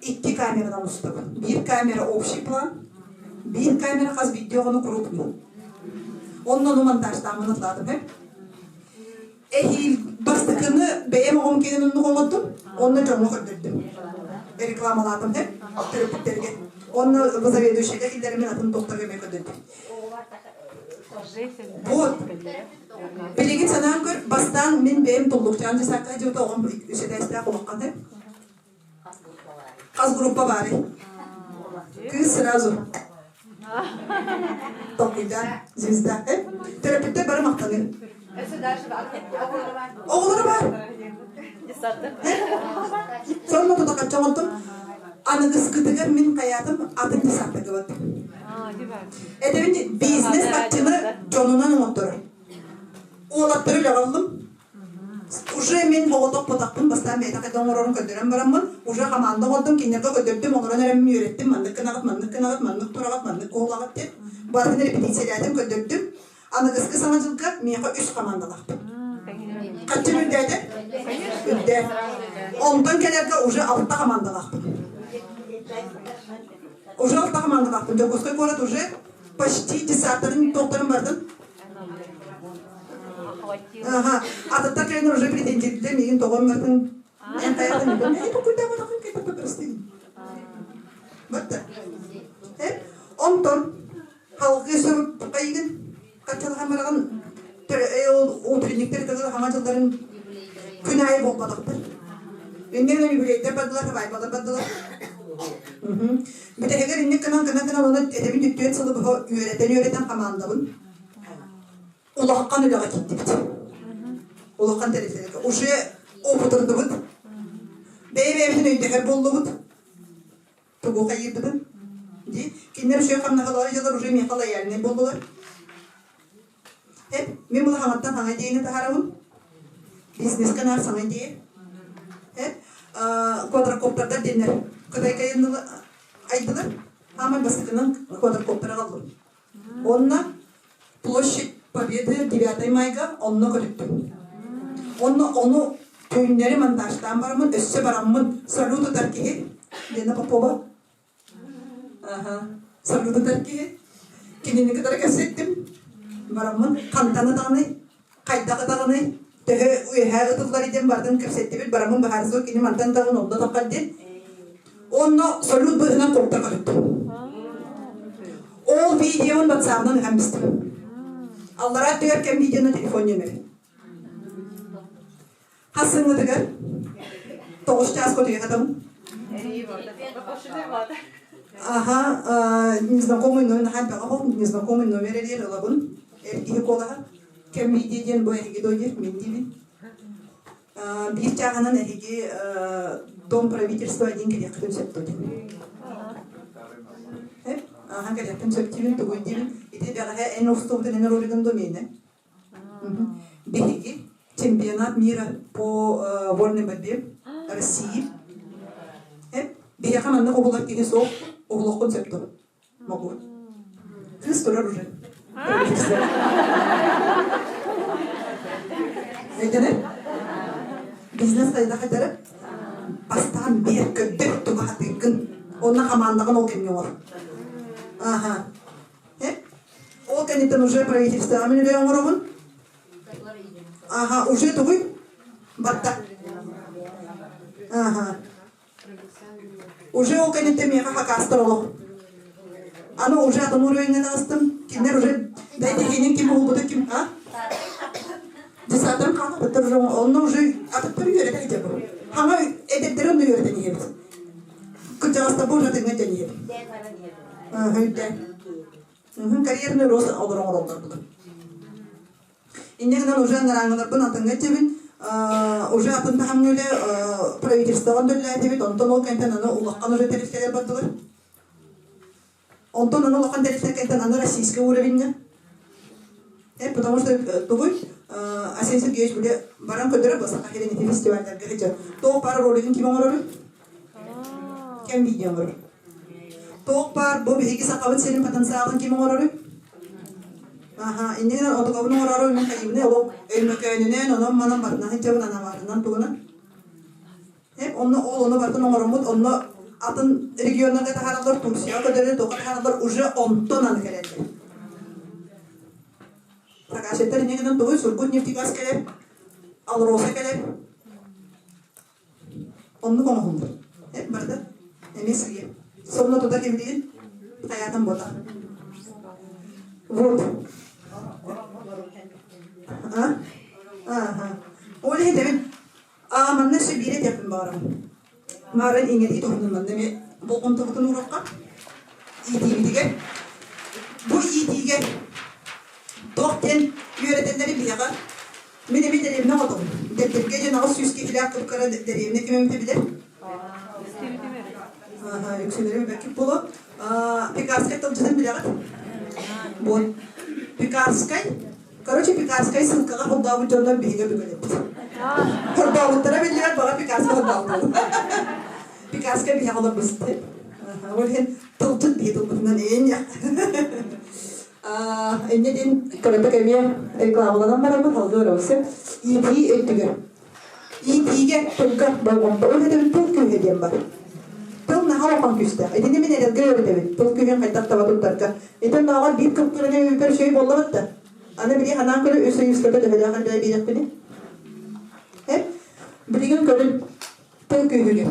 икки камеранан устабын. Биир камера общий план, биир камера хас биирдии оҕону крупный. Онно ону монтажтааммын атлаатым Эһиил бастакыны бэйэм оҕом кэлин оннук оҥордум, онно дьоҥҥо көрдөрдүм. Рекламалаатым да төрөппүттэргэ. Онно заведующайга киллэримин атын докторга эмиэ көрдөрдүм. Вот. Билигин санаан көр, бастаан мин бэйэм туллукчаан дьысаакка дьыбыта оҕом үс этээстээх улахханы. Хас группа баарый? Кыыс сразу. Толкуйдаан, звезда. Төрөппүттэр бары махтаныы. Оҕолоро баар. Сонно тута хачча оҥордум. Аныгыскытыгар мин хайаатым атын десантка бардым. Этэбин бизнес хаччыны дьонунан оҥотторор. Уолаттары үлэҕэ ыллым. Уже мин оҕотох-ботахпын бастаан бэйэтэ хайдах оҥорорун көрдөрөн бараммын, уже хамаанда оҥордум, кинилэргэ көрдөрдүм, оҥорон эрэммин үөрэттим, маннык гынаҕыт, маннык гынаҕыт, маннык тураҕыт, маннык куолаҕыт диэн. Барытын репетициялээтим, көрдөрдүм. Аныгыскы саҥа дьылга миэхэ үс хамаандалаахпын. Хаччым үрдээтэ? Үрдээ. Онтон кэлэргэ уже алта хамаандалаахпын. Уже алта хамаандалаахпын. Дьокуускай куорат уже почти десантарын туохтарын бардым. Ага. Атыттар кэлэн уже претендиттер миигин тоҕо мартын эн хайатын эй токуйдаабатахын кэтэппэ прости. Батта. Э онтон халгыы соруккайыгын хаччалахан бараҕын ол утренниктер тылы хаҥа дьылларын күн аайы буолбатахтар. Иннинэн юбилейдер бардылар, хабайбалар бардылар. Бүтэһигэр инник гынан гынан гынан оны этэбин түттүөн сылы быһа үөрэтэн-үөрэтэн хамаандабын. Улахан үлэҕэ киирдибит. Улахан тэрилтэлэргэ. Уже опытырдыбыт. Бэйэ-бэйэбитин өйдөһөр буоллубут. Тугу хайыырбытын. Дии. Кинилэр үчүгэй хамнаһалары дьылар уже миэхэ лояльнай буоллулар. Эп, мин була хаҥаттан хаҥа идеяны таһаарабын. Бизнеска наар саҥа идея. Эп, квадрокоптердар диэннэр Кытайга айдылар. Аамай бастакынан квадрокоптер аҕаллым. Онно площадь Победы 9 майга онно көтүттүм. Онно ону түүннэри монтажтаан бараммын, өссө бараммын салют ытар киһи Лена Попова. Аха, салют ытар киһи. Кинини кытары кэпсэттим. Бараммын хантан ытаҕыный, хайдах ытаҕыный, төһө үөһээ ытыллар диэн бардым кэпсэттибит. Бараммын быһаарсыбыт кини мантан даҕын онно таххар диэн. Онно салют быһынан куттар көтүттүм. Ол видеон ватсабынан ыһан бистим. Аллараа өттүгэр кэм видеону телефон нөмөрү. Хас сыҥҥытыгар 9 час көтүйэ Аха, незнакомый номер, незнакомый номер эрийэр ылабын. Эр киһи куолаһа. Кэм видео диэн бу эһиги дой диир, мин диибин. Биир чааһынан эһиги Дом правительства диэн кэлиэххитин сөп дуо диэн. Аха кэлиэхпин сөп диибин, тугуй диибин. Ити бэҕэһээ эн устубутун эн ролигын дуо миэнэ? Биһиги чемпионат мира по вольной борьбе России. Биһиэхэ маннык уһулар киһи суох, уһулуоххун сөп дуо? Могу. Кыыс турар уже. Өйдөнөр? Бизнес сайда хадары бастаан биэр көрдөр тугу хатыыргын. Онно хамаандаҕын ол кэмҥэ оҥор. Аха. Ол кэнниттэн уже правительствоҕа мин үлэ оҥоробун. Аха, уже тугуй? Барда. Аха. Уже ол кэнниттэн миэхэ хакаастар олох. Аны уже атын уровеньҥа таҕыстым. Кинилэр уже бэйэтигинин ким уһулбута ким а? Десантым хаалбыттар уже онно уже атыттары үөрэтэн иһэр бу. Хаҥа эдэрдэри онно үөрэтэн иһэбит. Кырдьаҕастарбы уже атыҥҥа дьэн иһэбит. Өйдөөн. Карьерный рост олорон оҥороллор буду. Инньэ гынан уже анарааҥҥыларбын атыҥҥа илдьэбин, уже атын таһымҥа үлэ правительствоҕа төллөөтүбүт, онтон ол кэнтэн аны улахан уже тэрилтэлэр бардылар. Онтон аны улахан тэрилтэ кэнтэн аны российский уровеньҥа. Потому что тугуй Асен Сергеевич били баран көрдөрөр бу Саха сирин ити фестивальдарга сылдьар. Туох баар ролигын ким оҥорорун? Кэм видео оҥорор. Туох баар бу биһиги Сахабыт сирин потенциалын ким оҥорорун? Аха, инньэ гынан отукабын оҥороору мин хайыыбыный олох Өймөкөөнүнэн, онон-манан барытынан сылдьабын, анабаарынан тугунан. Эп онно ол ону барытын оҥороммут, онно атын регионнарга таһаараллар, Турцияҕа көтөрүн, туохха таһаараллар, уже онтон аны кэлэллэр. Прокачаттар инньэ гынан тугуй Сургут нефтегаз кэлэр, Алроса кэлэр. Оннук оҥоһуллар. Эп барыта эмиэ сыыйа. Сонно тута кимдиин хайаатан буолар. Вот. А? Ага. Ол иһин эбин а манна өссө биир этиэхпин баҕарабын. Маарын иҥэрии туһунан манна эмиэ болҕомтобутун уруохха. Иитиибитигэр бу иитиигэ туох диэн үөрэтэллэри биһиэхэ Мин эмиэ дэриэбинэ оҕотобун. Дэттэргэ диэн 800 киһилээх кып-кыра дэриэбинэ ким эмитэ билэр? Үксүлэрэ билбэккит буолуо. Пекарскай тылдьытын билэҕит? Вот. Пекарскай. Короче, Пекарскай ссылкаҕа холдообут дьоннор биһиги өбүгэлэрбит. Хордообуттара биллибэт, баҕар Пекарскай холдообут. Пекарскай биһиэхэ олорбут. Ол иһин тылдьыт биһи тылбытынан эйэн Инньэ диэн кыратык эмиэ рекламаланан бараммыт салгыы барабын Иитии өттүгэр. Иитиигэ тылга болҕомто. Ол этэбит тыл күүһэ диэн бар. Тыл наһаа улахан күүстээх. Итини мин эрэлгэ үөрэтэбин. Тыл күүһүн хайдах таба туттарга. Ити оннооҕор биир кыптыраны өйбөр үчүгэй буоллабыт да. Аны били ханаан көрө үс ый устата төһөлөөх элбэҕи биэриэхпиний? Э? Билигин көрүн тыл күүһүгэр.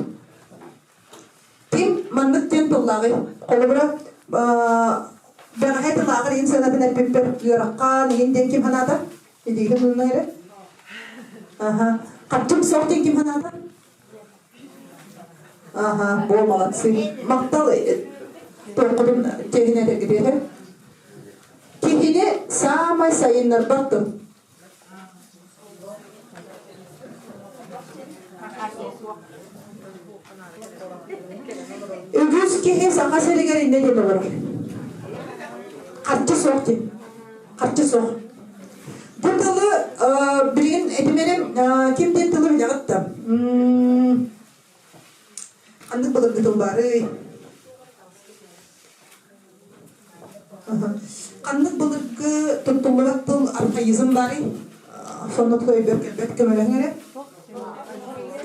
Ким маннык диэн тыллааҕый? Холобура, бэҕэһээ тылааҕар иһин сыанатын эппиппэр ыараххан иһин диэн ким санаата? Илиигин тутунна эрэ. Аха. Хапчым суох диэн ким санаата? Аха, бо молодцы. Махтал туоххутун чэһин этэргитиэтэ. Киһини саамай сайыннарбат тыл. Үгүс киһи Саха сиригэр иннэ диэн олорор. Харчы суох диэн. Харчы суох. Бу тылы билигин этимэрим ким диэн тылы билэҕит да? Ханнык былыргы тыл баарый? Ханнык былыргы туттуллубат тыл архаизм баарый? Сонно тута өйбөр кэлбэт көмөлөһүҥ эрэ.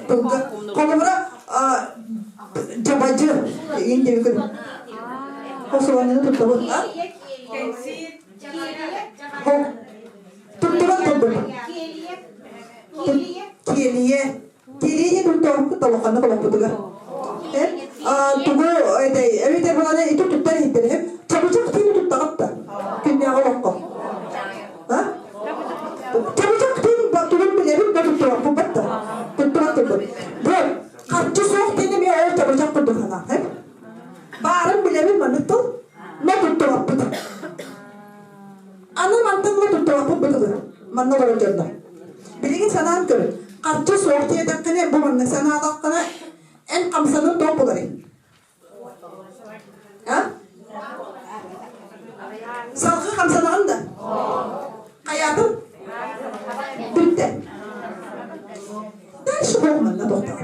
Тылга. Холобура, дьабадьы иин диэби көрүҥ. Хосуланныны туттабыт. Туттубат тылбыт. Киэлийэ. Киэлийэ туттубаппыт толохханнык олохпутугар. Тугу этэй эбэтэр буланы ити туттар иһиттэр чабычах тиини туттаҕыт да күннээҕи олоххо а чабычах тиин тугун билэбит да туттубаппыт да туттубат тылбыт бу харчы суох диэн эмиэ ол чабычах курдук санаа баарын билэбин маннык тыл но туттубаппыт аны мантан ыла туттубаппыт бу тылы. Манна олорор дьоннор. Билигин санаан көр. Харчы суох диэтэххинэ, бу маннык санаалааххына, эн хамсанын тоох буларый? А? Салгыы хамсанаҕын да? Хайаатын? Бүттэ. Дальше бог манна тохтоон.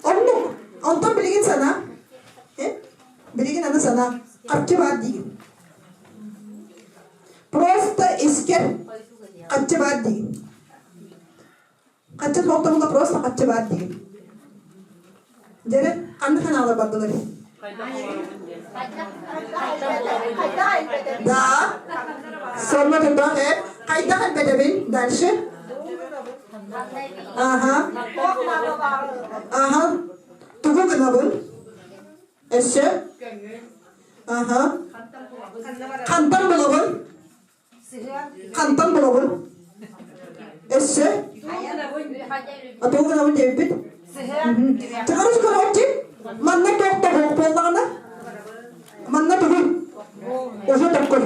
Оннук. Онтон билигин санаа. Билигин аны санаа. Харчы баар диигин. Просто искер харчы баар диигин. Харчы суохтабыла просто харчы баар диигин. Дьэрэ, ханна ханаалар бардылар? Да. Сонно тутах э. Хайдах элбэтэбин? Дальше. Ага. Ага. Тугу гынабын? Өссө? Ага. Хантан булабын? Хантан булабын? Өссө? Тугу гынабын диэбиппит? Тыгырыс көрөөччү манна туох да суох буоллаҕына манна тугуй? Уже такой.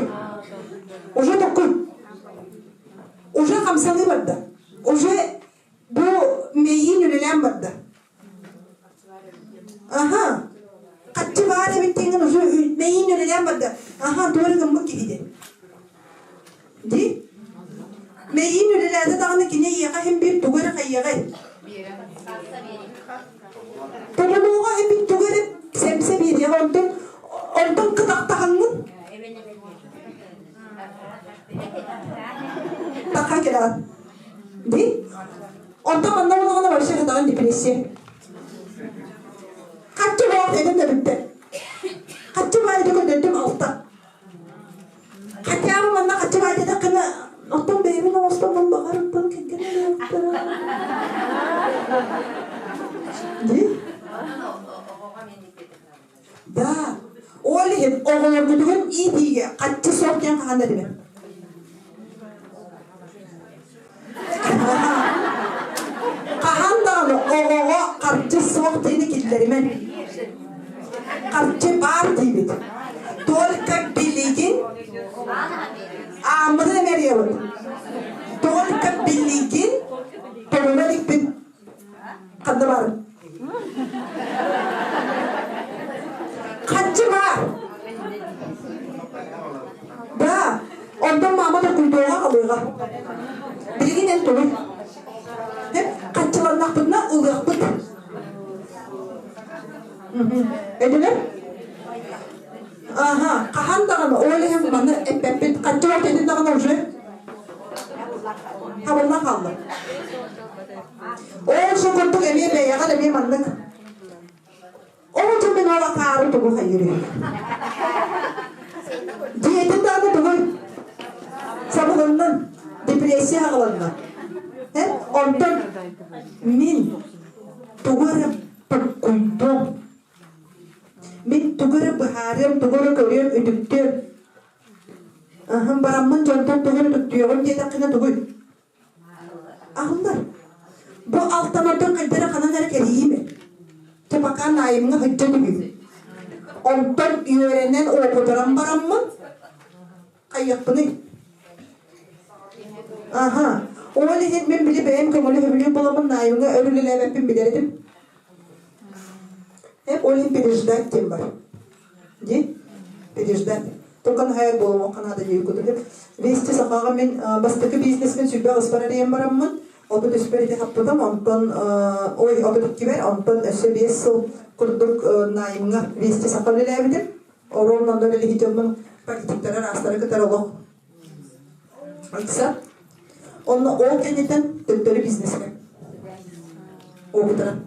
Уже такой. Уже хамсаныы барда. Уже бу мэйиин үлэлээн барда. Аха. Хаччы баар эбит диэҥҥин уже мэйиин үлэлээн барда. Аха, туора гыммыт киһи диэн. Дии? Мэйиин үлэлээтэ даҕаны кини эйиэхэ иһин биир тугу эрэ хайыаҕай? Тобулуоҕа иһин биир тугу эрэ сэмсэ биэриэҕэ онтон онтон кытахтаһаҥҥын Таха кэлэҕин. Дии? Онтон манна буоллаҕына вообще хатаҕын депрессия. Хаччы баар этэн да бүттэ. Хаччы баар этэ көрдөрдүм алта. Хотя бы манна хаччы баар диэтэххинэ, оттон бэйэбин оҥостоммун баҕарыттан кэргэним Дии? Да. Ол иһин оҕолоргутугун иитиигэ хаччы суох диэн хаһан да этимэ. Хаһан даҕаны оҕоҕо харчы суох диэни киллэримэн. Харчы баар диибит. Только билигин ааммытын эмэриэбит. Только билигин торуна иликпин. Ханна баарым? Харчы баар. Да, онтон маама толкуйдуоҕа алыаҕа. Билигин эн тугуй? Харчыланнахпытына ылыахпыт. Өйдөнөр? Аха, хаһан даҕаны ол иһин маны эппэппит. Харчы бар дедин даҕаны уже хабыллан хаалла. Ол су курдук эмиэ бэйэҕэр эмиэ маннык. Ол дьон мин ол акаары тугу хайырый? Диэтин даҕаны тугуй? Сабылыннын, депрессия аҕаланна. Онтон мин тугу эрэ токкуйдуом. Мин тугу эрэ быһаарыам, тугу эрэ көрүөм, үтүктүөм. Бараммын дьонтон тугу эрэ үтүктүөҕүм диэтэххинэ тугуй? Аһыллар. Бу алтанардан хайдара ханан эрэ кэрийиим. Чэ пока наайымҥа сылдьа түһүүм. Онтон үөрэнэн опытыран бараммын хайыахпыный? Аха. Ол иһин мин били бэйэм көҥүлү сөбүлүүр буоламмын наайымҥа өр үлэлээбэппин билэр этим. Эп ол иһин переждать диэн бар. Ди? Переждать. Только наһаа буолуохха наада диэбит курдук. Вести сахаҕа мин бастакы бизнесмен сүрбэх ыспар эрийэн бараммын, отут үспэр ити хаппытым, онтон ой, 32-бэр, онтон өссө 5 сыл курдук найымҥа Вести саха үлэлээбитим. Оруолун онно үлэлиһи дьоммун политиктары араастары кытары олох ыкса. Онно ол кэнниттэн төттөрү бизнескэ. Опытыран.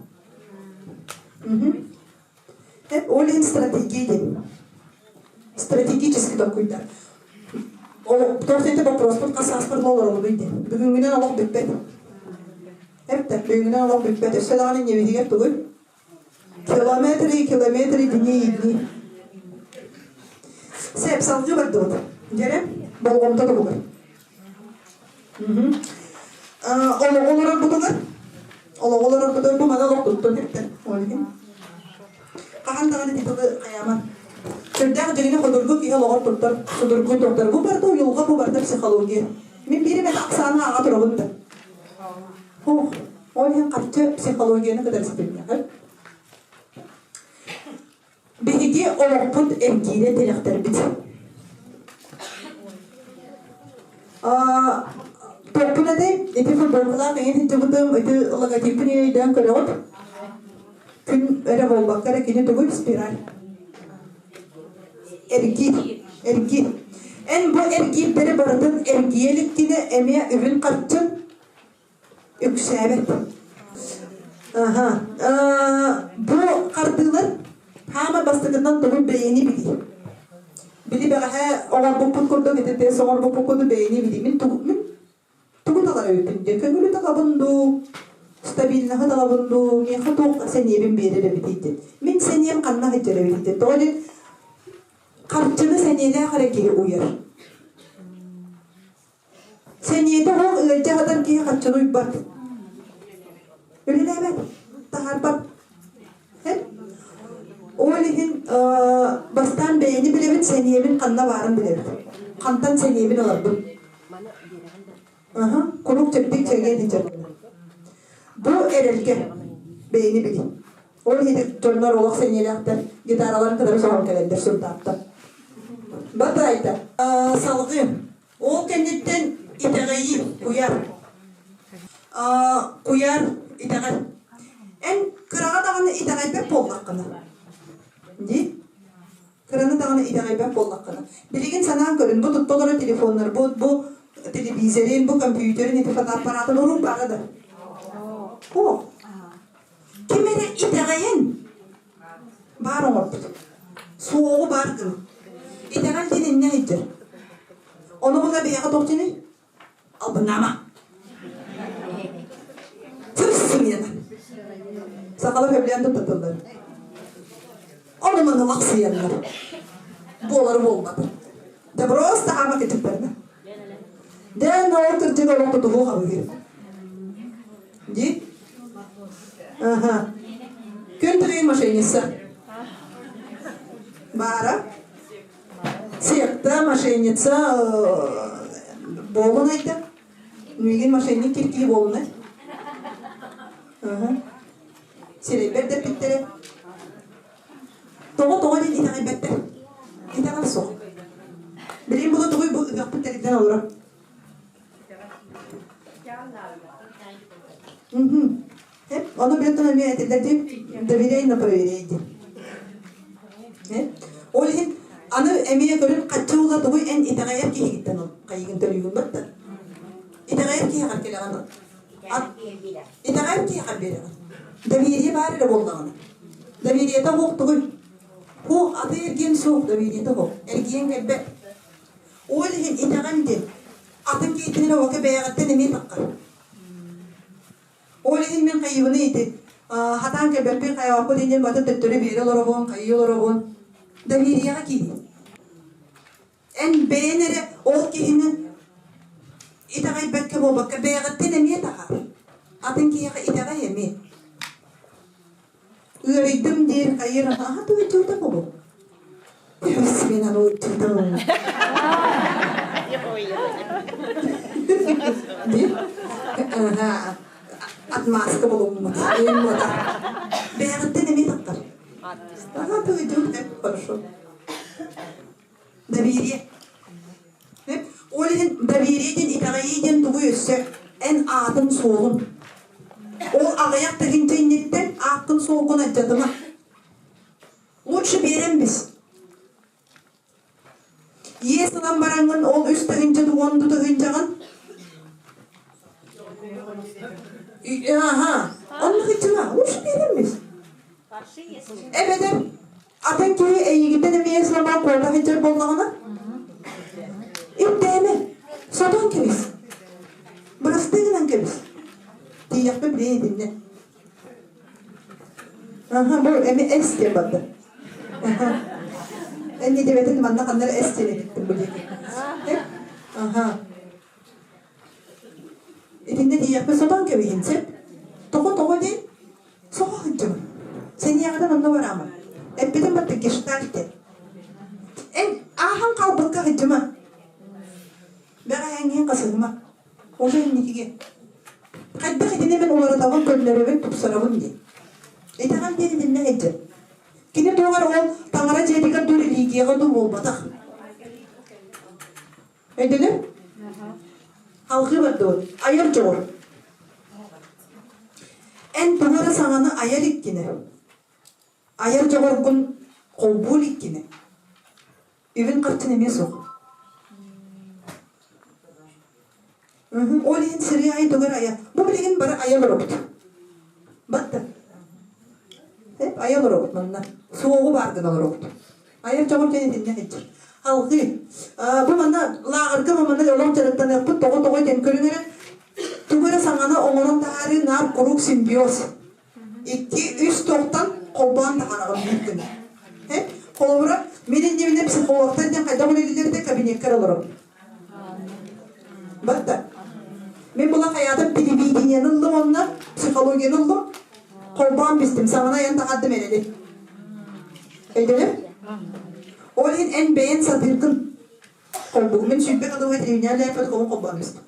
Ол иһин стратегия диэн. Стратегический толкуйдар. Туох диэтэ вопроспут хас сааспар олоробунуй диэн. Бүгүҥҥүнэн олох бүппэт. Эптэ, бүгүҥҥүнэн олох бүппэт. Өссө даҕаны иннибитигэр тугуй? Километры и километры, дни и дни. Сеп, салгыы бардыбыт. Дьэрэ, болҕомто туһугар. Олоҕу олорорбутугар, олоҕу олорорбутугар бу маны олох туттан иртэн. Ол иһин. Хаһан даҕаны титулы хайааман. Сүрдээх дьиҥинэ ходургу киһи. киһи олоҕор туттар судургу туохтар. Бу барыта уйулҕа, бу барыта психология. Мин биир эмэ ахсааны ааҕа турабын да. Ох, ол иһин харчы психологияны кытары ситимнээх. Биһиги олохпут эргиирэ тирэхтэрбит. Туохпун этэй? Ити футболкалаах эҥин сылдьыбытым, ити логотиппин өйдөөн көрөҕүт. Күн эрэ буолбакка эрэ кини тугуй спираль. Эргиир, эргиир. Эн бу эргиирдэри барытын эргийэ иликкинэ эмиэ үбүн-харчын Үксээбэт. Аха. Бу хардыылар хаама бастакынан тугу бэйэни билии. Били бэҕэһээ оҥорбуппут курдук ити тест оҥорбуппут курдук бэйэни билии. Мин тугу мин тугу талар эбиппин диэн көҥүлү талабын дуу, стабильноһы талабын дуу, миэхэ туох сэниэбин биэрэр эбитий диэн. Мин сэниэм ханна сылдьар эбитий диэн. Тоҕо диэн харчыны сэниэлээх эрэ киһи уйар. Сэниэтэ суох ыалдьа сытар киһи харчыны уйбат. Үлэлээбэт, таһаарбат. Ол иһин бастаан бэйэни билэбит, сэниэбин ханна баарын билэбит. Хантан сэниэбин ыларбын. Аха, куруук чэбдик чэгиэн сылдьар. Бу эрэлгэ бэйэни били. Ол иһин дьоннор олох сэниэлээхтэр, гитараларын кытары соһон кэлэллэр сурдаахтар. Батайда. Салгыы. Ол кэнниттэн итэҕэйии, куйаар. Куйаар итэҕэл. Эн кыраҕа даҕаны итэҕэйбэт буоллаххына. Дии? Кыраны даҕаны итэҕэйбэт буоллаххына. Билигин санаан көрүн, бу тутта олорор телефоннарбыт, бу телевизорин, бу компьютерин, ити фотоаппаратын урук баара да? О, ким эрэ итэҕэйэн баар оҥорбут. Суоҕу баар гын. Итэҕэл диэн иннэ сылдьар. Ону була биһиэхэ туох диэний? Албыннаама. Сыр сымыйана. Сахалар сөбүлээн туттатыллар. Ону маны лахсыйаллар. Буолары буолбат. Да просто ама кытыктарына. Дэн ол кырдьык олох тутуһуох абыгыр. Ди? Ага. Күн тыгын мошенница. Баара. Секта, мошенница буолун айда. Миигин мошенник киркии буолунай. Ага. Сирэйбэр дэппиттэрэ. Тоҕо тоҕо диэн итэҕэйбэттэр. Итэҕэл суох. Билигин була тугуй бу ыһыахпыт тэриллэн олорор. Ону бэттэн эмиэ этиллэр дии, доверяй, но проверяй диэн. Ол иһин аны эмиэ көрүн хачча ула тугуй эн итэҕэйэр киһигиттэн ол хайыгын төлүүгүн батта. Итэҕэйэр киһиэхэр кэлэҕин Итэҕэйэр киһиэхэр биэрэҕин. Доверие баар эрэ буоллаҕына. Довериета суох тугуй? Суох, аты эргиэн суох, довериета суох. Эргиэн кэлбэт. Ол иһин итэҕэл диэн атын киһиттэн эрэ оҕо бэйэҕиттэн эмиэ таххар. Ол иһин мин хайыыбыный ити хатаан кэлбэппин хайаабаппыт иннин баты төттөрү биэрэ олоробун, хайыы олоробун. Довериеҕа киирии. Эн бэйэн эрэ ол киһини итэҕэйбэккэ буолбакка бэйэҕиттэн эмиэ таһаар. Атын киһиэхэ итэҕэй эмиэ. Ыарыйдым диир хайыыр аха тугу болу. Смена Отмазка булуммут. Бэйэҕиттэн эмиэ тахтар. Ага, тугу хорошо. Доверие. Ол иһин доверие диэн итэҕэйии диэн тугуй өссө эн аатын-суолун. Ол аҕыйах тыһыынча инниттэн ааккын-суолгун алдьатыма. Лучше биэрэн бис. Иэс ылан бараҥҥын ол үс тыһыынча уон тыһыынчаҕын Аха, оннук иччима, лучше биэрэн бис. Эбэтэр Атын киһи эйигиттэн эмиэ сылабаа куота сылдьар буоллаҕына, ирдээмэ, сотон кэбис. Бырастыы гынан кэбис. Тиийэхпин билиэн итиннэ. Аха, бу эми эс диэн барда. Аха. Эн диэбэтин манна ханна эрэ эс диэн эбиттим бу диэки. Аха. Итиннэ тиийэхпин сотон кэбиһин сөп. Тоҕо тоҕо диэн Соҕо сылдьабын. Сэниэҕинэн онно бараамын. Эппитим барда гештальт диэн. Эн ааһа Олоҕун көннөрөбүн, тупсарабын диэн. Итэҕэл диэн итиннэ сылдьар. Кини туох эрэ ол таҥара дьиэтигэр дуу религияҕа дуу буолбатах. Өйдөнөр? Алҕыы бардыбыт. Айар дьоҕур. Эн тугу эрэ саҥаны айар иккини. Айар дьоҕургун холбуур иккини. Үбүн-харчын эмиэ суох. Ол иһин сырыы аайы тугу эрэ айа. Бу билигин бары айа олоробут. Батта. Эп айа олоробут манна. Суоҕу баар гына олоробут. Айар дьоҕур диэн итиннэ сылдьар. Алҕыы. Бу манна лааҕырга бу манна олох дьарыктаныахпыт тоҕо-тоҕо диэн көрүҥ эрэ. Тугу эрэ саҥаны оҥорон таһаарыы наар куруук симбиоз. Икки, үс тохтон холбоон таһаараҕын биир гына. Холобура, мин иннибинэ психологтар диэн хайдах үлэлииллэр кабинекка олоробун. Батта. Мин була хайаатым телевидениены ыллым онно, психологияны ыллым, холбоон бистим, саҥаны айан таһаардым эрэли. Өйдөнөр? Ол иһин эн бэйэн сатыыргын холбуу. Мин сүүрбэ кылыга телевидение лээппэт холбоон холбоон бистим.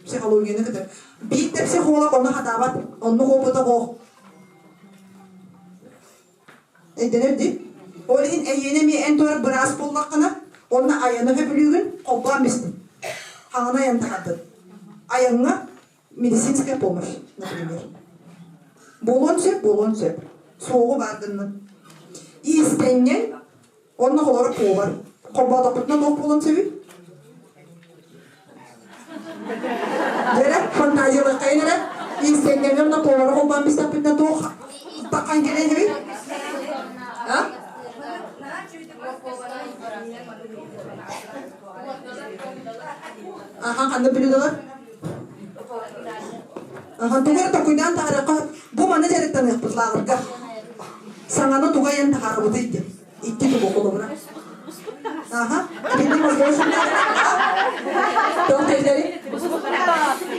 Психологияны кытары. Биир да психолог ону хатаабат, оннук опыта суох. Өйдөнөр дии? Ол иһин эйиэнэ эмиэ эн туора быраас буоллаххына, онно айаны сөбүлүүгүн, холбоон бистин. Хаҥана айан таһардын. Айаҥҥа медицинская помощь, например. Буолуон сөп, буолуон сөп. Суоҕу баар гыннын. Иистэнньэҥ, Онно холоро повар. Холбоотохпутуна туох буолуон сөбүй? Дьэрэ, фантазиялаххайын эрэ. Иистэнньэҥҥэ онно повары холбоон бистэхпитинэ туох таххан кэлиэн сөбүй? А? Аха, ханна блюдолар? Аха, тугу эрэ толкуйдаан таһаарыахха бу маны дьарыктаныахпыт лааҕырга. Саҥаны тугу айан таһаарабытый диэн. Икки тугу холобура. Аха. Итинник Тоқ тезleri?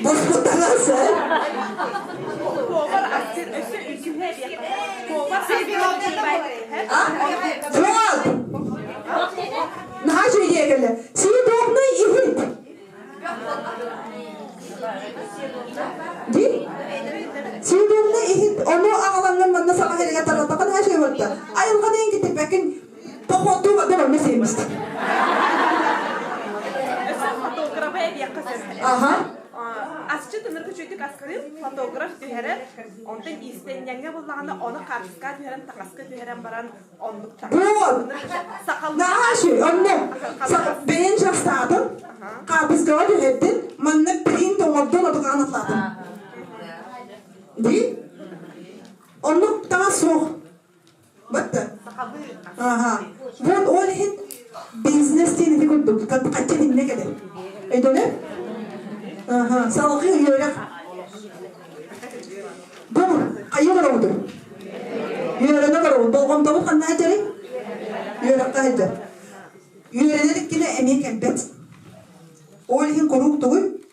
Буспуттанас, А? Вот! Наһаа үчүгэй кэллэ. Съедобный иһит. Ди? Съедобный иһит ону аҕалаҥҥын манна саха сиригэр тарҕатаххын наһаа үчүгэй буолта. Айылҕаны эн китирбэккин походу бада манна сиэммит. Өссө фотографы эбиэххэ сөп. Аха. Асчыт ынырык үчүгэйдик астыыр, фотограф түһэрэр, онтон иистэнньэҥҥэ буллаҕына ону хаартыска түһэрэн, таҥаска түһэрэн баран оннук Вот! Наһаа үчүгэй. Онно бэйэн дьахсаатын, хаартыскаҕа түһэрдин, манна принт оҥордун, отугаан атлаатын. Ди? Оннук таҥас суох. Батта. Ага. Вот ол иһин бизнес диэн ити курдук хачча итиннэ кэлэр. Өйдөнөр? Ага. Салгыы үөрэх. Бу хайа олоробутуй? Үөрэнэ олоробут. Болҕомтобут ханна сылдьарый? Үөрэххэ сылдьар. Үөрэнэр иккинэ эмиэ кэлбэт. Ол иһин куруук тугуй?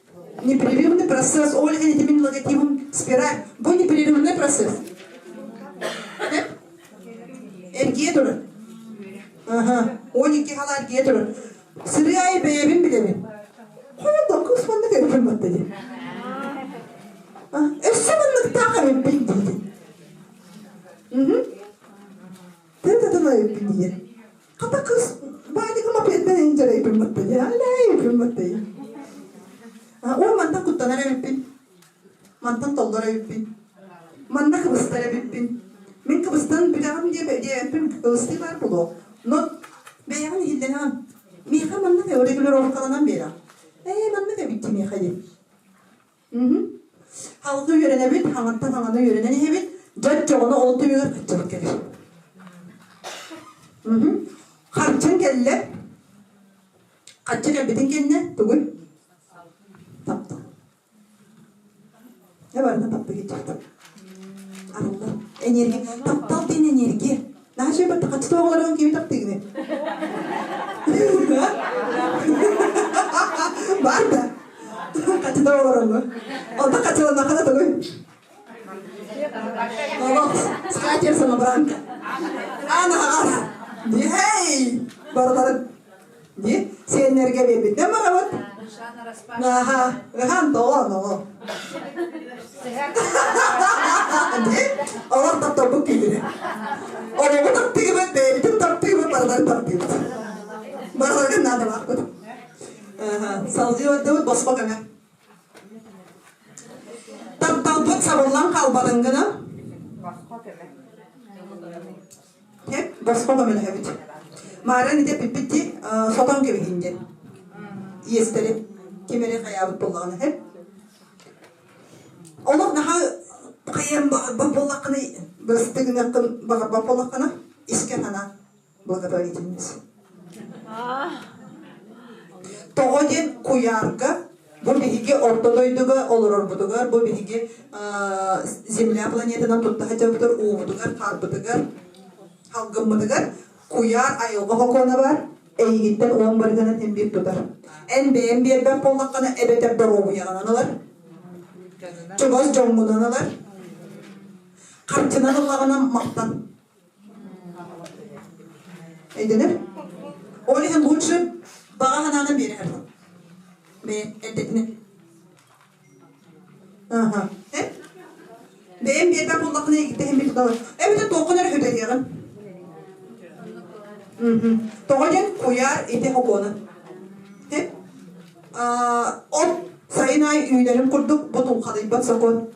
Непрерывный процесс. Ол иһин ити мин логотибым спираль. Бу непрерывный процесс. Эргийэ турар. Аха. 12 хала эргийэ турар. Сырыы аайы бэйэбин билэбин. Хойон кыыс маннык эбиппин батта дии. Өссө манныктаах эбиппин диидин. Тын эбиппин диир. Хата кыыс баалика мопедтан инжер эбиппин батта дии. Алай эбиппин батта дии. Ол мантан куттанар эбиппин. Мантан толлор эбиппин. Манна кыбыстар эбиппин. Мин кыбыстан бүтэҕим диэбэппин кыбыстыы баар буолуо. Но бэйэҕин иһиллэнэҕин. Миэхэ маннык регулировкаланан биэрэ. Ээ, маннык эбит дии миэхэ дии. Халгы үөрэнэбит, хаҥаттан хаҥаны үөрэнэн иһэбит. Дьон чоҕуну ол түмүгэр хаччыбыт кэлэр. Харчын кэллэ. Хаччы кэлбитин кэннэ тугуй? Таптал. Дьэ барыта таптыгы дьахтар. Арыллар. Энергия. Таптал диэн энергия. Наһаа үчүгэй батта хаччы оҕолорун кими таптыыгыный? Бар да. Хаччыта оҕолорун. Онто хаччыланнаххына тугуй? Олох скатер самобранка. Ана аҕас. Дихей! Барыларын Ди сиэннэргэ биэрбиттэн барабыт. Аха, ыхан тоҕо, тоҕо. Олор тапталбыт күүһүрэр. Олоҕу таптыыбыт, бэйэбитин таптыыбыт, барыларын таптыыбыт. Барыларыгар наадалаахпыт. Салгыы бардыбыт босхо көмө. Тапталбыт сабыллан хаалбатын гына. Босхо көмөлөһөбүт. Мааран ити эппиппит дии, сотон кэбиһин диэн. Иэстэри ким эрэ хайаабыт буоллаҕына һэп. Олох наһаа хайыам баҕарбат буоллаххына, бырастыы гыныаххын баҕарбат буоллаххына, искэ санаа благотворительность. Тоҕо диэн куйаарга бу биһиги орто дойдуга олорорбутугар, бу биһиги Земля планетанан тутта сылдьарбытыгар, уубутугар, хаарбытыгар, салгыммытыгар куйаар айылҕа сокуона баар, эйигиттэн уон бырыһыанын син биир тутар. Эн бэйэҥ биэрбэт буоллаххына, эбэтэр доруобуйаҕынан ылар, чугас дьоҥҥунан ылар, харчынан ыллаҕына махтан. Өйдөнөр? Ол иһин лучше баҕа санаанан биэрэр. Бэйэм эрдэтинэ. Аха. Э? Бэйэм биэрбэт буоллаххына иһин бит Эбэтэр туоххун эрэ сүтэриэҕин. Тоҕо диэн куйаар ити хокуона. Э? От сайын аайы үүнэрин курдук бу тулхадыйбат сокуон.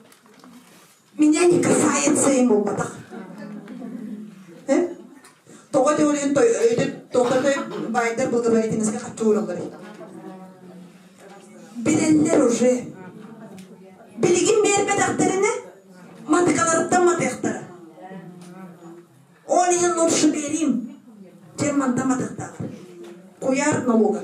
Меня не касается им буолбатах. Тоҕо теориян тоҕо баайдар благотворительностька харчы уураллар. Билэллэр уже. Билигин биэрбэтэхтэринэ матыкаларыттан матыахтара. Ол иһин лучше берим, чем мантан матыахтаах. Куйаар налога.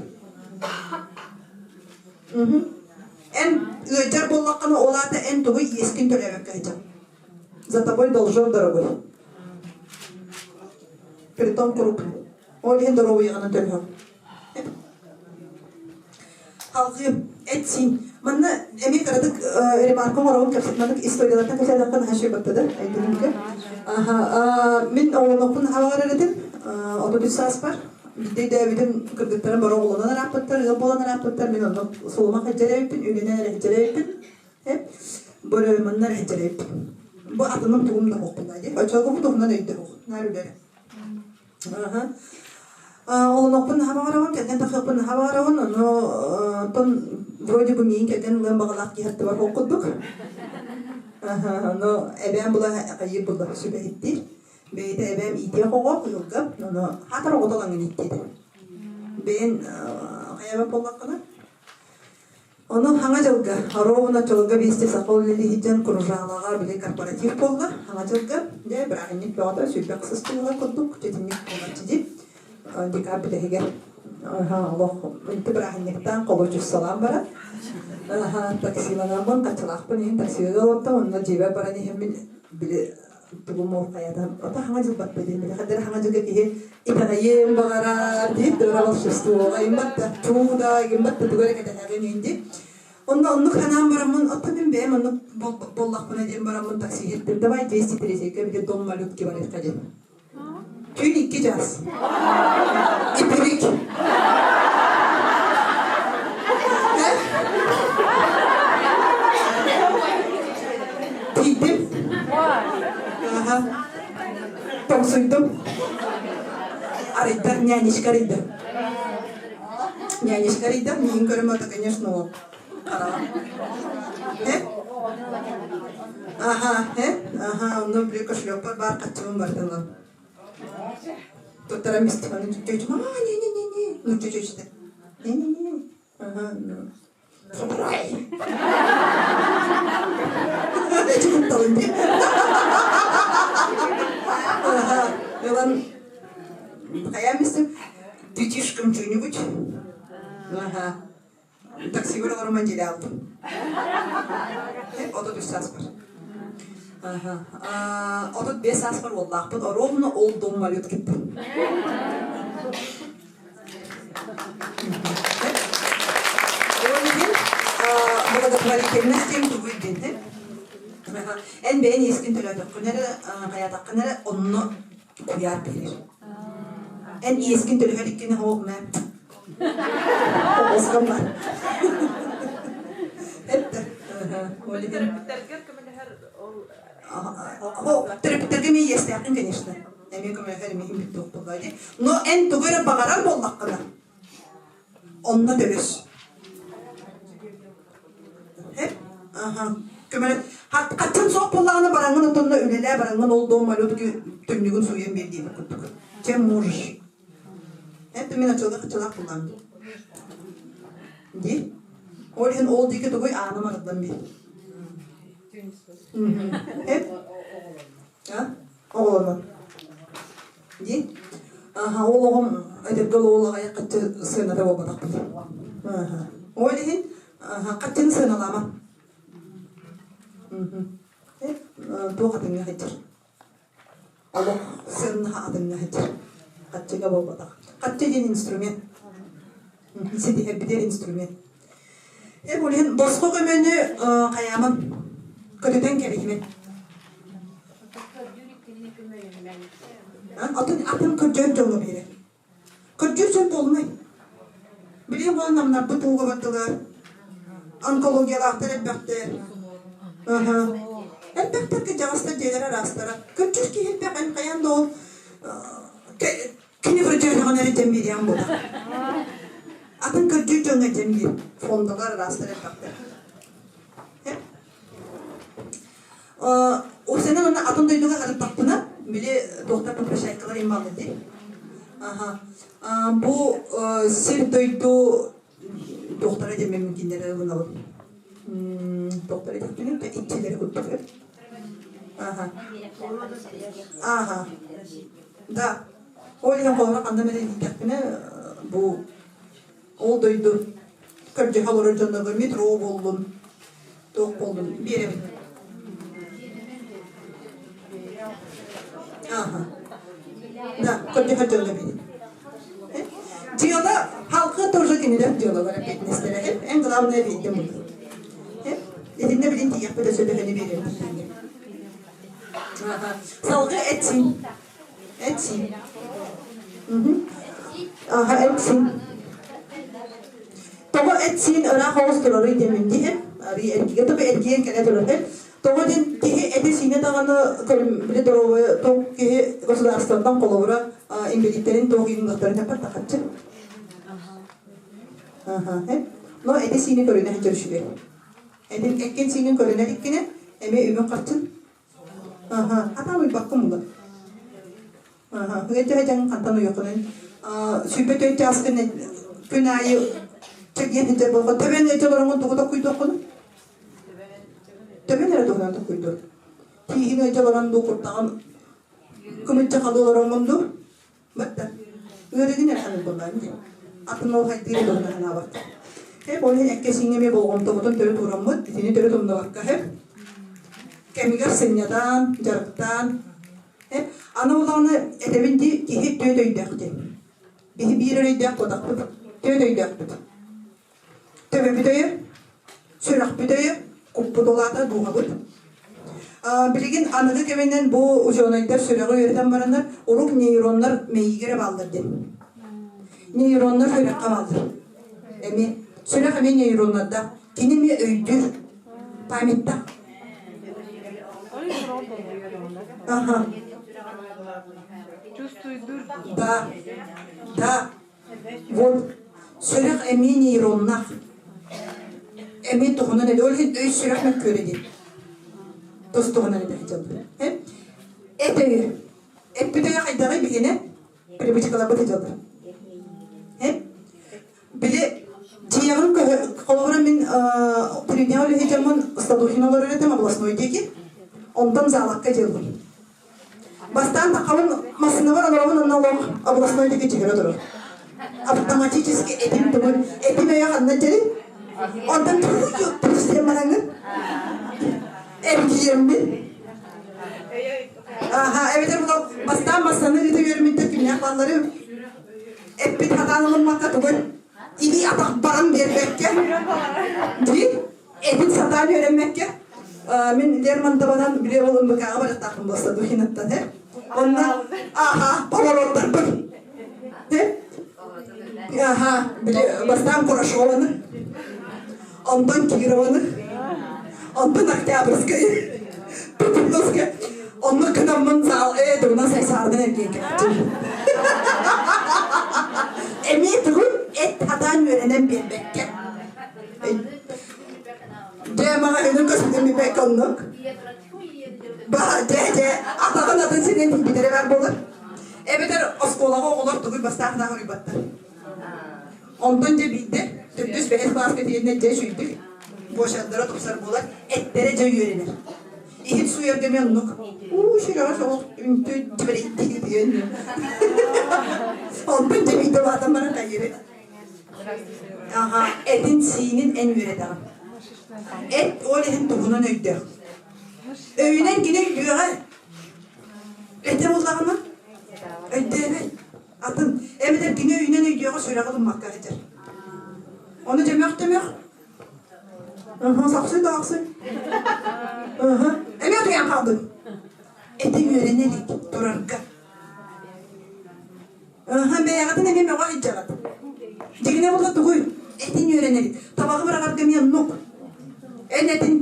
Эн ыалдьар буоллаххына, ол аата эн тугу иэскин төлөөбөккө сылдьаҕын. За тобой должок, дорогой. Притом крупный. Ол иһин доруобуйаҕынан төлөһөҕүн. Халҕыым, эт-сиин. Манна эмиэ кыратык ремарка оҥоробун кэпсэт маннык историялартан кэпсээтэххэ наһаа үчүгэй баттада өйдөнүмгө. Мин оҕолонуохпун наһаа баҕарар этим. 33 сааспар. Биирдэ өйдөөбүтүм кыргыттарым бары оҕолонон арааппыттар, ыал буолан арааппыттар. Мин онно сулумах илдьэр эбиппин, үлэнэн эрэ илдьэр эбиппин. Бу эрэ манна эрэ илдьэр эбиппин. Бу атыным тугум да суохпун дии. Оччолорго бу туһунан өйдөөх. Наар үлэ эрэ. Олонохпун наһаа баҕарабын, кэргэн тахсыахпын наһаа баҕарабын, ону оттон вроде бы миигин кэргэн ылыан баҕалаах киһи аттыбар ол курдук. Ону эбээм була хайыыр булла сүбэһиттиир. Бэйэтэ эбээм иитиэх оҕо ыалга, ону хаатар оҕото ылаҥын ииттиэтэ. Бэйэн хайаба буоллаххына Ону Хаҥа дьылга, ровно дьылга биэсти саха үлэлиһидьэн Кружалаҕа били корпоратив буолла. Хаҥа дьылга, дьэ, бырааһынньык бөҕөтө, сүүрбэх сыстыылар курдук, дьэтинник буолар дии. Декабрь бүтэһигэр олох инти бырааһынньыктаан холуочуссалаан баран, таксиланаммын, хаччылаахпын иһин таксига олордум, онно дьиэбэр баран иһэммин били тугум ол хайатан ото хаҥа дьыл батта диэн били хаддара хаҥа дьылга киһи итэҕэйиэн баҕарар диир дора волшебствоҕа иммат да чууда иммат да тугу эрэ кэтэһэҕин инди онно оннук санаан бараммын оттон мин бэйэм оннук буоллахпына диэн бараммын такси иһиттим давай 203 били дом малютки барыахха диэн түүн икки чаас итирик Тиийдим. Аха. Тоҥсуйдум. Арыйдар, нянечка арыйда. Нянечка арыйда, миигин көрөн это, конечно, ол. Хараҕа. Э? Аха, э? Аха, онно били кошелекпар баар хаччыбын барытын ылан. Туттаран истим, аны чөчүм, а, не-не-не-не, ну чөчүчтэ. Не-не-не. Ага, ну. Забирай! Эти кутталын дии. Ага, ылан хайаан истим, детишкам что-нибудь. Ага. Таксибар олоруман дьиэлэ алдым. 33 сааспар. 35 сааспар уоллаахпын. Ровно ол дом малюткиппын. Ол иһин благотворительность диэн тугуй диэн Эн бэйэн иэскин төлөөтөххүнэ эрэ, хайаатаххына эрэ онно куйаар биэрэр. Эн иэскин төлөһөр иккини оһох мэ. Оҕоском бар. Эттэ. Ол иһин Төрөппүттэргэр көмөлөһөр ол Төрөппүттэргэ эмиэ иэстээххин, конечно. Эмиэ көмөлөһөр эмиэ иһин бүттүөх буолла дии. Но эн тугу эрэ баҕарар буоллаххына, онно төлөс. Аха. Көмөлө хаччын суох буоллаҕына бараҥҥын отонно үлэлээ бараҥҥын ол дом малют түннүгүн сууйан биэр диэбит курдук. Чем можешь. Это мин очолга хаччылаах буллам дии. Дии. Ол иһин ол диэки тугуй ааным арыллан биэр. Эп? А? Оҕолонон. Дии. Аха, ол оҕом эдэргэ ол аҕайах хаччы сыаната буолбатахпын. Аха. Ол иһин хаччыны сыаналаама. Туох атыҥҥа сылдьар. Олох сыаннаһа атыҥҥа сылдьар. Хаччыга буолбатах. Хаччы диэн инструмент. Ситиһэрбитэр инструмент. Э, ол иһин босхо көмөнү хайааман көтүтэн кэбиһимэн. Атын атын көрдьөөр дьоҥҥо биэрэр. Көрдьүүр сөп буолумай. Билигин буолан намнарбыт ууга бардылар. Онкологиялаахтар элбэхтэр. Аха. Элбэхтэр кырдьаҕастар дьиэлэр араастара. Көрдьүүр киһи элбэх эн хайаан да ол кини көрдьөөтөҕүнэ эрэ дьэн биэриэм буолар. Атын көрдьүүр дьоҥҥо дьэн биир. Фондалар араастар элбэхтэр. Уопсайынан уонна атын дойдуга сырыттахпына, били доктор попрощайкалар иммаллар дии. Аха. Бу сир дойду доктора диэммин кинилэри ылынабын. Доктора диэхпинин иччилэри курдук. Аха. Аха. Да. Ол иһин холобура ханна эмэ тиийдэхпинэ бу ол дойду көрдөһө олорор дьоннорго метро буоллун, туох буоллун биэрэбин. Ааха. Да, көрдөһөр дьоҥҥо биэрин. Дьыала халкы тоже кинилэр дьыалалара эппиэтинэстэрэ. Эн главное биирдэ буолар. Итиннэ билин тиийэхпит өссө төһөнү биэрэбит. Салгыы эт-сиин. Эт-сиин. Аха, эт-сиин. Тоҕо эт-сиин ыраах оҕус турарый диэмин диһин, арый эргигэ тоҕо эргийэн кэлэ турар Тоҕо диэн киһи этэ-сиинэ даҕаны били доруобуйа тоҕ киһи государствоттан холобура инбэлииттэрин туох иҥнахтарын эппэр Аха, Но эти-сиини көрүнэ сылдьар үчүгэй. Этин эккин-сииҥин көрүнэ иликкинэ, эмиэ үбүн-харчын Аха, атаа уйбаккын була. Аха, ыйдьа дьаҥ хантан уйаххынан 24 чааскын күн аайы чэгиэн сылдьар буолга төбөн ыйдьа олороҥҥун тугу токкуйдуоххун? Төбөн эрэ туһунан токкуйдур. Тииһин ыйдьа олорон дуу куртаҕын кымычча халыы олороҥҥун дуу? Батта. Ыарыыгын эрэ ханнык буоллаҕын дии. Атын ол хайдыыр туһунан санаабат. Хеп ол иһин эккэ-сииҥҥэ эмиэ болҕомтобутун төрүт уураммыт, итини төрүт умнубакка хеп кэмигэр сынньатан, дьарыктаан хеп аны улаҕаны этэбин дии киһи түөт өйдөөх диэн. Биһи биир өйдөөх буолбатахпыт, түөт өйдөөхпүт. Төбөбүт өйө, сүрэхпит өйө, куппут улаата дууһабыт. Билигин аныгы кэминэн бу учуонайдар сүрэҕи үөрэтэн бараннар, урук нейроннар мэйиигэ эрэ бааллар диэн. Нейроннар сүрэххэ бааллар. Эмиэ сүрэх эмиэ нейроннардаах. Кини эмиэ өйдүүр, памяттаах. Ага. Да, да. Вот сүрэх эмиэ нейроннаах. Эмиэ туһунан эдэ. Ол иһин өй сүрэх мөккүөрэ диэн. Тус туһунан этэ сылдьаллар. Эт өйө. Эппит өйө хайдаҕый биһиэнэ? Привычкаларбыт сылдьаллар. Били дьиэҕин холобура мин телевидение үлэһит дьоммун Стадухин олорор этим областной диэки. Онтон заалакка дьиэлбин. Бастаан таххабын массыынабар олоробун онно олох областной диэки дьиһэрэ турар. Автоматически этим тугун, этим өйө ханна дьэрин? Онтон тугу бараҥын? Эргийэммин. Аха, эбэтэр була бастаан массыынаны ыыта үөрэммиттэр кимнээх бааллары эппит хатаан ылыммакка тугун илии атах баран биэрбэккэ дии Этин сатаан үөрэммэккэ, мин Лермонтованан били ол МВК-ҕа барыахтаахпын буолса Духинаттан, э? Онно аха, повороттарбын. Э? Аха, били бастаан Курашованы, онтон Кированы. Онтон Октябрьскай, Петровскай, онно кынаммын саал ээ тугунан сайсаардан эргиэн кэлээччим. Эмиэ тугун эт хатаан үөрэнэн биэрбэккэ. Дьэ, маҕа үнүн көспүтүн билбэккэ оннук. Ба, дьэ, дьэ, атаҕын атын сиринэн тиийбитэрэ баар буолар. Эбэтэр оскуолаҕа оҕолор тугуй бастаахнаах уруйбаттар. Онтон дьэ биирдэ төрдүс бэһис кылааска тиийэннэ дьэ үчүйдүк буочардара тупсар буолар, эттэрэ дьэ үөрэнэр. Иһит сууйарга эмиэ оннук. Уу, сүрэҕэ соҕус үнтү дьибэрийдии диэн. Онтон дьэ биирдэ улаатан баран хайыыры. Аха, этин-сиинин эн үөрэтэҕин. Эт ол иһин туһунан өйдөөх. Өйүнэн кини өйдүөҕэ. Этэ буоллаҕына өйдөөбөт. Атын эбэтэр кини өйүнэн өйдүөҕэ сүрэҕи ылыммакка сылдьар. Ону дьэмэх-тэмэх сахсый да ахсый. Эмиэ утуйан хаалдым. Эти үөрэнэ илик турарга. Бэйэҕитин эмиэ мөҕө сылдьаҕыт. Дьигинэ буолла тугуй? Этин үөрэнэ илик. Табаҕы быраҕарга эмиэ оннук. Эн этин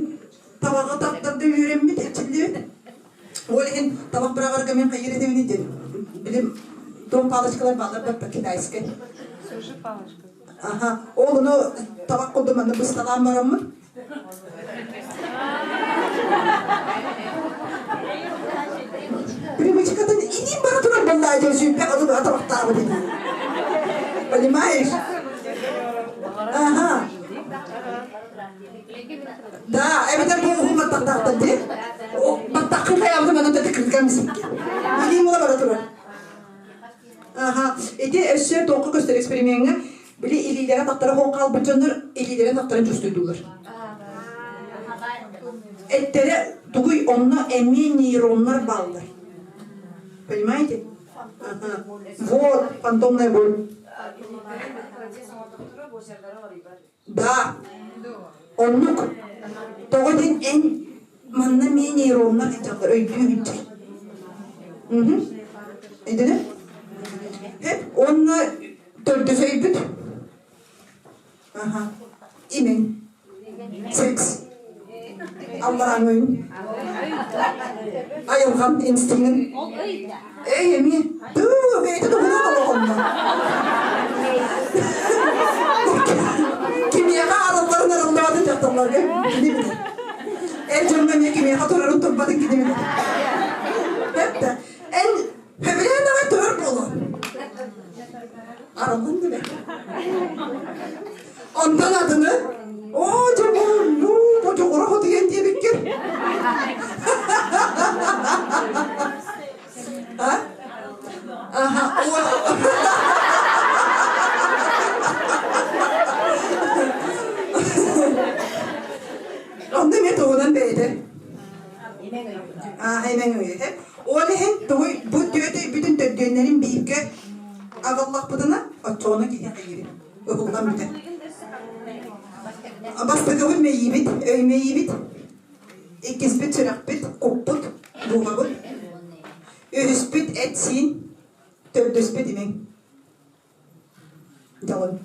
табаҕы тартарда үөрэммит, эрчиллибит. Ол иһин табах быраҕарга мин хайыыр этибин диэн билим дом палочкалар бааллар баппа китайскай. Аха, ол ону табах курдук манна бысталаан бараммын. Привычкатын иниин бара турар буоллаа дьон сүүрбэх ылы быһа табахтаабыт ини. Понимаешь? Ага. Да, эбэтэр бу уһун баттахтаахтар дии. Баттаххын хайаабытым аны төтө кырган мисикки. Илиим ула бара турар. Аха, ити өссө туохха көстөр эксперимеҥҥэ били илиилэрэ тахтара хоох хаалбыт дьоннор илиилэрин тахтарын чувствуйдуулар. Эттэрэ тугуй онно эмиэ нейроннар бааллар. Понимаете? Ага. Вот, фантомная боль. Да, оннук. Тоҕо диэн эн манна эмиэ нейроннар сылдьаллар, өйдүү сылдьар. Мгм. Өйдөнө? Хэп, уонна төрдүс өйбүт. Аха. Имэҥ. Секс. Алларааҥы өйүн. Айылҕан инстинктин. Эй, эмиэ. Туу, бэйэтэ туһунан олоҕунна. Кимиэхэ арылларын арыллыбатын дьахталларга кини билэр. Эр дьоҥҥо эмиэ кимиэхэ турарын турбатын кини билэр. Эптэ, эн хөбүлээн аҕай турар буолуо. Арыллан да бэрт. Онтон атыны, оо, дьэ бу, бу дьоҕура хотуйан диэбиккин. А? Ага. Онно эмиэ тугунан бэйэтэ? Аа, имэҥ өйөтэ. Ол иһин тугуй бу түөт өйбүтүн төрдүөннэрин бииргэ аҕаллахпытына, оччоҕуна киһи хайыырын ыһыллан бүтэр. Бастакыбыт мэйиибит, өй мэйиибит, Иккиспит сүрэхпит, куппут, дууһабыт. Үһүспүт эт-сиин, төрдүспүт имэҥ. Дьолун.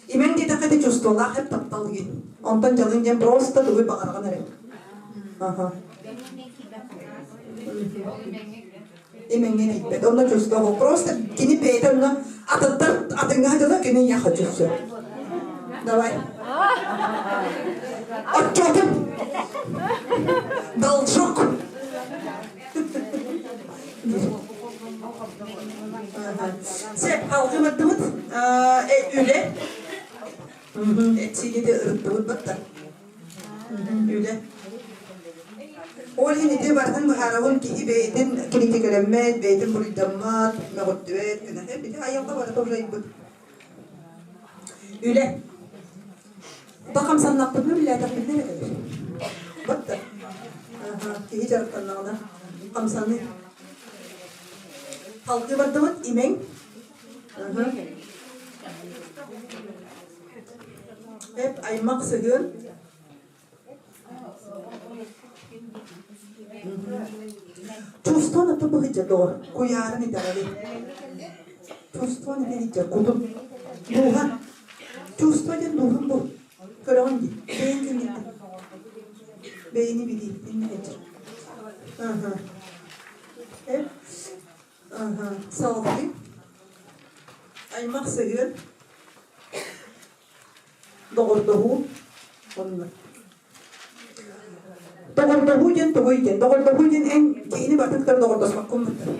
Имэҥ диэтэххэ ити чувстволаах эп таптал диэн. Онтон дьалын диэн просто тугу баҕараҕын эрэ. Аха. Имэҥҥэ тиийбэт. Онно чувство просто кини бэйэтэ онно атыттар атыҥҥа дылы кини я хочу все. Давай. Отчетун. Должок. Сеп, алгы бардыбыт. Үлэ. Этсиигити ырыттыбыт батта. Үлэ. Ол иһин ити барытын быһаарабын киһи бэйэтин критикэлэммэт, бэйэтин буруйдаммат, мөҕүттүбэт гына. Ити айылҕа барыта ужайбыт. Үлэ. Ба хамсаннахпытына үлэлээтэхпитинэ эрэ кэлэр. Батта. Киһи дьарыктаннаҕына хамсаныы. Халгыы бардыбыт имэҥ. Эп аймах сыһыан Чувствон аты быһыдьа доҕор, куйаарын итэҕэли. Чувствон итэҕэли кутун. Дууһа. Чувство диэн дууһам бу. Көрөҕүн дии. Бэйэҥ кимҥиттэн? Бэйэни билии. Иннэ сылдьар. Аха. Э? Аха. Салгыы. Аймах сыһыан. Доҕордоһуу. Онно. Доҕордоһуу диэн тугуй диэн? Доҕордоһуу диэн эн киһини барытын кытары доҕордоспоккун бытта.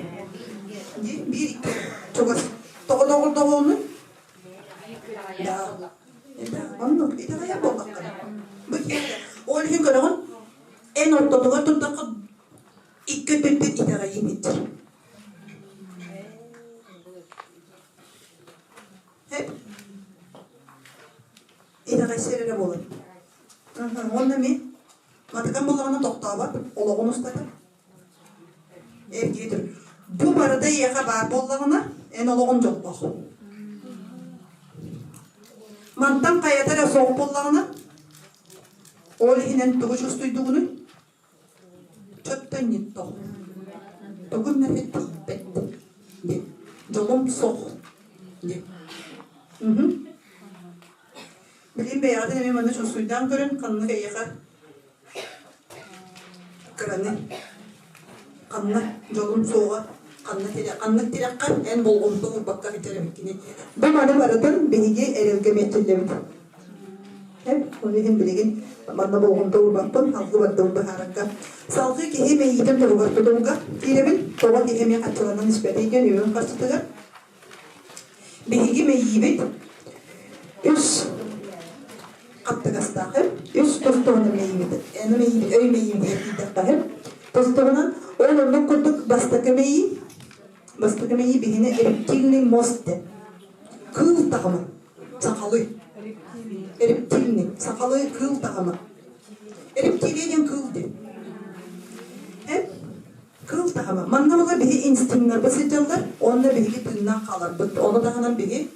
Дии, биир икки чугас. Тоҕо доҕордоһууну? Да. Да, оннук. Итэҕэйэр буоллаххына. Бу киһи ол иһин көрөҕүн, эн ортотугар турдахха икки өттүттэн итэҕэйии иттир. Hep итэҕэйсэр эрэ буолар. Уонна эмиэ матыкан буоллаҕына тохтообот, олоҕун устата эргийэ турар. Бу барыта эйиэхэ баар буоллаҕына, эн олоҕун дьоллоох. Мантан хайата эрэ суох буоллаҕына, ол иһинэн тугу чувствуйдугунуй? Чөптөн ниттох. Тугун эрэ тиийбэт диэн. Дьолум суох диэн. Билигин бэйэҕитин эмиэ манна чувствуйдаан көрүн, ханнык эйиэхэ кыраны, ханна дьолун суоҕа, ханна тирэх, ханнык тирэххэ эн болҕомто уурбакка сылдьар эбиккиний. Бу маны барытын биһиги эрэлгэ миэттиллэбит. Эн ол иһин билигин манна болҕомто уурбаппын, салгыы бардым быһаарарга. Салгыы киһи мэйиитин туругар тутулга киирэбин, тоҕо киһи эмиэ хаччыланан испэтий диэн үбүн харчытыгар Биһиги мэйиибит үс хаттыгастаах үс тус-туһунан мэйиибит аны мэйиибит өй мэйиибит диэтэххэ тус-туһунан ол оннук курдук бастакы мэйии бастакы мэйии биһини рептильный мозг диэн кыыл таһыма сахалыы рептильный сахалыы кыыл таһыма рептилия диэн кыыл диэн Кыыл таһыма. Манна була биһи инстинктарбыт сылдьаллар, уонна биһиги тыыннаах хааларбыт. Ону таһынан биһи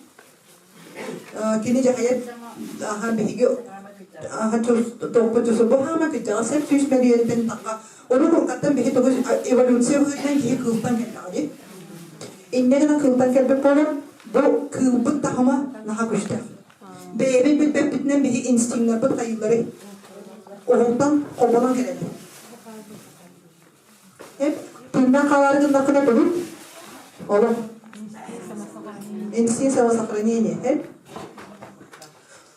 кини дьаһайар аха биһиги аха топпут бу хаама кырдьаҕас сеп сүүс мөлүйүөнтэн тахха ону куркаттан биһи тугу эволюция быһыытынан киһи кыылтан кэллэҕэ дии. Инньэ гынан кыылтан кэлбит буолан бу кыылбыт таһыма наһаа күчтээх. Бэйэбит билбэппитинэн биһи инстинктарбыт хайыылары оһолтон холбонон кэлэллэр. Тыыннаах хаалаары гыннаххына бүгүн олох инстинкт самосохранения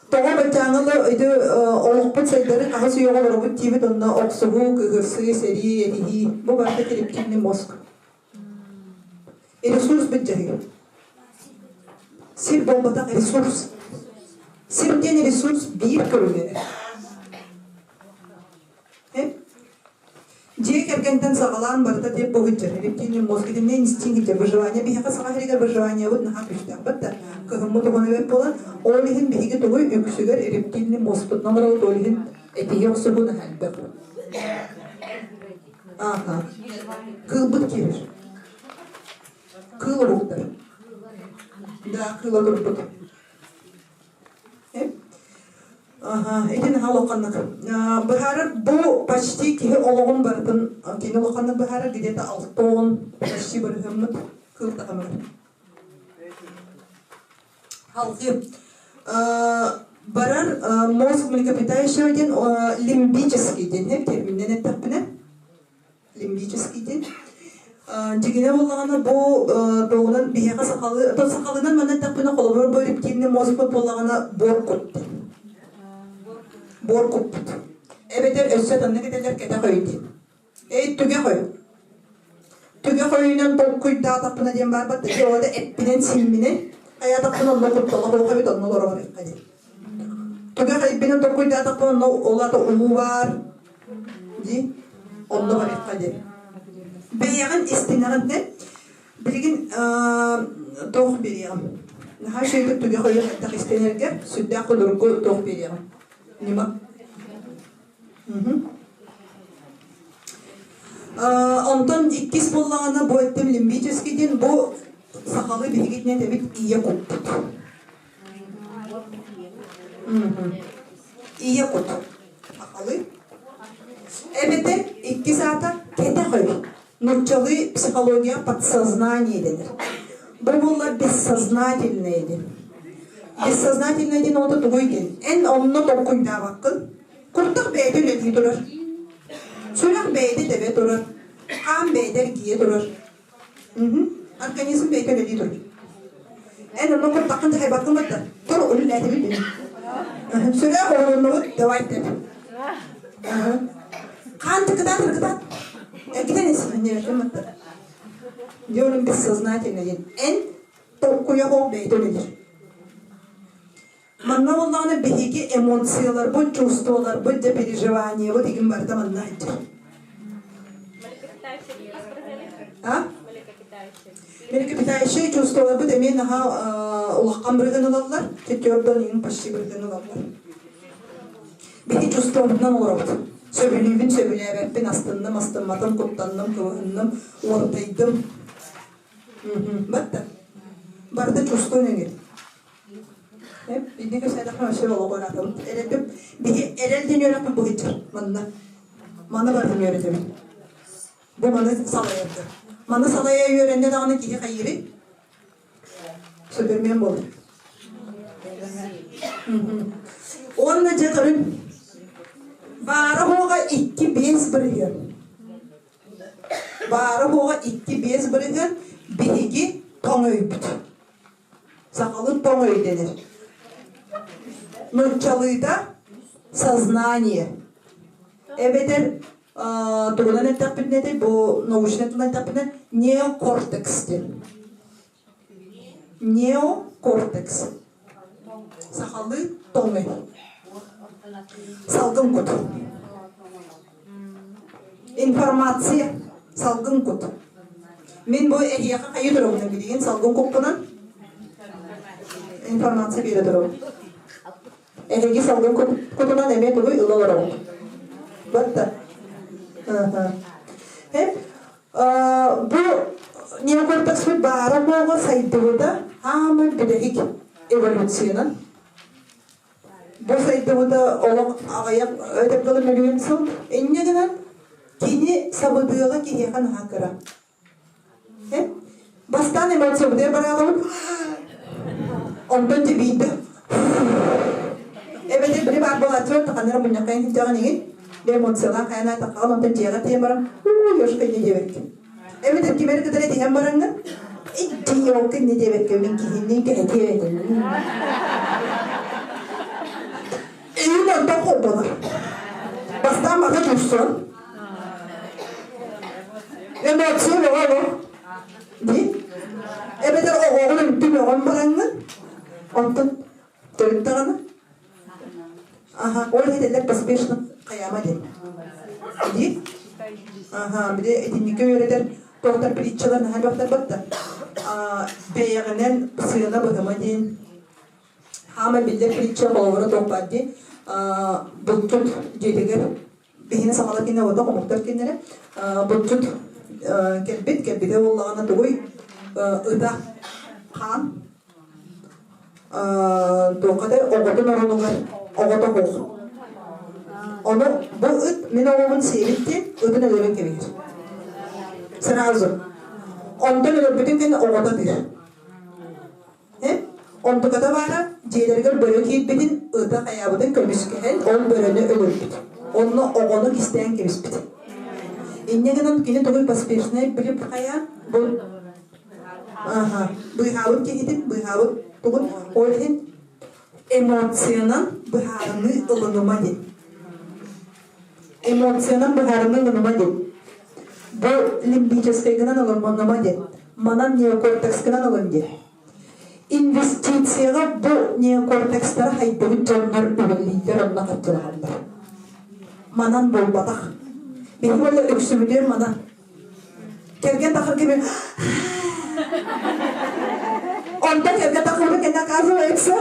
Тоҕо баччааҥҥы ити олохпут сайдарын хаһыс үйэҕэ олоробут диибит онно охсуһуу, кыһырсыы, сэрии, этиһии бу барыта рептильный мозг. Ресурс бүддьэһигэ. Сир буолбатах ресурс. Сир диэн ресурс биир көрүҥэ. Дьиэ кэргэнтэн саҕалаан барыта диэп бу сылдьар. Рептильный мозг итиннэ инстинкт дьэ выживание биһиэхэ саха сиригэр выживаниебыт наһаа күүстээх да кыһыммыт уһун эбит буолан ол иһин биһиги тугуй үксүгэр рептильный мозгпутунан олоробут ол иһин этиһи охсуһуу наһаа элбэх. Ааха. Кыылбыт киирэр. Кыыл уһуктар. Да, кыыла турбут. Ити наһаа улаханнык быһаарар бу почти киһи олоҕун барытын кини улаханнык быһаарар где-то 60 почти бырыһыаммыт кыыл таһымыгар. Халҕыы барар мозг млекопитающего диэн лимбический диэн терминнэн эттэхпинэ лимбический диэн. Дьигинэ буоллаҕына бу туоҕунан биһиэхэ сахалыы, то сахалыынан манна эттэхпинэ холобур бу рептильный мозгпут буоллаҕына буор кут диэн. Буор куппут. Эбэтэр өссө таннык этэллэр кэтэх өй диэн. Эй түгэх өй. Түгэх өйүнэн толкуйдаатахпына диэн баарбат да дьэ эппинэн симминэн хайаатахпына онно куттала суох эбит онно олоро барыахха диэн. Түгэх өйбүнэн толкуйдаатахпына онно ол аата уу баар дии онно барыахха диэн. Бэйэҕин истинэҕин да билигин туох биэриэҕим. Наһаа үчүгэйдик түгэх өйү хайдах истинэргэ сүрдээх судургу туох биэриэҕим. Ньыма. Онтон иккис буоллаҕына бу эттим лимбический диэн бу сахалыы биһигитинэн эбит ийэ куппут. Ийэ кут. Сахалыы. Эбэтэр иккис аата кэтэх өй. Нууччалыы психология подсознание дэнэр. Бу буолла бессознательное диэн. Бессознательное диэн оҕото тугуй диэн. Эн онно толкуйдаабаккын. Куртах бэйэтэ үлэлии турар. Сүрэх бэйэтэ тэбэ турар. Хаан бэйэтэ эргийэ турар. Организм бэйэтэ үлэлии турар. Эн онно куртаххын дьаһайбаккын батта. Тур үлэлээтибит дии. Сүрэх оҕолоннубут, давай деп. Хаан тыкытаат тыкытаат. Эргитэн ис, батта. Диэн бессознательно диэн. Эн толкуйа ол бэйэтэ үлэлиир. Манна буоллаҕына биһиги эмоцияларбыт, чувстволарбыт, дьэ переживаниебыт игин барыта манна сылдьар. А? Млекопитающие чувстволарбыт эмиэ наһаа улахан бырыгын ылаллар, четвердон игин почти бырыгын ылаллар. Биһи чувствобутунан олоробут. Сөбүлүүбүн, сөбүлээбэппин, астынным, астымматым, куттанным, кыбыһынным, уордайдым. Батта. Барыта чувство нөҥүө. Инники сэдэхэ өссө олоҕу ыраатабыт. Эрэлбит биһи эрэл диэн үөрэхпит быһыйдыр манна. Маны барытын үөрэтэбит. Бу маны салайарга. Маны салайа үөрэннэ даҕаны киһи хайыырый? Супермен буолар. Уонна дьэ көрүн баара буоҕа 2-5%. Баара-суоҕа 2-5% биһиги тоҥ өйбүт. Сахалыы тоҥ өй дэнэр. Нууччалыыта сознание. Эбэтэр тугунан эттэхпитинэ этэй, бу научнай тылынан эттэхпитинэ неокортекс диэн. Неокортекс. Сахалыы тоҥ өй. Салгын кут. Информация. Салгын кут. Мин бу эһиэхэ хайыы туругунан билигин салгын куппунан информация биэрэ туругун. Эһиги салгын кутунан эмиэ тугуй ыла олороҕут. Батта. Бу неокортекспыт баара буола сайдыбыта хаамар бүтэһик эволюциянан. Бу сайдыбыта олох аҕыйах өтөргөлө мөлүйүөн сыл. Инньэ гынан кини сабыдыала киһиэхэ наһаа кыра. Бастаан эмоциябытыгар бараалабыт. Онтон дьэ биирдэ эбэтэр били баар буолааччылар таханнара мунньаххайын сылдьаҕын игин эмоциялаах хайан аатаххаҕын онтон дьиэҕэ тиийэн баран уу ёшка инньэ диэбэккин эбэтэр ким эрэ кытары этиһэн бараҥҥын идиотка инньэ диэбэккэ мин киһинниин кэһэтиэ этим Эйин онтон холбонор бастаан бата турсон эмоция бөҕө олох дии эбэтэр оҕоҕун үнтү мөҕөн бараҥҥын онтон төрүт даҕаны аха ол иһитэллэр поспешно хайаама диэн дии аха били итинникке үөрэтэр туохтар притчалар наһаа элбэхтэр батта бэйэҕинэн сыана быһыма диэн Хаамай биллэр притча холобура туох баар дии булчут дьиэтигэр биһини сахалар кинэ уота хомуктар кинилэрэ булчут кэлбит кэлбитэ буоллаҕына тугуй ыта хаан туохха да оҕотун оронугар оҕото суох ону бу ыт мин оҕобун сиэбит диэн ытын өлөрөн кэбиһэр сразу онтон өлөрбүтүн кэннэ оҕото тыыр Онтуката баара, дьиэлэригэр бөрө киирбитин, ыта хайаабытын көмүскэһэн, ол бөрөнү өлөрбүт. Онно оҕону кистээн кэбиспит. Инньэ гынан кини тугуй поспешный билип хайаан бу аха быыһаабыт киһитин быыһаабыт тугун ол иһин эмоциянан быһаарыныы ылыныма диэн. Эмоциянан быһаарыныы ылыныма диэн. Бу лимбическайгынан ылыныма диэн. Манан неокортекскынан ылын диэн. Инвестицияҕа бу неокортекстары хайдыбыт дьоннор үлэлииллэр онно харчылаһаллар. Манан буолбатах. Биһиги уонна үксүбүтүгэр манан. Кэргэн тахар кими Онтон кэргэн тахсыбыт кэннэ оказывается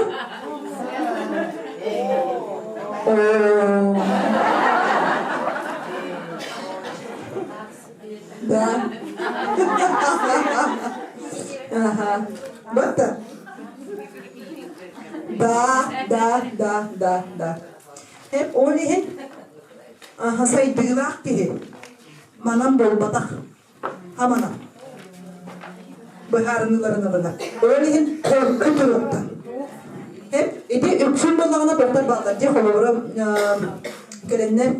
Да. Ага. Вот Да, да, да, да, да. Hep ол иһин аха сайдыылаах киһи манан буолбатах хамана быһаарыныыларын ылына. Ол иһин холку туруктан. Ити үксүн буоллаҕына туохтар бааллар дии холобура кэлэннэр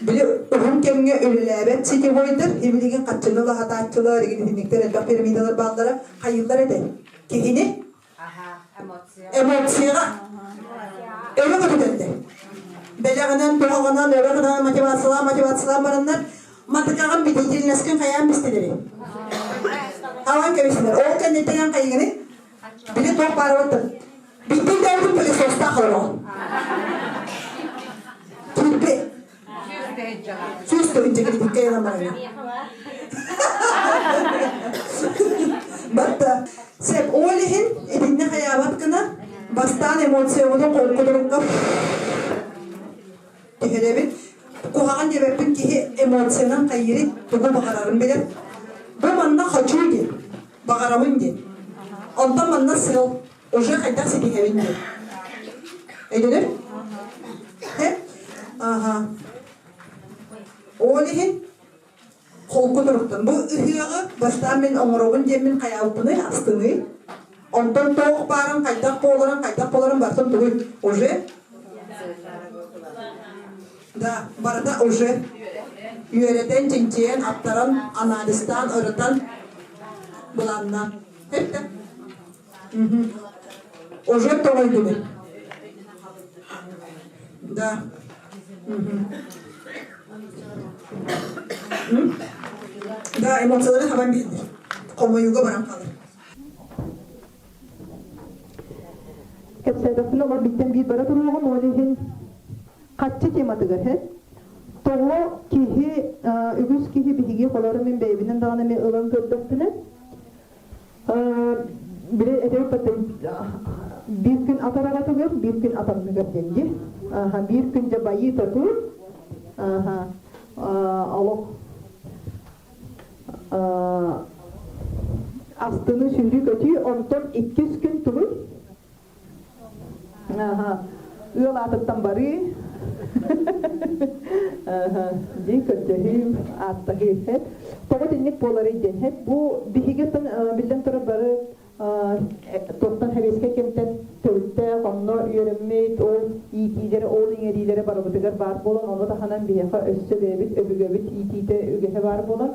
били уһун кэмҥэ үлэлээбэт сетевойдар билигин хаччыны лаһатааччылар итинниктэр элбэх пирамидалар бааллара хайыыллар этэ киһини эмоцияҕа өрө көтүтэллэр бэлэҕинэн туһаҕынан өрө гынан мотивациялаан мотивациялаан бараннар матыкаҕын битиитилинэскин хайаан бистилэри аван кэбистилэр ол кэнниттэн хайыгыны Били туох баар буолтун. Биттин дээбитин пылесостаах олороҕун. Кирби. Сүүс тыһыынча кирбиккэ ыламарына. Батта. Сеп, ол иһин итиннэ хайаабат гына бастаан эмоциябытын холкутурукка түһэрэбит. Куһаҕан диэбэппин киһи эмоциянан хайыырын тугу баҕарарын билэр. Бу манна хочу диэн. Баҕарабын диэн. Онтон манна сыал уже хайдах ситиһэбин диэн. Өйдөнөр? Аха. Ол иһин холку туруктан. Бу ыһыаҕы бастаан мин оҥоробун диэммин хайаабыппыный астыныы. Онтон туох баарын, хайдах буоларын, хайдах буоларын барытын тугуй уже Да, барыта уже үөрэтэн, чинчийэн, аттаран, анализтаан, ырытан былаанна. Эттэ. Уже тоҥойдубут. Да. Да, эмоциялары хабан биһилдир. Хомойууга баран хаалар. Кэпсээтэхпинэ олор биттэн биир бара туруоҕум, ол иһин Хаччы тематыгар һэ. Тоҕо киһи үгүс киһи биһиги холору мин бэйэбинэн даҕаны эмиэ ылан көрдөхпүнэ били этэр биир күн атар аратыгар, биир күн атанныгар диэн дии. Биир күн дьэ байыы татуу олох астыны сүүрүү көтүү онтон иккис күн тугуй Ыал аатыттан барыы. Дии көрдөһүү, ааттаһыы. Тоҕо итинник буоларый диэн. Бу биһиги биллэн турар бары туохтан сэбиэскэй кэмтэн төрүттээх, онно үөрэммит, ол иитиилэрэ, ол иҥэриилэрэ барыбытыгар баар буолан, ону таһынан биһиэхэ өссө бэйэбит өбүгэбит иитиитэ үгэһэ баар буолан,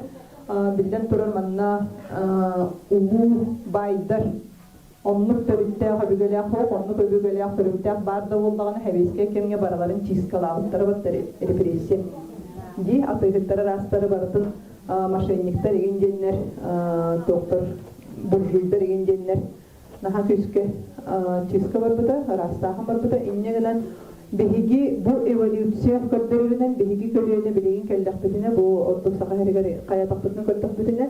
биллэн турар манна улуу баайдар Оннук төрүттээх өбүгэлээх суох, оннук өбүгэлээх төрүттээх баар да буоллаҕына, сэбиэскэй кэмҥэ барыларын чисткалаабыттара баттар репрессия. Дии атыыһыттар араастары барытын мошенниктар игин диэннэр, туохтар буржуйдар игин диэннэр наһаа күүскэ чистка барбыта, ыраастааһын барбыта. Инньэ гынан биһиги бу эволюция көрдөрөрүнэн биһиги көлүөнэ билигин кэллэхпитинэ бу ордук Саха сиригэр хайатахпытына көрдөхпүтүнэ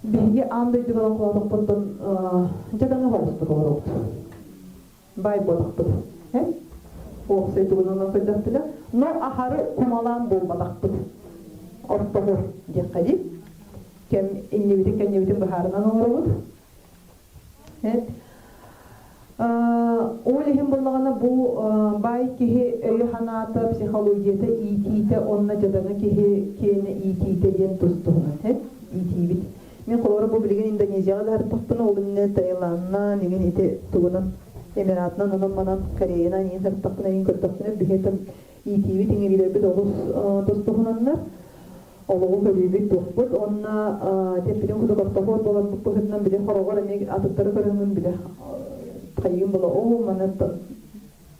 Биһиги аан дойдуга олоҥхолоотохпуттан дьадаҥы соҕустук олоробут. Баай буолахпыт. Уопсай тугунан көрдөхпүнэ, но аһары кумалаан буолбатахпыт. Ортоһур диэххэ дии. Кэм иннибитин кэннибитин быһаарынан олоробут. Ол иһин буоллаҕына бу баай киһи өйө-санаата, психологията иитиитэ уонна дьадаҥы киһи киэнэ иитиитэ диэн тус-туһунан иитиибит. Мин холобура бу билигин Индонезияҕа да сырыттахпына, ол иннинэ Таиланнаан, игин ити тугунан Эмиратынан, онон-манан, Кореянан иин сырыттахпына, иин көрдөхпүнэ, биһи там иитиибит, иҥириилэрбит олус тус-туһунаннар. Олоҕу көрүүбүт туохпут уонна тэппитин курдук ортохуот буоларбыт быһыытынан били хороҕор эмиэ атыттары көрөҥҥүн билэ хайыым була оо маны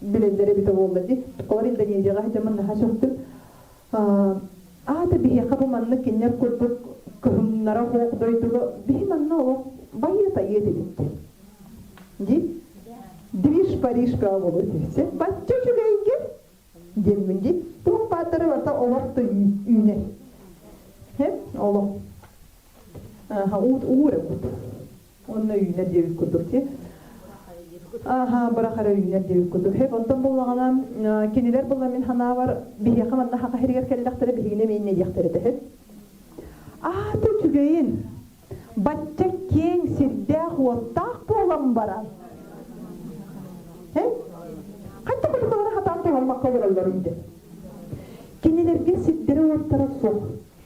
билэллэр эбитэ буолла дии олор Индонезияҕа сылдьаммын наһаа сөхтүм аата биһиэхэ бу маннык кинилэр курдук кыһымнара суох дойдуга биһи манна олох байыа-тайыа этибит дии Движ Париж буолуо этибит бачча үчүгэйгэ диэммин дии. Туох бааттара барыта олох да үүнэр. Олох. Уу эрэ кут. Онно үүнэр диэбит курдук дии. Аха, бырах эрэ үүнэр диэбит курдук. Хеп, онтон буллаҕына кинилэр була мин ханаабар биһиэхэ манна хаха сиригэр кэллэхтэрэ биһигини эмиэ инньэ диэхтэрэ этэ. Аата үчүгэйин. Бачча киэҥ сирдээх-уоттаах буолан баран, хайдах курдук хатаан туһаммакка олороллор инде. Кинилэргэ сирдэрэ-уоттара суох.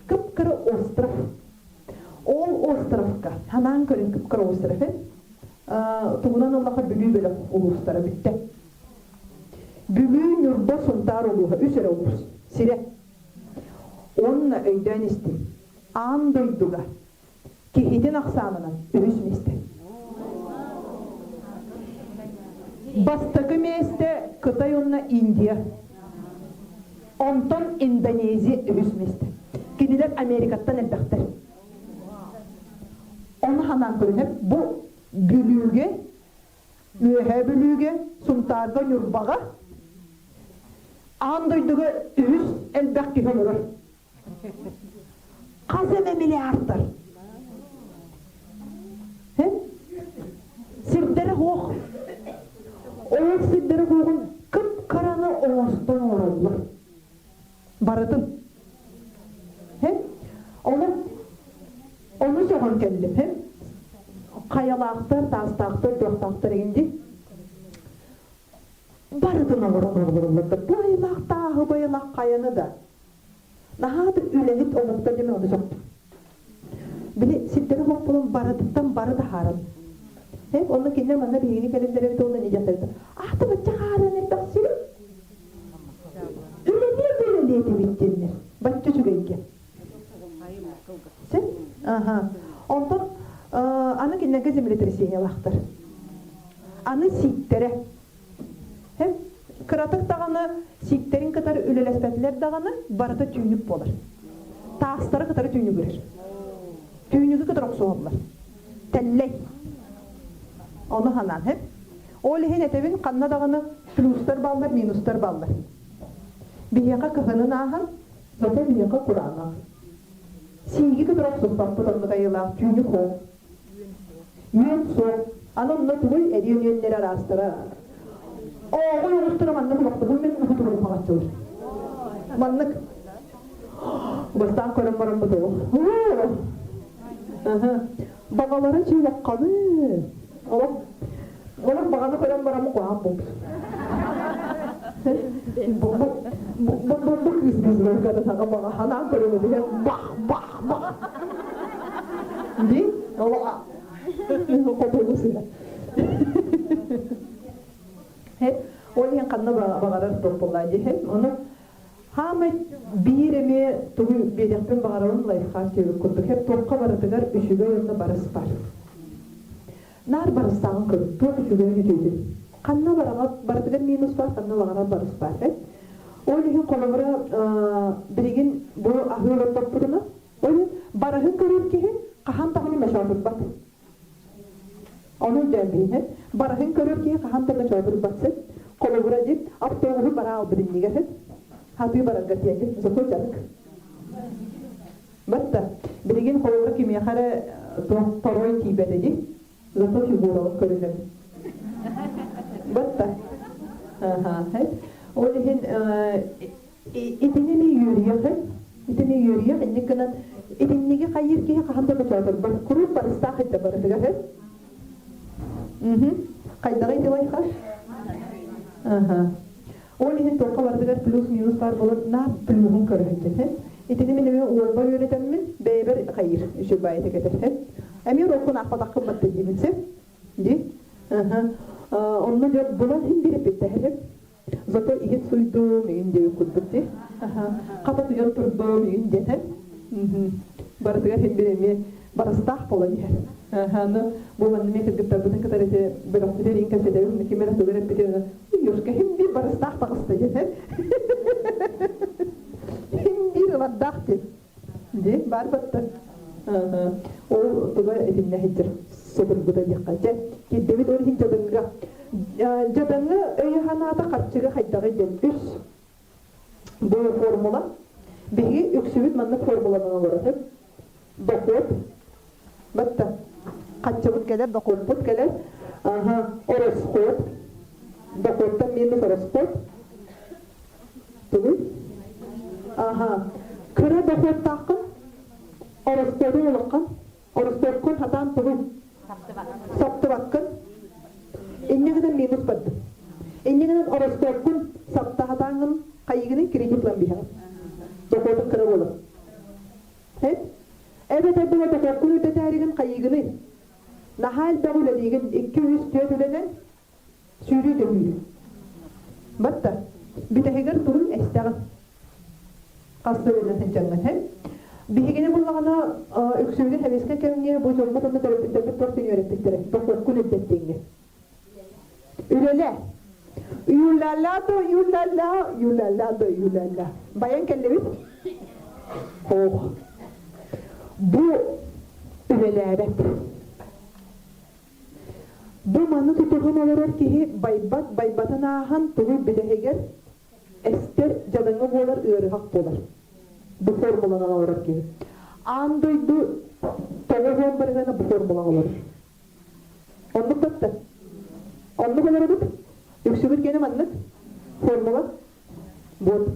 Кып-кыра остров. Ол островка, ханаан көрүн кып-кыра остров. Тугунан ыллаха Бүлүү бөлөх улуустара бүттэ. Бүлүү, Ньурба, Сунтаар улууһа үс эрэ улуус сирэ. Уонна өйдөөн истиҥ, аан дойдуга киһитин ахсаанынан үһүс миэстэ. Бастакы миэстэ Кытай уонна Индия. Онтон Индонезия үһүс миэстэ. Кинилэр Америкаттан элбэхтэр. Ону ханаан көрүнэр бу Бүлүүгэ, Үөһээ Бүлүүгэ, Сунтаарга, Ньурбаҕа аан дойдуга үһүс элбэх киһи олорор. Хас эмэ миллиардтар. Сирдэрэ суох. Ол сирдэрэ суоҕун кып-кыраны оҥостон оҥороллор. Барытын. Ону ону сөҕөн кэллим. Хайалаахтар, таастаахтар, туохтаахтар игин дии. Барытын оҥорон олороллор да бу айылаах тааһы байылаах хайаны да наһаа да үлэһит омуктар диэн ону сөхтүм. Били сирдэри хоппулун барытыттан бары таһааран. Онно кинилэр манна биһигини кэлэллэр эбит уонна не дьахтар. Аата бачча хаарыан элбэх сири Үлэлиэ да үлэлиэтибит диэннэр. Бачча үчүгэйгэ. Син? Аха. Онтон аны кинилэргэ землетрясениелаахтар. Аны сииктэрэ. Кыратык даҕаны сииктэрин кытары үлэлэспэтилэр даҕаны барыта түүнүк буолар. Таастары кытары түүнүгүрэр. Түүнүгү кытары охсуһаллар. Тэллэй. Ону ханаан, Ол иһин этэбин ханна даҕаны плюстар бааллар, минустар бааллар. Биһиэхэ кыһынын ааһан, зато биһиэхэ кураанах. Сииги кытары охсуспаппыт оннук айылаах түүнү хоҥ. Үөн суох. Аны онно тугуй эриэн үөннэр араастара. Ооҕуй оҕустара маннык улахтыбын мен уһутурун хаҕаччылар. Маннык. Бастаан көрөн баран бутугу. Баҕалара чыылахханы. Олох олох баҕаны көрөн бараммын куһаҕан буолбут. Бу бу бу бу бу кыыс кыыс саҥа баҕа ханаан көрөн эбиһэ бах бах бах ди олох хотугу сыһа ол иһин ханна баҕарар туох дии ону Хаамай биир эмиэ тугу биэриэхпин баҕарабын лайфхак диэбит курдук һэп туохха барытыгар үчүгэй уонна барыс бар. Наар барыстааҕын көр, туох үчүгэйин үтүөтүн. Ханна бараҕа барытыгар минус бар, ханна баҕарар барыс бар. Ол иһин холобура билигин бу аһыы олордохпутуна, ол иһин барыһын көрөр киһи хаһан даҕаны мөчөөтүрбат. Ону өйдөөн биһиги барыһын көрөр киһи хаһан да мөчөөтүрбат син. Холобура диэн автобуһу бара албыт иннигэр син. Хатыы барарга тиийэн зато дьарык. Батта билигин холобура кимиэхэ эрэ туох торуой тиийбэтэ дии. Зато фигуралык көрүнэр. Батта. Аха. Ол иһин итини ми үөрүйэх итини үөрүйэх инник гынан итинниги хайыыр киһи хаһан да мөчөөтөрбөт куруук барыстаах идэ барытыгар хайдаҕый ити лайхаш ол иһин туохха барытыгар плюс-минус баар буолан наар плюһун көрөһүн итини мин эмиэ уолбар үөрэтэммин бэйэбэр хайыыр үчүгэй баайыта кэтэр эмиэ уруоккун аахпатаххын батта диибин син ди онно дьэ булан иһин биэриппиттэһэр Зато иһит суйдум, игин диэбит курдук дии. Хата туйан турдум, игин диэтэ. Барытыгар иһин бир эмиэ барыстаах буолан иһэр. Аны бу манна эмиэ кыргыттарбытын кытары ити бөлөхпүтүгэр иин кэпсэтэбит, ким эрэ тугу эрэ эппитин Юшка иһин биир барыстаах таҕыста диэтэ. Иһин биир ылардаах диэн. Дии, баар батта. Ол туга итиннэ сылдьар сотургута диэххэ. Дьэ, кирдэбит ол иһин дьадаҥыга. Дьадаҥы өйө-санаата харчыга хайдаҕый диэн үс бу формула. Биһиги үксүбүт маннык формуланан олорор. Дохуот, батта, хаччыбыт кэлэр, дохуоппут кэлэр, аха, ороскуот, дохуоттан минус ороскуот, Тугуй? Аха. Кыра дохуоттааххын, ороскуотуҥ улахан, ороскуоккун хатаан тугуй? Саптыбаккын. Инньэ гынан минус бардым. Инньэ гынан ороскуоккун сапта хатааҥҥын хайыгыный кредит ылан биһэҕин. Дохуотуҥ кыра буолар. Эбэтэр була дохуоккун үрдэтээригин хайыгыный? Наһаа элбэх үлэлиигин, икки, үс, түөрт үлэнэн сүүрүү төһүүрүү. Батта, бүтэһигэр тугун эстэҕин. Хас да үлэнэн сылдьаҥҥын, һэ? Биһигини буллаҕына үксүбүтүн сэбиэскэй кэмҥэ бу дьоммут уонна төрөппүттэрбит туох диэн үөрэппиттэрэ? Дохуоккун үрдэттиҥҥэ. Үлэлээ. Юлала до юлала, юлала до юлала. Баян кэллибит? Ох. Бу үлэлээбэт. Бу маны тутуһан олорор киһи байбат байбатын ааһан тугу бүтэһигэр эстэр дьадаҥы буолар ыарыһах буолар. Бу формуланан олорор киһи. Аан дойду 90 бырыһыана бу формулаҕа олорор. Оннук батта. Оннук олоробут. Үксүбүт киэнэ маннык. Формула. Вот.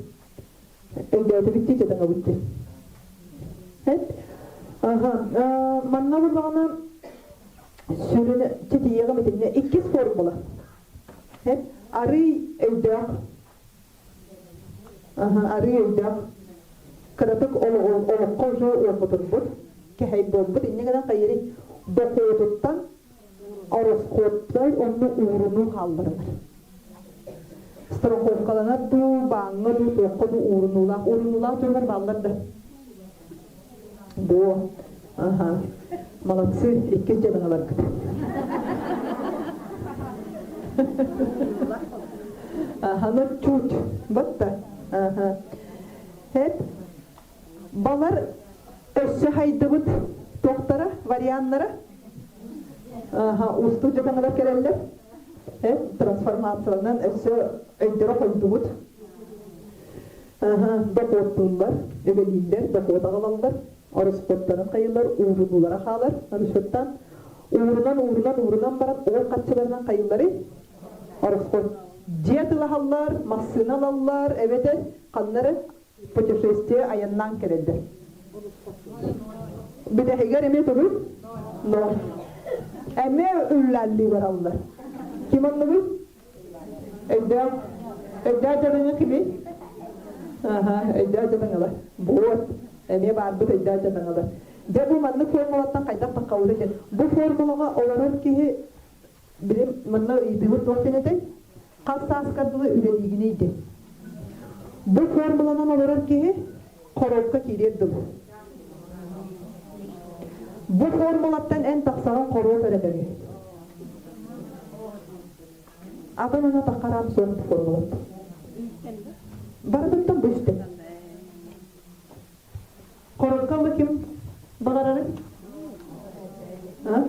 Өйдөөтүбүт дии дьадаҥабыт дии. Эт. Аха. Манна буллаҕына сүрүн титийиэҕим итиннэ иккис формула. Эт. Арый өйдөөх. Аха, арый өйдөөх. Кыратык олоххо уже уопутурбут, кэһэй буолбут. Инньэ гынан хайырый дохуотуттан ороскуоттай онно уурунуу хаалларынар. Страховкаланар дуу, бааҥҥа дуу, туохха дуу уурунуулаах. Уурунуулаах дьоннор бааллар да. Буо. Аха. Молодцы, иккис дьадаҥаларгыт. Аха, ну чуть. Батта. Аха. Хеп. Балар өссө хайдыбыт туохтара, варианнара? Аха, уустук дьадаҥалар кэлэллэр. Трансформацияланан өссө өйдөрө хойдубут. Аха, дохуоттууллар, үлэлииллэр, дохуот аҕалаллар, ороскуоттарын хайылар, уурунуулара хаалар. Расчеттан уурунан, уурунан, уурунан баран ол харчыларынан хайыллары ороскуот. Дьиэ атылаһаллар, массыына ылаллар, эбэтэр ханнары путешествие айаннаан кэлэллэр. Бүтэһигэр эмиэ тугуй? Но. Эмиэ үллэллии бараллар. Ким оннугуй? Өйдөөх. Өйдөөх дьадаҥы кими? Аха, өйдөөх дьадаҥылар. Вот. Эмиэ баарбыт өйдөөх дьадаҥылар. Дьэ бу маннык формулаттан хайдах таххабыт диэн. Бу формулаҕа олорор киһи билим манна ыйытыыбыт туох диэн этэй? Хас сааскар дылы үлэлиигиний диэн. Бу формуланан олорор киһи хоруопка киириэр дылы. Бу формулаттан эн тахсаҕын хоруоп эрэ дэгий. Атын ана таххараам суох бу формулаттан. Барытыттан бу истэ. Хоруопка ылы ким баҕарарый? А?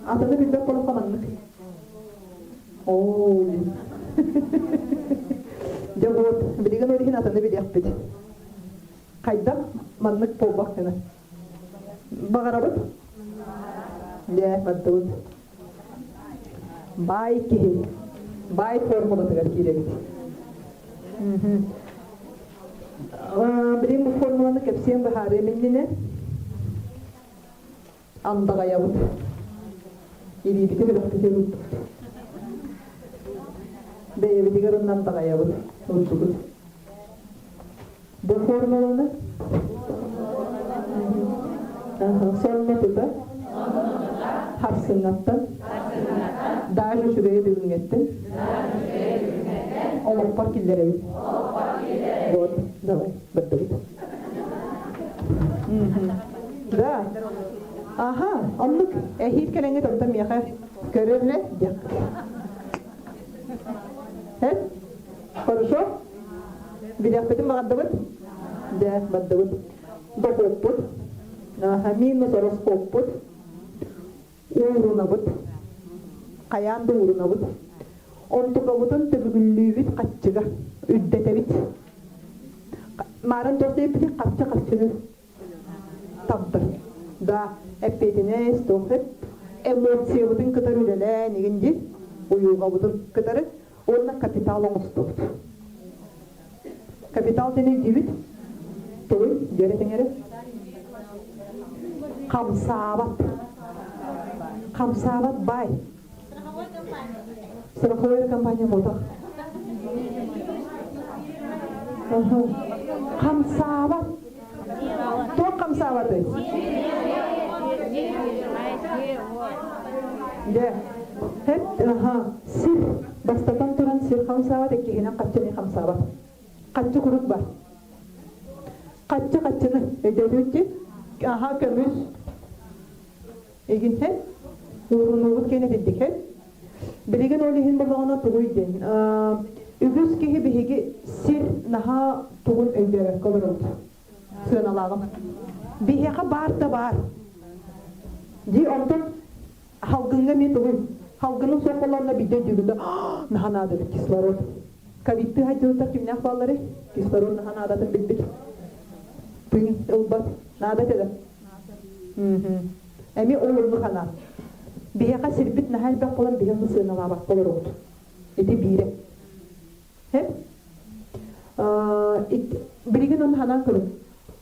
Атыны билбэт болоххо маннык. Оо, Дьэ вот, билигин ол иһин атыны билиэхпит. Хайдах маннык буолбах гына. Баҕарабыт? Дьэ, бардыбыт. Баай киһи. Баай формулатыгар киирэбит. Билигин бу формуланы кэпсиэн быһаарыам иннинэ андаҕайабыт. Илиибитин үрөхпүтүн уурдубут. Бэйэбитигэр онно андаҕайабыт, уурдубут. Бу формуланы сонно тута харсыҥҥаттан даже үчүгэйи бүгүҥҥэттэн олохпор киллэрэбин. Вот, давай, бардыбыт. Да. Аха, оннук эһиил кэлэҥҥит онтон миэхэ көрөрүнэ диэх. Һэ? Хорошо? Билиэхпитин баҕардыбыт? Дьэ, бардыбыт. Дохуоппут. Аха, минус ороскуоппут. Уурунабыт. Хайаан да уурунабыт. Онтукабытын төбүгүллүүбүт хаччыга. Үрдэтэбит. Маарын туох диэбиппитий? Харчы харчыны тардар. Да, эппиэтинэс, туох эмоциябытын кытары үлэлээн игин дии, уйулҕабытын кытары уонна капитал оҥостубут. Капитал диэн өйдүүбүт? Тугуй? Дьөрө тэҥэрэ? Хамсаабат. Хамсаабат баай. Страховой компания буолбатах. Хамсаабат. Туох хамсаабатый? Дьэ, хэт аха сир бастатан туран сир хамсаабат, иккиһинэн хаччыны хамсаабат. Хаччы куруук бар. Хаччы хаччыны өйдөтүүччү. Аха көмүс. Игин хэн? Уурунуубут киэнэ билдик хэн? Билигин ол иһин болоҕуна тугуй диэн. Үгүс киһи биһиги сир наһаа тугун өйдөөбөккө олоробут. Сыаналааҕым. Биһиэхэ баар да баар. Дии онтон халгыҥҥа эмиэ тугуй? Халгыным суох боллоҕуна биирдэ өйдүүгүн да наһаа наада эбит кислород. Ковидтыы сылдьыбыттар кимнээх баалларый? Кислород наһаа наадатын билбит. Тыын ылбат. Наада этэ да. Эмиэ ол оннук анаа. Биһиэхэ сирбит наһаа элбэх буолан биһи ону сыаналаабакка олоробут. Ити биирэ. Һэп? Билигин ону санаан көрүҥ.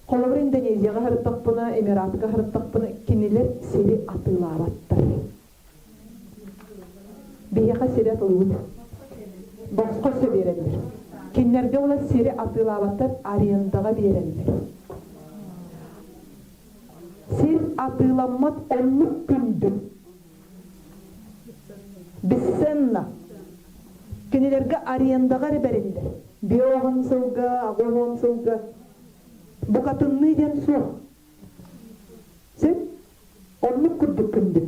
Холобур, Индонезияҕа сырыттахпына, Эмиратка сырыттахпына, кинилэр сири атыылаабаттар. Биһиэхэ сири атылыыбыт. Босхо өссө биэрэллэр. Кинилэргэ була сири атыылаабаттар, арендаҕа биэрэллэр. Сир атыыламмат оннук күндү. Бесценно. Кинилэргэ арендаҕа эрэ бэриллэр. Биоҕун сылга, аҕуһун сылга. Букатынныы диэн суох. Син оннук курдук күндү.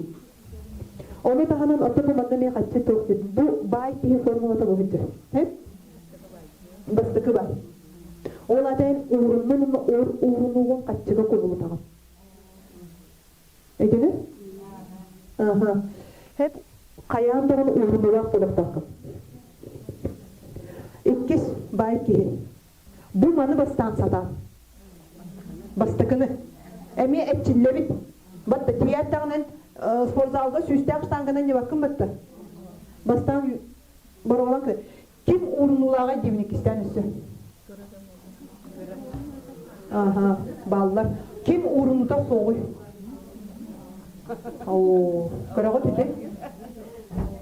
Ону таһынан оттон бу манна эмиэ хаччы туох диэн. Бу баай киһи формулата бу сылдьар. Бастакы баай. Ол аата эн ууруннун уонна уур уурунуугун хаччыга кубулутаҕын. Өйдөнөр? Аха. Хэп хайаан даҕаны уурунуулаах буолуохтааххын. Иккис баай киһи. Бу маны бастаан сатаан. Бастакыны. Эмиэ эрчиллэбит. Батта тиийээт спортзалга сүүстээх штанганан ньыбаккын батта. Бастаан боруолан Ким уурунуулааҕай диэбин иккистээн өссө. Аха, бааллар. Ким уурунута суоҕуй? Оо, көрөҕүт ити?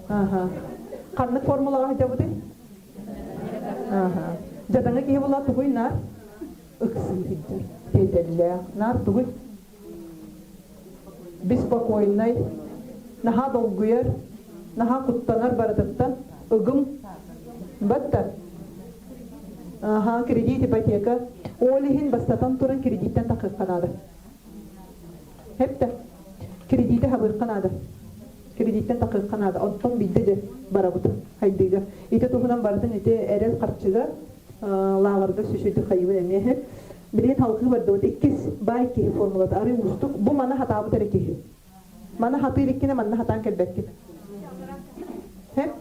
Аха. Ханнык формулаҕа сылдьабытый? Аха. Дьадаҥы киһи була тугуй наар? Ыксыы сылдьар. Тиэтэллээх. Наар тугуй? Беспокойнай, наһаа долгуйар, наһаа куттанар барытыттан ыгым батта. Аха, кредит, ипотека. Ол иһин бастатан туран кредиттэн тахыахха наада. Хепте. Кредити хабыахха наада. Кредиттэн тахыахха наада. Оттон биирдэ дьэ барабыт хайдыыга. Ити туһунан барытын ити эрэл харчыга лааҕырга сүсүйдүк хайыбын эмиэ. Билигин халҕыы бардыбыт. Иккис баай киһи формулата арый уустук. Бу маны хатаабыт эрэ киһи. Маны хатыыр иккинэ манна хатаан кэлбэккин. Һэ?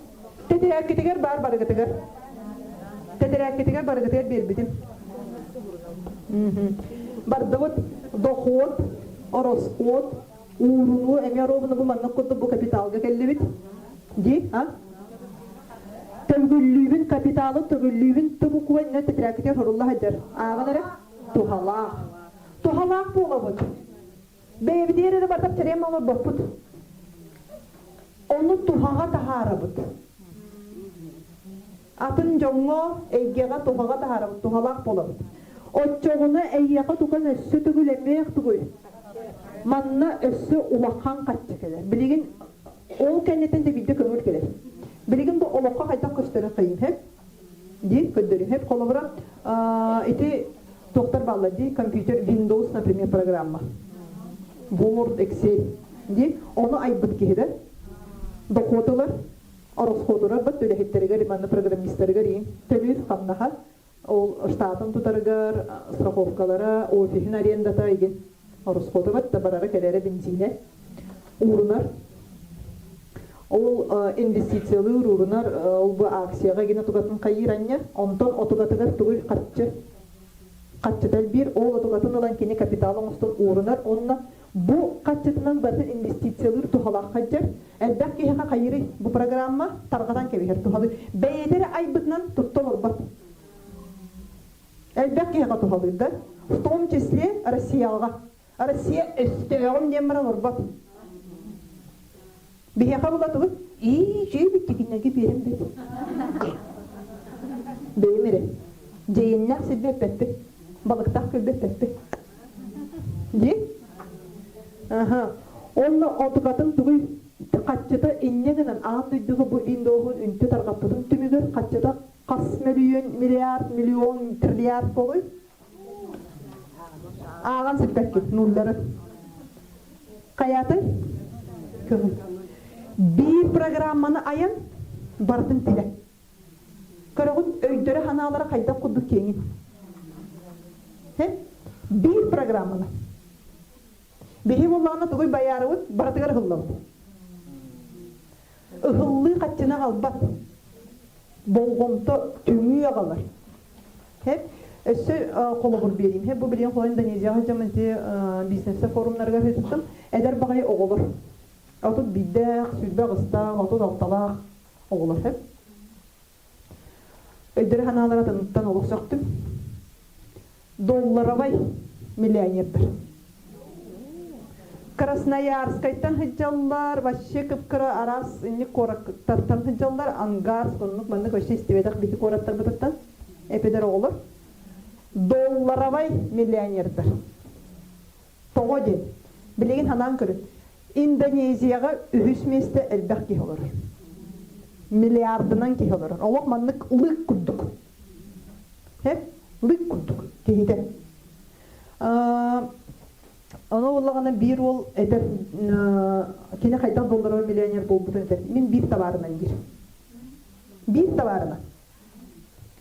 Тэтэрээккитигэр баар барыгытыгар. Тэтэрээккитигэр барыгытыгар биэрбитим. Бардыбыт дохуот, ороскуот, уурунуу эмиэ оруобуна бу маннык курдук бу капиталга кэллибит. Ди, а? Төгүллүүбүн, капиталы төгүллүүбүн тубукуа иннэ тэтэрээккитигэр сурулла сылдьар. Ааҕан эрэ. Туһалаах. Туһалаах буолабыт. Бэйэбитигэр эрэ барытап чэриэм олорбоппут. Ону туһаҕа таһаарабыт. Атын дьоҥҥо, эйгэҕэ туһаҕа таһаарабыт, туһалаах буолабыт. Оччоҕуна эйиэхэ тукан өссө төгүл эмиэх тугуй? Манна өссө улахан хаччы кэлэр. Билигин Ол кэнниттэн да биирдэ көҥүл кэлэр. Билигин бу олоххо хайдах көстөрүн хайыым һэп дии көрдөрүм һэп. Холобура, ити туохтар бааллар дии компьютер Windows, например, программа. Word, Excel дии. Ону айбыт киһи да дохуот ылар, ороскуотурар бат үлэһиттэригэр, манна программистарыгар иин төлүүр хамнаһа, ол штатын тутарыгар страховкалара, офиһын арендата игин ороскуота да барара кэлэрэ бензинэ уурунар. Ол инвестициялыыр уурунар, ол бу акцияҕа гина тугатын хайыыр анньар, онтон отугатыгар тугуй харчы харчыта элбиир, ол отугатын ылан кини капитал оҥостон уурунар, онно бу харчытынан барытын инвестициялыыр туһалаах хадьар. Элбэх киһиэхэ хайыырый бу программа тарҕатан кэбиһэр туһалыыр. Бэйэтэ эрэ айбытынан тутта олорбот. Элбэх киһиэхэ туһалыыр да, в том числе Россияҕа. Россия өстөөҕүм диэн баран олорбот. Биһиэхэ булатыбыт, ии, чүй бүттүкүннэргэ биэрэн бит. Бэйэм эрэ. Дьэйиннээх сиргэ эппэппит, балыктаах күлбэ эппэппит. Дии? Аха. Онно отукатын тугуй хаччыта инньэ гынан аан дойдуга бу Windows-ун үнтү тарҕаппытын түмүгэр хаччыта хас мөлүйүөн, миллиард, миллион, триллиард буолуй? Ааҕан сиппэккит нуллары. Хайатай? Көҥүл. Биир программаны айан барытын тилэ. Көрөҕүт өйдөрө-санаалара хайдах курдук киэҥин. Биир программаны. Биһи буоллаҕына тугуй байаарыбыт барытыгар ыһыллабыт. Ыһыллыы хаччыны аҕалбат. Болҕомто түмүү аҕалар. Хеп, өссө холобур биэриим. Хеп, бу билигин холо Индонезияҕа сылдьаммын ити бизнессе форумнарыгар сылдьыттым. Эдэр баҕайы оҕолор. 31-дээх, 28-таах, 36-лаах оҕолор. Хеп. Өйдөрө-санаалара атыныттан олох сөхтүм. Долларовай миллионердар. Красноярскайтан сылдьаллар, вообще кып-кыра араас инник куораттартан сылдьаллар, Ангарск, оннук маннык вообще истибэтэх биһи куораттарбытыттан эпидер оҕолор. Долларовай миллионердар. Тоҕо диэн? Билигин санаан көрүн. Индонезияҕа үһүс миэстэ элбэх киһи олорор. Миллиардынан киһи олорор. Олох маннык лык курдук. Һэ? Лык курдук киһитэ. Ону буоллаҕына биир уол этэр кини хайдах долларовый миллионер буолбутун этэр. Мин биир табаарынан диир. Биир табаарынан.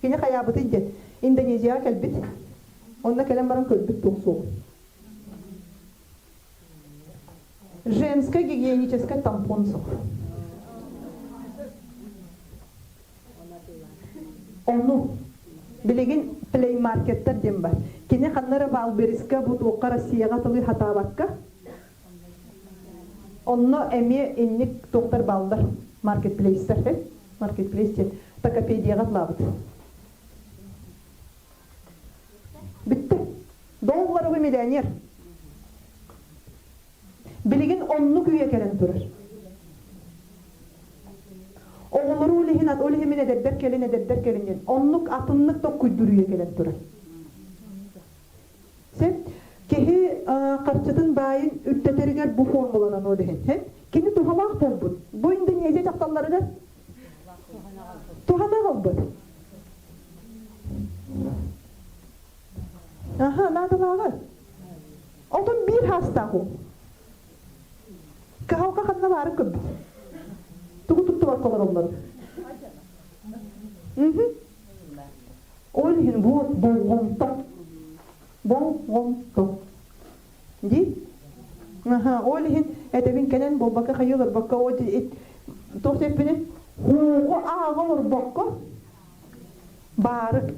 Кини хайаабытый диэн Индонезияҕа кэлбит. Онно кэлэн баран көрбүт туох суоҕун. Женская гигиеническая тампон суох. Ону билигин плеймаркеттар диэн бар. Кини ханна эрэ Валбериска бу туохха Россияҕа тылы хатаабакка Онно эмиэ инник туохтар бааллар маркетплейстэр маркетплейс диэн Токопедияҕа атлаабыт. Бүттэ. Долларовый миллионер. Билигин оннук үйэ кэлэн турар. Оҕолору ол иһин, ол иһин мин эдэрдэр кэлин, эдэрдэр кэлин диэн. Оннук атыннык токкуйдуур үйэ кэлэн турар. Сөп. Киһи харчытын баайын үрдэтэригэр бу формуланан ол иһин. Кини туһалаах буолбут. Бу Индонезия дьахталларыгар туһана аҕалбыт. Аха, наадалааҕы. Отон биир хаастаах уу. Кыһалҕа ханна баарын көрбүт. Тугу туттубакка олороллор. Ол иһин бу болҕомто. Болҕомто. Дии? Аха, ол иһин этэбин кэлэн буолбакка хайыы олорбокко туох диэппиний? Һуугу ааҕа олорбокко баары.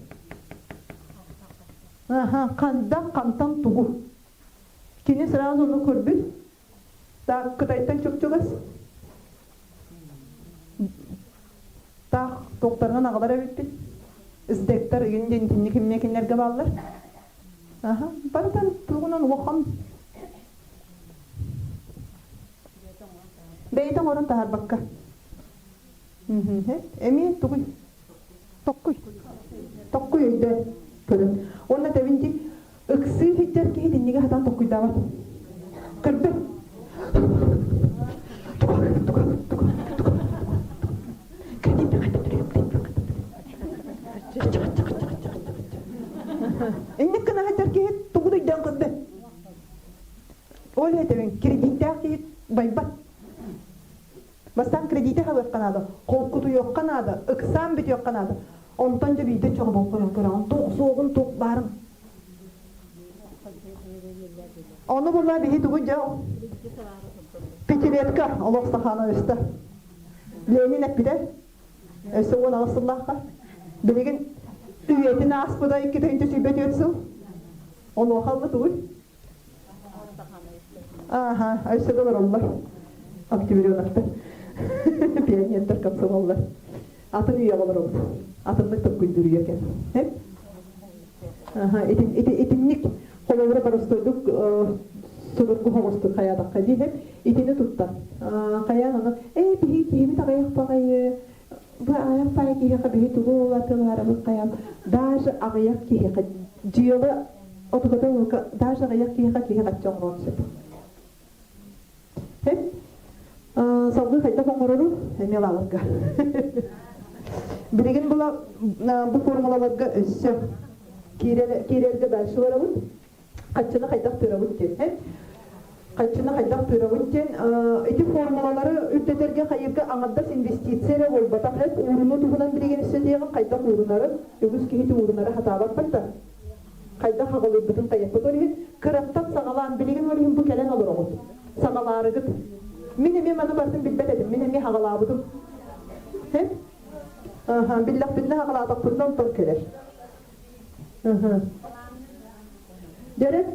Аха, хандан хантан тугу? Кини сразу ону көрбүт. Так, Кытайтан чуп-чугас. Таах туохтарынан аҕалар эбиппит. Сдектар ыйын диэн итинник кимҥэ кинилэргэ бааллар. Аха, барытан тугунан улахан бэйэтэ оҥорон таһаарбакка. Эмиэ тугуй? Токкуй. Токкуй өйдөөн көрүн. Уонна тэбин дии ыксыы сылдьар киһи итинниги сатаан толкуйдаабат. Көрбөт. Инник гына сылдьар киһи тугу да өйдөөн көрбөт. Ол этэбин кредиттээх киһи байбат. Бастаан кредити халыахха наада, холкутуйуохха наада, ыксаан бүтүөххэ наада. Онтон дьэ биирдэ чорболхойон көрөҕүн, туох суоҕун, туох баарын. Ону була биһи тугу дьэ пятилетка олох сахана өстө. Ленин эппитэ өссө 18 сыллаахха. Билигин үйэтин ааспыта 2 сүүрбэ сыл. Онуоха алла тугуй? Ааха, өссө да олороллор. Октябреновтар. Пионердар комсомоллар. Атын үйэҕэ олоробут. Атыннык толкуйдуур үйэ кэм. Аха, итинник холобура боростуойдук судургу соҕустук хайаатахха дии итини туттан хайаан ону ээ биһи киһибит аҕыйах баҕайы бу аҕыйах баҕайы киһиэхэ биһи тугу улатылаарабыт хайаан даже аҕыйах киһиэхэ дьыала отугата даже аҕыйах киһиэхэ киһи хачча оҥоруон сөп. Салгыы хайдах оҥорору эмиэ лааҕырга. Билигин була бу формулаларга өссө киирэргэ дальше барабыт. Хаччыны хайдах тыырабыт диэн. Хаччыны хайдах тыырабыт диэн ити формулалары үрдэтэргэ хайыырга аҥардас инвестиция эрэ буолбатах эт уурунуу туһунан билигин истэтиэҕин хайдах уурунары үгүс киһи уурунары хатаабаппыт да хайдах аҕалыырбытын тайаппыт ол иһин кыраттан саҕалаан билигин ол иһин бу кэлэн олороҕут саҕалаарыгыт мин эмиэ маны барытын билбэт этим мин эмиэ хаҕалаабытым биллэхпиннэ хаҕалаатахпытына онтон кэлэр Дьэрэ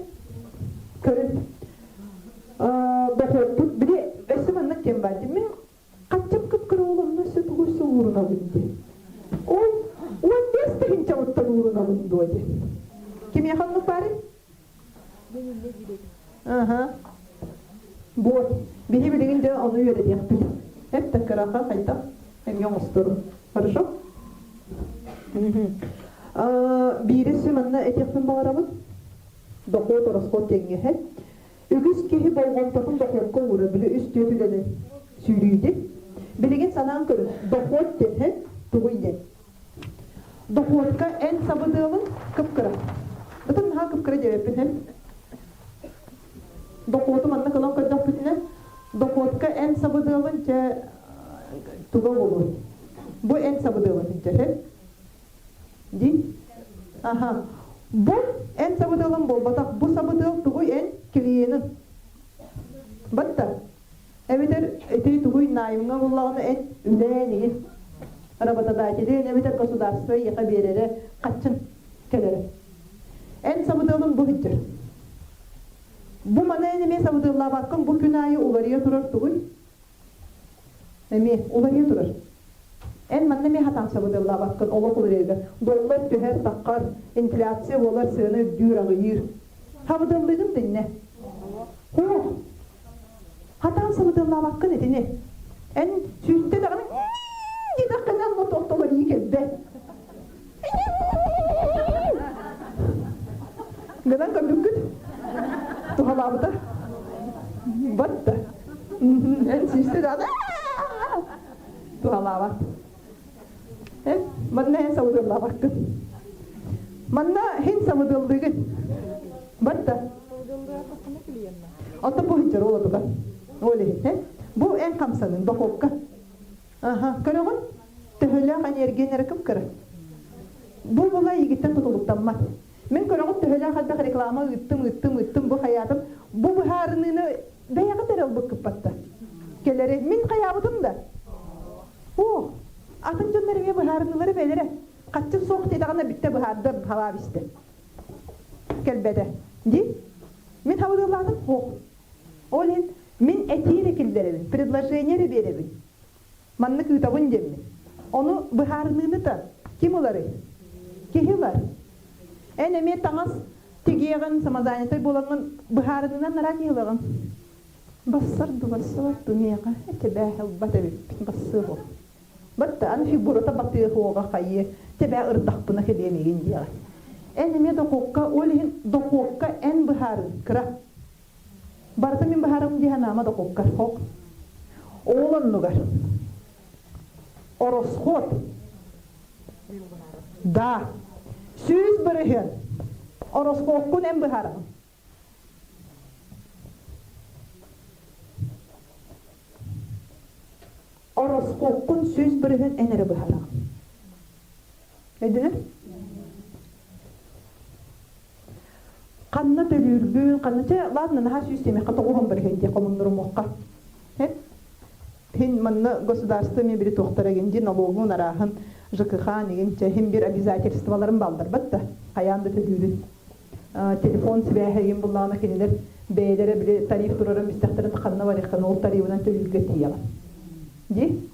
көрүн дохуоппут били өссө маннык диэн баар мин хаччым кып-кыра олонно өссө тугу өссө уурунабын диэн ол 15 тыһыынчабыттан уурунабын дуо диэн кимиэхэ оннук баарый Аха. Вот. Биһи билигин дьэ ону үөрэтиэхпит. Эп таккараха хайдах эмиэ оҥостору. Хорошо? Биири өссө манна этиэхпин баҕарабын. Дохуот ороскуот тэҥҥэһэ. Үгүс киһи болҕомтотун дохуокка уурар, били үс-түөрт үлэни сүүрүүдү. Билигин санаан көрүҥ, дохуот диэн тугуй диэн. Дохуотка эн сабыдыалын кып-кыра. Ытын наһаа кып-кыра диэбэппин эн. Дохуоту манна ылан көрдөхпүтүнэ, дохуотка эн сабыдыалын чэ туга буолуой? Бу эн сабыдыалын чэ Ди? Аха. Бу эн сабыдыалын буолбатах. Бу сабыдыал тугуй эн клиенин. Батта. Эбэтэр ити тугуй найымҥа буллаҕына эн үлээн иһин работодатели эбэтэр государство эйиэхэ биэрэрэ хаччын кэлэрэ. Эн сабыдыалын бу сылдьар. Бу маны эн эмиэ сабыдыаллаабаккын бу күн аайы уларыйа турар тугуй? Эмиэ уларыйа турар. Эн манна эмиэ хатаан сабыдыаллаабаккын олох уларыйарга. Доллар түһэр, таххар, инфляция буолар, сыана үрдүүр, аҕыйыыр. Сабыдыаллыыгын диннэ. Суох. Хатаан сабыдыаллаабаккын итини. Эн сүүстэ даҕаны диэтэххинэ онно тохтолор ии кэлбэт. Гынан көрбүккүт? Туһалаабыта? Батта. Эн сүүстэ даҕаны туһалаабат. Эн манна эн сабыдыаллаабаккын. Манна хин сабыдыаллыыгын. Батта. Оттон бу сылдьар ол отугар. Ол иһин, бу эн хамсанын, дохуокка. Аха, көрөҕүн? Төһөлөөх энергия эрэ кып-кыра. Бу була игиттэн тутулуктаммат. Мин көрөҕүн төһөлөөх элбэх реклама ыыттым, ыыттым, ыыттым, бу хайаатым. Бу быһаарыныыны бэйэҕит эрэ ылбыккыппатта. Кэлэри мин хайаабытым да. О, атын дьоннор эмиэ быһаарыныылары бэйэлэрэ. Хаччы суох диэтэҕинэ бүттэ быһаарда халаап истэ. Кэлбэтэ. Ди? Мин хабыдыалаатым суох. Ол иһин мин этии эрэ киллэрэбин, предложение эрэ биэрэбин. Маннык ыытабын диэммин. Ону быһаарыныыны да ким ыларый? Киһи ылар. Эн эмиэ таҥас тигиэҕин, самозанятай буолаҥҥын быһаарыныынан наraa киһи ылаҕын. Бассар ду бассыбат ду миэхэ эчэбээ ылбат эбиппин бассыах ол. Батта аны фигурата батыах хайыы тэбээ ырдахпына кэлиэм игин диэҕэ. Эн эмиэ дохуокка ол иһин дохуокка эн быһаарын кыра. Барыта мин быһаарым дии санаама дохуокка хок. Ол оннугар оросхуот да 100% оросхуоккун эн быһаараҕын. Ороскуоккун 100% эн эрэ быһараҕын. Өйдөнөр? Ханна төлүүргүн, ханна чэ, ладно, наһаа сүүс диэмэххэ тоҕуһун барыһын дии хомуннурумуохха. Хин манна государство эмиэ бири туохтара гин ди налогун арааһын ЖКХ нигин чэ хин бир обязательстволарын балларбат да хайаан да төлүүрүн телефон сибээһэ игин буллаҕына кинилэр бэйэлэрэ били тариф турарын бистэхтэрин ханна барыаххын ол тарифынан төлүүргэ тиийэҕин ди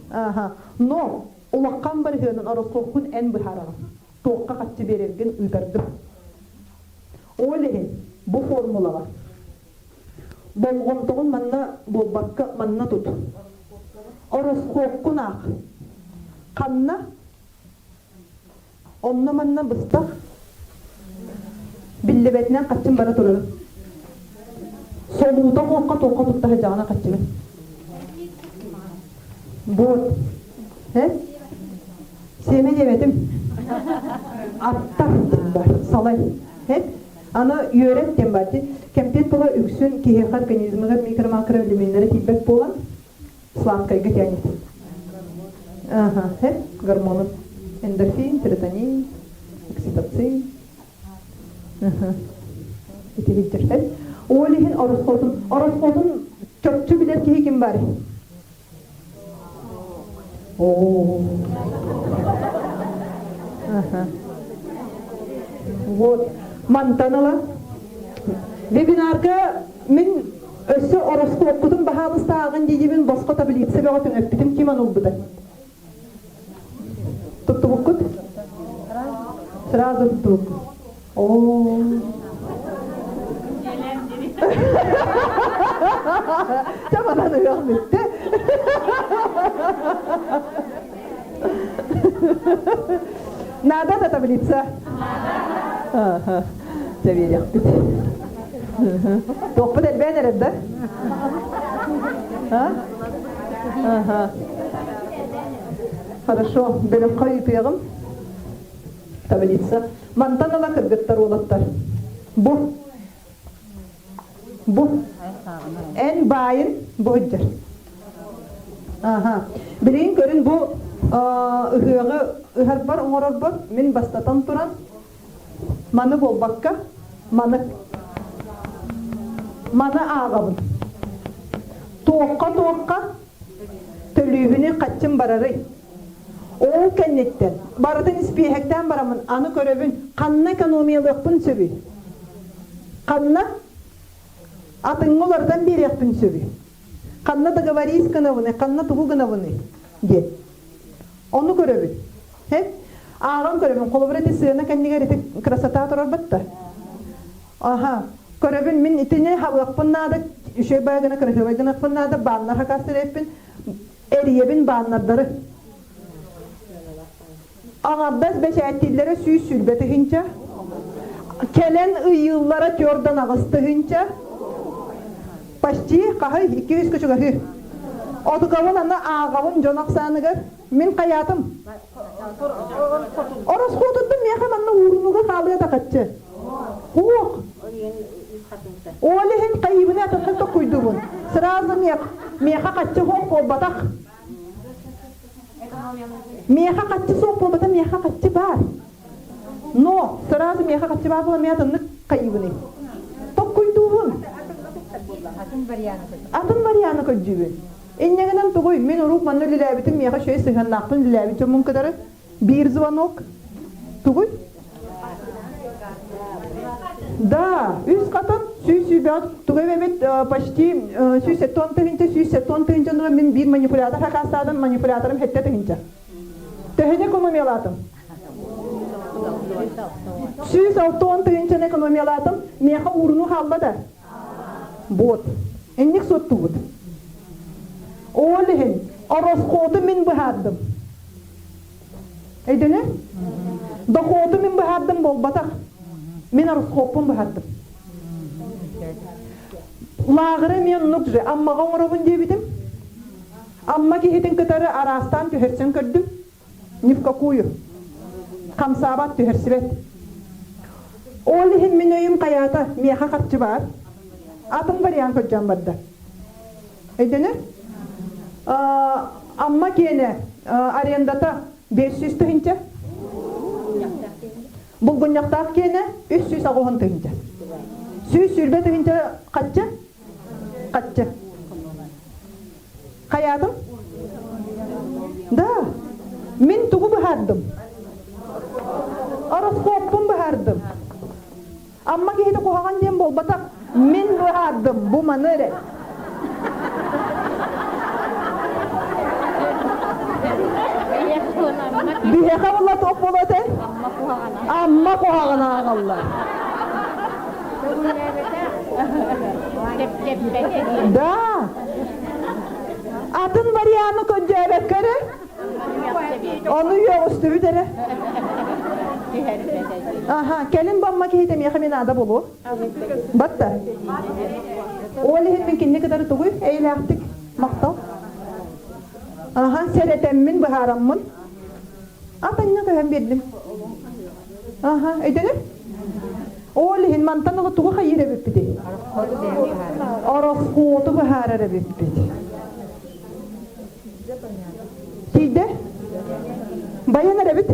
аха но улахан барыһыанын ороскуоккун эн быһаараҕын туохха хаччы биэрэргин ыытаргын ол иһин бу формулаҕа болҕомтоҕун манна буолбакка манна тут ороскуоккун аах ханна Онно-манна быстах биллибэтинэн хаччым бара турарын. Солуута муохха туохха тутта сылдьаҕына хаччыгын. Вот. Э? Сиэмэ диэбэтим. Аттар диэн бар. Салай. Э? Аны үөрэн диэн бар. Кэмпиэт була үксүн киһиэхэ организмыгар микро-макро элеменнэрэ тиийбэт буолан сладкайга тянет. Ага, э? Гормоны. Эндорфин, серотонин, окситоцин. Ити билдирсэн. Ол иһин ороскуотун, ороскуотун чопчу билэр киһи ким бар? Оо. Вот. Мантан ыла вебинарга мин өссө ороскуоппутун баһаалыстааҕын диибин босхо таблица бөҕө түҥэппитим ким анылбыта? Туттубуккут? Сразу туттубуккут. Оо. Чаманан ыах бүттэ. Надо да таблица? Ага. Чэбиэриэхпит. Туохпут элбээн эрэр да? А? Ага. Хорошо, бөлөххө ыытыаҕым. Таблица. Мантан ыла кыргыттар уолаттар. Бу. Бу. Эн баайын бу сылдьар. Аха. Билигин көрүн бу ыһыаҕы ыһарбар оҥорорбор мин бастатан туран маны буолбакка маны маны ааҕабын. Туохха-туохха төлүүбүнүй хаччым барарый? Ол кэнниттэн барытын испиэһэктээн бараммын аны көрөбүн ханна экономиялыахпын сөбүй? Ханна атыҥҥа уларытан биэриэхпин сөбүй? Ханна договорись гынабыный, ханна тугу гынабыный диэн. Ону көрөбүн. Һэ? Ааҕан көрөбүн. Холобур ити сыана кэннигэр ити красота турар батта. Аха. Көрөбүн мин итини хабыахпын наада, үчүгэй баай гына кырасыабай гыныахпын наада, бааннар хакастыр эрийэбин бааннардары. Аҥардас бэчээттииллэрэ 120 тыһыынча, кэлэн ыйыыллара 48 тыһыынча, почти хаһый 200 кучугаһы. Отукабын аны ааҕабын дьон ахсааныгар мин хайаатым. Ороскуотуттан миэхэ манна уурунууга хаалыа да хаччы. Хуох. Ол иһин хайыыбыны атыннык токуйдубун. Сразу миэхэ хаччы хуох буолбатах. Миэхэ хаччы суох буолбата, миэхэ хаччы баар. Но сразу миэхэ хаччы баар буола мин атыннык хайыыбыный? Токкуйдуубун. Атын варианы көрдүүбүн. Инньэ гынан тугуй, мин урук манна үлэлээбитим, миэхэ үчүгэй сыһыаннаахпын үлэлээбит дьоммун кытары биир звонок. Тугуй? Да, үс хатын 100 тугу эбит почти 170 тыһыынча, 170 тыһыынча мин биир манипулятор хакаастаатым, манипуляторым 7 тыһыынча. Төһөнү экономиялаатым? 160 тыһыынчаны экономиялаатым, миэхэ ууруну хаалла да. Вот. Инник суоттуубут. Ол иһин ороскуоту мин быһаардым. Өйдөнөр? Дохуоту мин быһаардым буолбатах. Мин ороскуоппун быһаардым. Лааҕыры мен оннук же Аммаҕа оҥоробун диэбитим. Амма киһитин кытары араастаан түһэрсэн көрдүм. Ни в какую. Хамсаабат түһэрсибэт. Ол иһин мин өйүм хайаата, миэхэ харчы баар. Атын вариант көрдьөөн барда. Өйдөнөр? Амма киэнэ арендата 500 тыһыынча. Булгунньахтаах киэнэ 380 тыһыынча. 120 тыһыынча хаччы? Хаччы. Хайаатым? Да. Мин тугу быһаардым? Ороскуоппун быһаардым. Амма киһитэ куһаҕан диэн буолбатах. Мин быһаардым, бу маны эрэ. Биһиэхэ була туох буолуо этэй? Амма куһаҕана ааҕаллар. Да. Атын варианы көрдөөбөккө эрэ. Ону үөҕүстүбүт эрэ. Аха, кэлин бамма киһитэ миэхэ мин аада буолуо. Батта. Ол иһин мин кинини кытары тугуй эйэлээхтик махтал. Аха, сэрэтэммин, быһаараммын. Атанна көһөн биэрдим. Аха, өйдөнөр? Ол иһин мантан ыла тугу хайыыр эбиппитий? Ороскуоту быһаарар эбиппит. Тиийдэ? Баян эрэбит?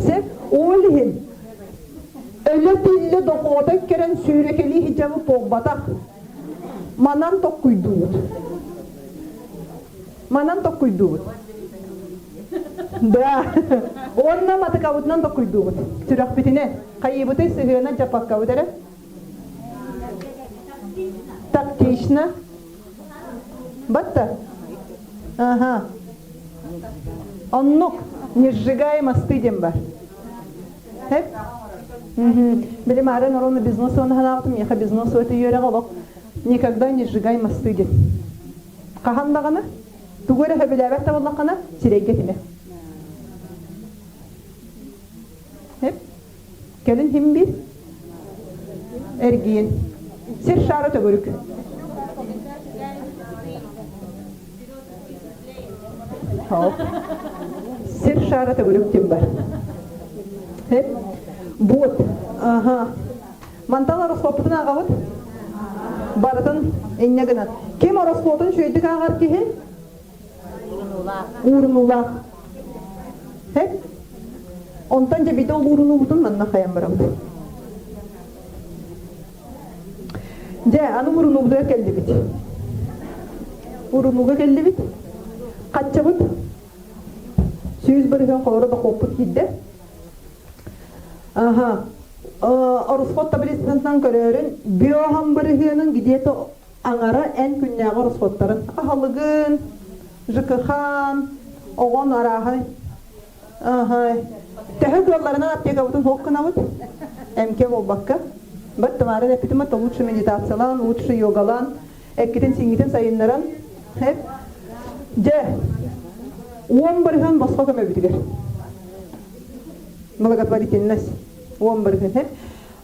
Сеп, ол иһин өлө-тиллэ дохуота кэрэн сүүрэкэлии хиджабы буолбатах. Манан токкуйдуубут. Манан токкуйдуубут. Да. Уонна матыкабытынан токкуйдуубут. Сүрэхпитинэн. Хайыыбытый сыһыана дьаппаккабыт эрэ. Тактично. Батта. Ага. Оннук не сжигай мосты диэн бар. Хеп? Били маарын орон бизнес онаһанаабытым, миэхэ бизнес өтө үөрэҕэ олох никогда не сжигай мосты диэн. Хаһан даҕаны тугу эрэ сөбүлээбэт да буоллаххына сирэйгэ этимэ. Хеп? Кэлин ким биир? Эргиин. Сир шара төгүрүк. Сир шара төгүрүк ким бар? Хеп? Буот. Ага. Мантан ороскуоппутун ааҕабыт? Барытын инньэ гынан. Ким ороскуотун үчүгэйдик ааҕар киһи? Уурунуулаах. Хеп? Онтон дьэ биде ол уурунуубутун манна хайан барабыт. Дьэ, аны уурунуубутугар кэллибит. Уурунууга кэллибит. Хаччабыт 100% холоро дохуоппут киирдэ. Аха. Орусхот таблицатынан көрөөрүн, биоһам бырыһыанын где-то аҥара эн күннээҕи ороскуоттарын аһылыгын, ЖКХ-н, оҕон арааһын төһө кыалларынан аптекабытын суох гынабыт, эмкэ буолбакка. Бат тымаарын эппитим это лучше медитациялаан, лучше йогалаан, эккитин-сиҥҥитин сайыннаран, хеп. Дьэ, 10% босхо көмөбүтүгэр. Благотворительность 10%. Хеп.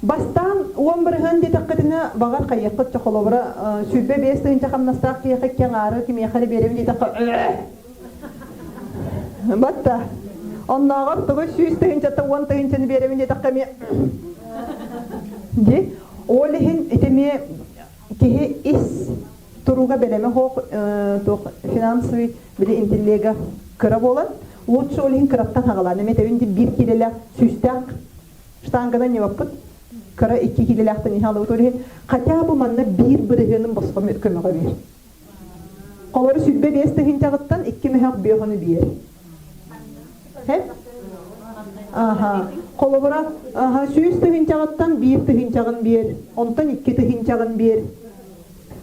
Бастаан 10% диэтэххитинэ, баҕар хайыаххыт чэ холобура 25 тыһыынча хамнастаах киһиэхэ икки аҥаары кимиэхэ эрэ биэрэбин диэтэххэ Батта. Оннооҕор тугу 100 тыһыынчаттан 10 тыһыынчаны биэрэбин диэтэххэ эмиэ Ди. Ол иһин ити эмиэ киһи ис туруга бэлэмэ суох туох финансовый били интеллега кыра буолан лучше ол иһин кыраттан хаҕалаан эмиэ тэбин биир киилэлээх сүүстээх штанганы ньыбаппыт кыра 2 киилэлээхтэн иһэ алыбыт ол иһин хотя бы манна 1%-ын босхо көмөҕө биэр холору 25 тыһыынчаҕыттан 2 мөһөх биохону биэр Аха. Холобура, аха, 100 тыһыынчаҕыттан 1 тыһыынчаҕын биэр, онтон 2 тыһыынчаҕын биэр.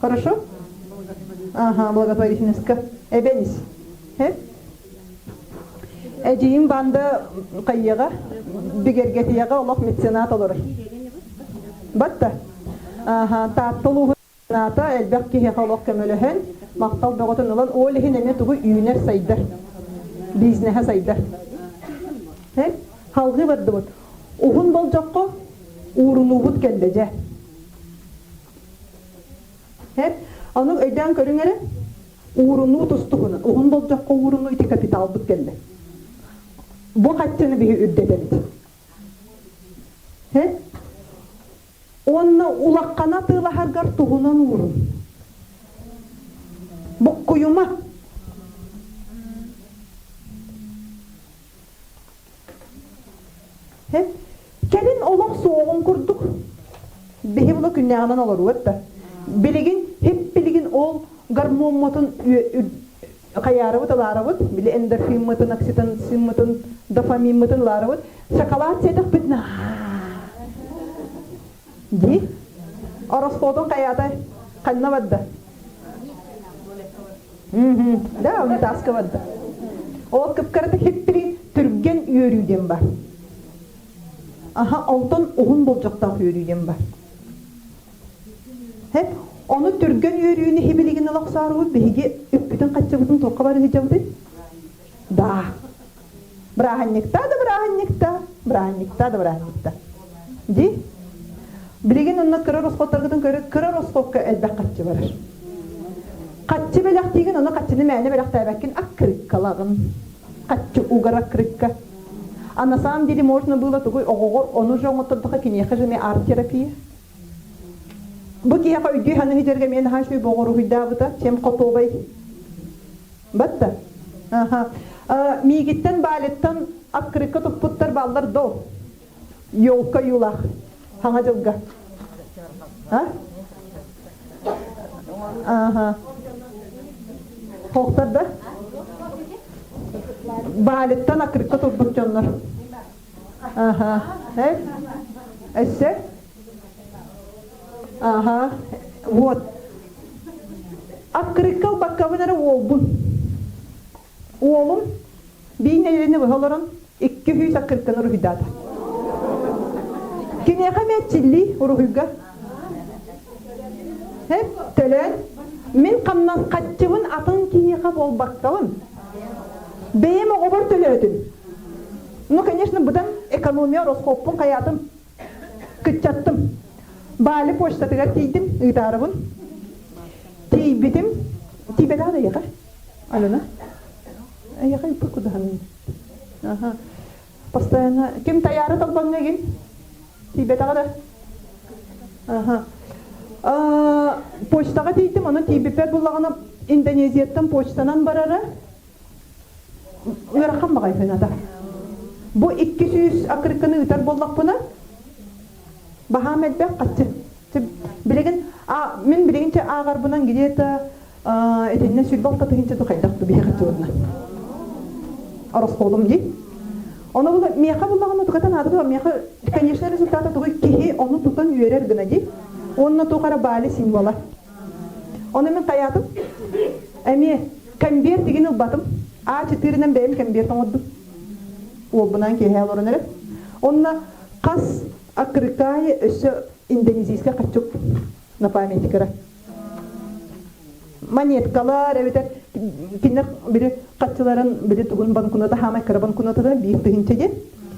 Хорошо? Ага, благотворительностька. Эбэнис. Эдьиийим банда хайыаҕа, бигэргэтиэҕэ олох меценат олорор. Батта. Аха, Таатта улууһун элбэх киһиэхэ олох көмөлөһөн, махтал бөҕөтүн ылан, ол иһин эмиэ тугу үүнэр сайдар, бизнеһэ сайдар. Халҕыы бардыбыт. Уһун болдьоххо уурунуубут кэллэ дьэ. Ону өйдөөн көрүҥ эрэ, уурунуу тустугунан, уһун болдьоххо уурунуу ити капиталбыт кэллэ. Бу хаччыны биһи үрдэтэбит. Уонна улаххана тыылаһаргар туһунан уурун. Буккуйума. Кэлин олох суоҕун курдук биһи була күннээҕинэн олоруот да. Билигин хип билигин ол гормоммутун хайаарыбыт ылаарыбыт, били эндорфиммытын, окситоцинмытын, дофамиммытын ылаарыбыт. Шоколад сиэтэхпитинэ дии. Ороскуотун хайаата ханна барда? Да, унитазка барда. Ол кыпкарата хиппири түргэн үөрүү диэн бар. Аха, онтон уһун болдьохтоох үөрүү диэн бар. Хеп, ону түргэн үөрүүнү хибилигин олохсоорубут биһиги үппүтүн хаччыбытын туохха бары сылдьабытый? Да. Бырааһынньыкта да бырааһынньыкта, бырааһынньыкта да бырааһынньыкта. Ди? Билигин онно кыра расходтаргытын көрө, кыра расходка элбэх хаччы барар. Хаччы бэлэхтиигин, ону хаччыны мээнэ бэлэхтээбэккин аккырыккалаҕын. Хаччы угар аккырыкка. А на самом деле можно было тугуй оҕоҕор ону же оҥоттордохо киниэхэ же эмиэ арт-терапия. Бу киһиэхэ өйдүү саныы сылдьарга эмиэ наһаа үчүгэй боҕоруһуйдаабыта, чем хотуобай. Батта. Аха. Миигиттэн Балиттан открытка туппуттар баллар до. Елка юлах. Хаҥа дьылга. А? Ага. Хохтар да? Балиттан акырыкка турбут дьоннор. Ага. Э? Өссө? Ага. Вот. Аккырыкка ылбаккабын эрэ уолбун. Уолум биир нэдиэлэни быһа олорон 200 аккырыкканы уруһуйдаата. Киниэхэ эмиэ чилли уруһуйга. Эп төлөөн мин хамнас хаччыбын атын киһиэхэ буолбаккабын. Бэйэм оҕобор төлөөтүм. Ну, конечно, быдан экономия расходпун хайаатым кыччаттым. Баали почтатыгар тиийдим, ыытаарыбын. Тиийбитим, тиийбэтэҕэ да эйиэхэ. Алена? Эйиэхэ ыыппыт кудаһаным. Аха. Постоянно ким таяры толбоҥҥа игин? Тиийбэтэҕэ да? Аха. Почтаҕа тиийдим, ону тиийбиппэр буллаҕына Индонезияттан почтанан барара ыарахан баҕайы сыаната. Бу 200 акырыкканы ыытар буоллахпына, баһаам элбэх хаччы. Билигин мин билигин ааҕарбынан где-то итиннэ 26 тыһыынча хайдах биһи хаччыбытына. Ороскуолум дии. Ону була миэхэ буллаҕына туката наада дуо? Миэхэ конечно результата тугуй киһи ону тутан үөрэр гына дии. Уонна туох эрэ баали символа. Ону мин хайаатым? Эмиэ конверт игин ылбатым. А4-нэн бэйэм конверт оҥордум. Уолбунаан киэһэ олорон эрэ. Онно хас аккырыкаайы өссө индонезийскай хаччук на память кыра. Монеткалар эбэтэр кинилэр били хаччыларын били тугун банкнота хаамай кыра банкнотатынан 1 тыһыынча диэн.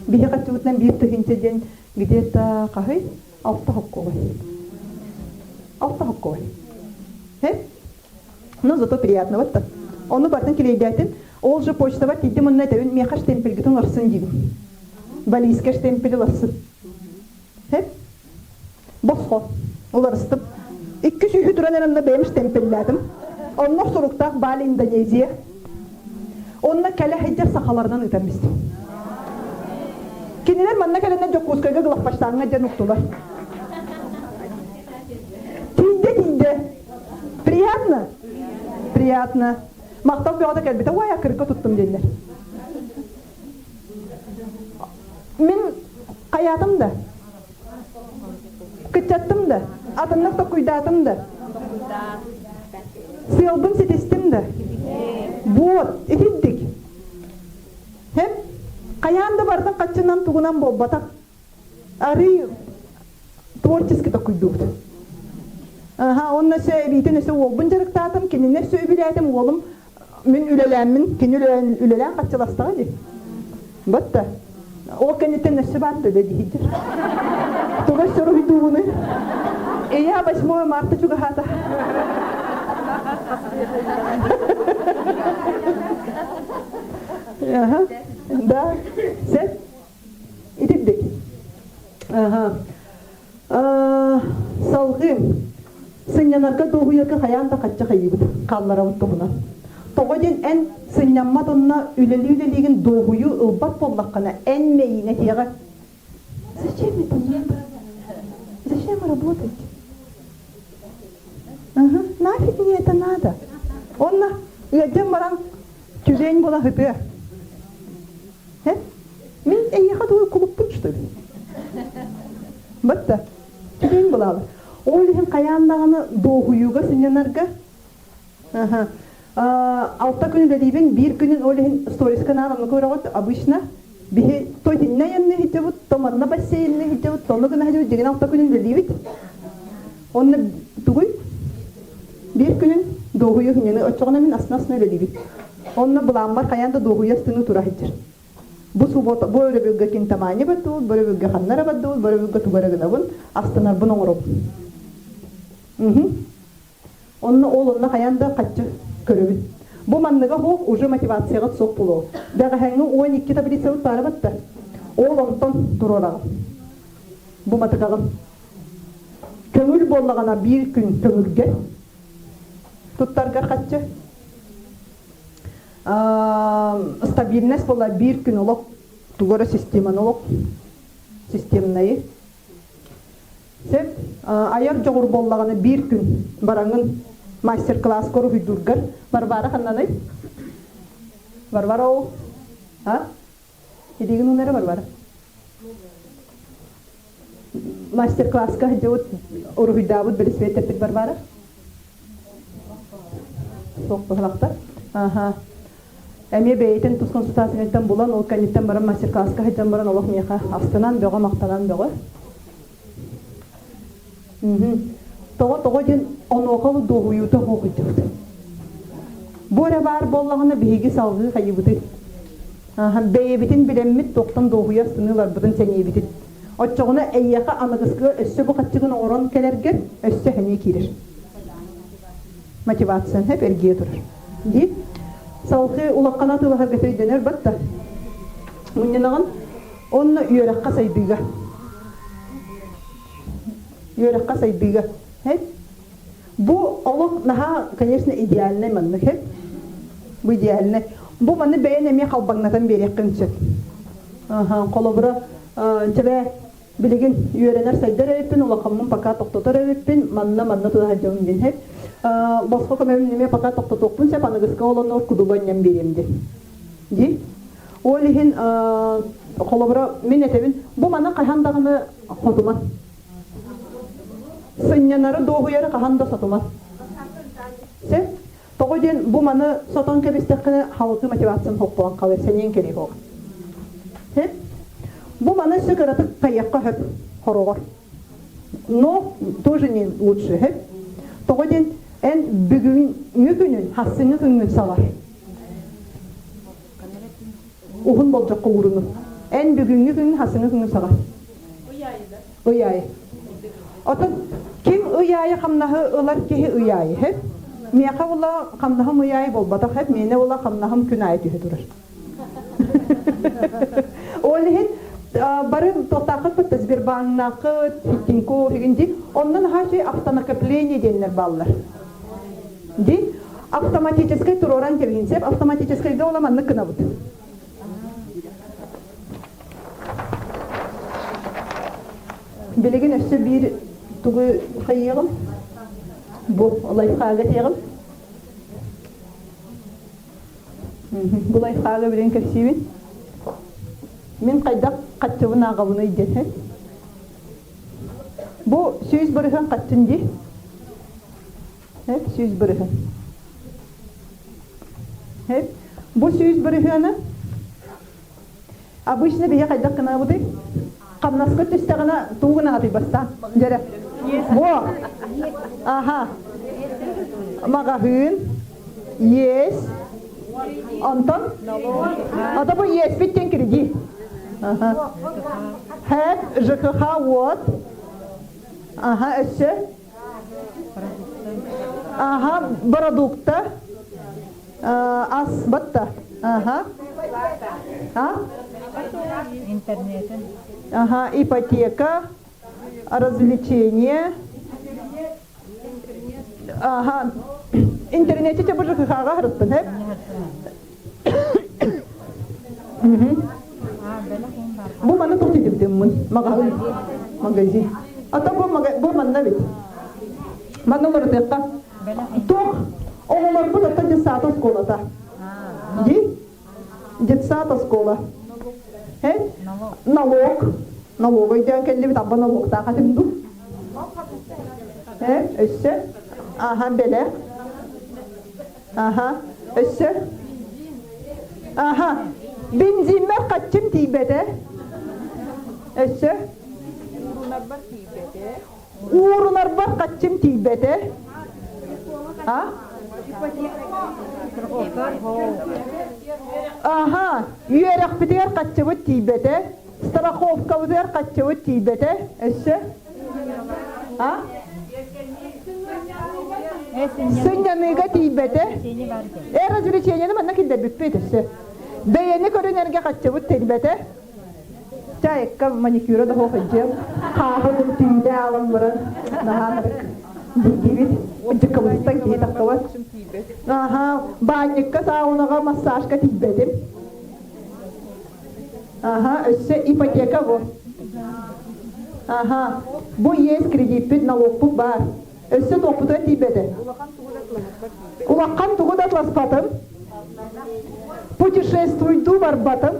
Биһи хаччыбытынан 1 тыһыынча диэн где-то хаһый? Алта хоккуобай. Алта хоккуобай. Но зато приятно вот так. Ону бартын килейдээтим. Ол же почтаба тиийдим онно этэбин миэхэ штемпельгитин уларсын диибин. Балийскай штемпель уларсын. Хеп? Босхо. Уларыстым. Икки сүүһү туран эрэнна бэйэм штемпеллээтим. Онно суруктаах Бали Индонезия. Онно кэлэ сылдьар сахаларынан ыытан бистим. Кинилэр манна кэлэннэр Дьокуускайга главпочтаҥҥа дьэн уктулар. Тиийдэ, тиийдэ. Приятно? Приятно. Махтал бөҕөтө кэлбитэ. Уай, акырыкка туттум дииллэр. Мин хайаатым да, кыччаттым да, атыннык токуйдаатым да, сыалбын ситистим да. Вот, итинтик. Хэп, хайаан да бардын хаччынан тугунан буолбатах. Арый творчески токуйдуубут. Аха, онно өссө эбиитин өссө уолбун дьарыктаатым, кинини өссө үбүлээтим, уолум мин үлэлээммин, кини үлэлээн хаччыластаҕа дии. Батта. Ол кэнниттэн өссө баар да үлэ диһидир. Туга өссө уруһуйдуубунуй? Ийэ 8 марта чугаһаата. Ага. Да. Сет. Итирдик. Ага. Салгыы сынньанарга дуоһуйарга хайаан да хачча хайыыбыт, хаалларабыт туһунан. Тоҕо диэн эн сынньаммат онно үлэлии-үлэлиигин дуоһуйуу ылбат буоллаххына, эн мэйииҥ этиэҕэ «Зачем это надо? Зачем работать? Ага, нафиг мне это надо?» Онно ыалдьан баран түлээн буола сытыа. Мин эйиэхэ тугу кулуппун что ли? Батта, түгэн булаалы. Ол иһин хайаан даҕаны дуоһуйууга сынньанарга алта күн үлэлиибин, биир күнүн ол иһин сториска наар оннук көрөҕүт обычно биһи то итиннэ айанныы сылдьабыт, то манна бассейнныы сылдьабыт, то ону гына сылдьабыт, дьиҥинэн алта күнүн үлэлиибит. Онно тугуй? Биир күнүн дуоһуйуу сынньаныы, оччоҕуна мин астына-астына үлэлиибин. Онно былааммар хайаан да дуоһуйа астыныы тура сылдьар. Бу суббота, бу өрөбүлгэ кинтамаани бардыбыт, бу өрөбүлгэ ханна эрэ бардыбыт, бу өрөбүлгэ тугу эрэ гынабын, астынарбын оҥоробун. Онно ол онно хайаан да хаччы көрөбүн. Бу манныга суох уже мотивацияҕыт суох буолуо. Бэҕэһээҥҥи 12 таблицабыт баара батта. Ол онтон туруораҕын. Бу матыкаҕын. Көҥүл буоллаҕына биир күн көҥүлгэ туттаргар хаччы. Стабильность буолла биир күн олох тугу эрэ системаны олох системнайы Сөп. Айар дьоҕур буоллаҕына биир күн бараҥын мастер-класска уруһуйдуургар Варвара ханнаный? Варвара ол? А? Илиигин уунара Варвара? Мастер-класска сылдьыбыт уруһуйдаабыт бэлисипиэт тэппит Варвара? Суох быһылахтар. Аха. Эмиэ бэйэтин тус консультацияттан булан, ол кэнниттэн баран мастер-класска сылдьан баран олох миэхэ астынан бөҕө, махтанан бөҕө. Тоҕо тоҕо диэн онуоха ол дуоһуйуута суох сылдьыбыт. Бу эрэ баар буоллаҕына биһиги салгыы хайыбытый? Бэйэбитин билэммит туохтан дуоһуйа астыныыларбытын сэниэбитин. Оччоҕуна эйиэхэ аныгыскыга өссө бу хаччыгын оҥорон кэлэргэр өссө сэниэ киирэр. Мотивациян хэп эргийэ турар. Дии. Салгыы улахана атыылаһарга өйдөнөр батта. Мунньанаҕын онно үөрэххэ сайдыыга. Үөрэххэ сайдыыга. Хэп. Бу олох наһаа, конечно, идеальный маннык хэп. Бу идеальный. Бу маны бэйэн эмиэ халбаҥнатан биэриэххин сөп. Холобура, Чэбэ билигин үөрэнэр сайдар эбиппин, улахаммын пока тохтотор эбиппин, манна манна тута сылдьабын диэн сөп. Босхо көмөбүн эмиэ пока тохтотуохпун сөп, аныгыска олоннор кудуба анньан биэриэм диэн. Дии. Ол иһин холобура мин этэбин, бу маны хаһан даҕаны хотуман. Сынньанары дуоһуйары хаһан да сотуман. Сөп? Тоҕо диэн бу маны сотон кэбистэххинэ халгы мотивациян хоппоон халыр сэниэн кэлиэ суоҕа. Бу маны өссө кыратык хайыахха сөп хороҕор. Но тоже не лучше. Хөп? Тоҕо диэн эн бүгүҥҥү күнүн, хассыҥҥы күҥҥүн салар. Уһун болдьоххо ууруну. Эн бүгүҥҥү күҥҥүн, хассыҥҥы күҥҥүн салар. Ый аайы. Отон ким ый аайы хамнаһы ылар киһи ый аайы, хэп? Миэхэ ула хамнаһым ый аайы буолбатах, хэп? Миэнэ ула хамнаһым күн аайы түһэ турар. Ол иһин бары туохтааххыт бытта Сбербаннааххыт, Тинькофф дии. Онно наһаа үчүгэй автонакопление диэннэр бааллар. Дии. Автоматическай туруоран кэбиһин сөп. Автоматическайга ола маннык гынабыт. Билигин өссө биир тугу хайыаҕым? Бу лайфхага этиэҕим. Бу лайфхага билин кэпсиибин. Мин хайдах хаччыбын ааҕабыный диэн. Бу 100% хаччын дии. 100%. Бу сүүс бырыһыаны обычно биһи хайдах гынабытый? Хамнаска түстэҕинэ тугу гынаҕытый бастаан? Дьэрэ. Во! Аха. Маҕаһыын. Есть. Онтон? Ото бу иэспит диэн кредит. Аха. Хэт, ЖКХ, уот. Аха, өссө? Аха, продукта. Ас батта. Аха. А? Интернетин. Ага, ипотека, развлечение. Ага. Интернете те бу ЖКХ-га харыттын, хеп? Бу маны туох тидибитиммин? Магазин. Магазин. Ата бу бу манна бит. Манна олорутуохха. Туох оҕолорбут ата детсад оскуолата. Ди? Детсад оскуола. Э? Налог. Налог өйдөөн кэллибит абба налогтаах этим ду. Э? Өссө? Аха, бэлэх. Аха. Өссө? Аха. Бензиммэр хаччым тиийбэтэ. Өссө? Уурунарбар тиийбэтэ. Уурунарбар хаччым тиийбэтэ. А? Аха. Үөрэхпитигэр хаччыбыт тиийбэтэ. Страховкабытыгар хаччыбыт тиийбэтэ. Өссө? А? Сынньаныыга тиийбэтэ. Эр развлечениены манна киллэрбиппит өссө. Бэйэни көрүнэргэ хаччыбыт тиийбэтэ. Чайыкка маникюра да суох илдьиэм. Хааһын түүнэ аалан баран наһаа ынырык дьиктибит. Дьыккыбытыттан киһи тахсыбат. Аха, баанньыкка, саунаҕа, массажка тиийбэтим. Аха, өссө ипотека бу. Аха, бу иэс кредиппит, налогпут баар. Өссө туохпутугар тиийбэтэ. Улахан тугу да атласпатым. Путешествуйдуу барбатым.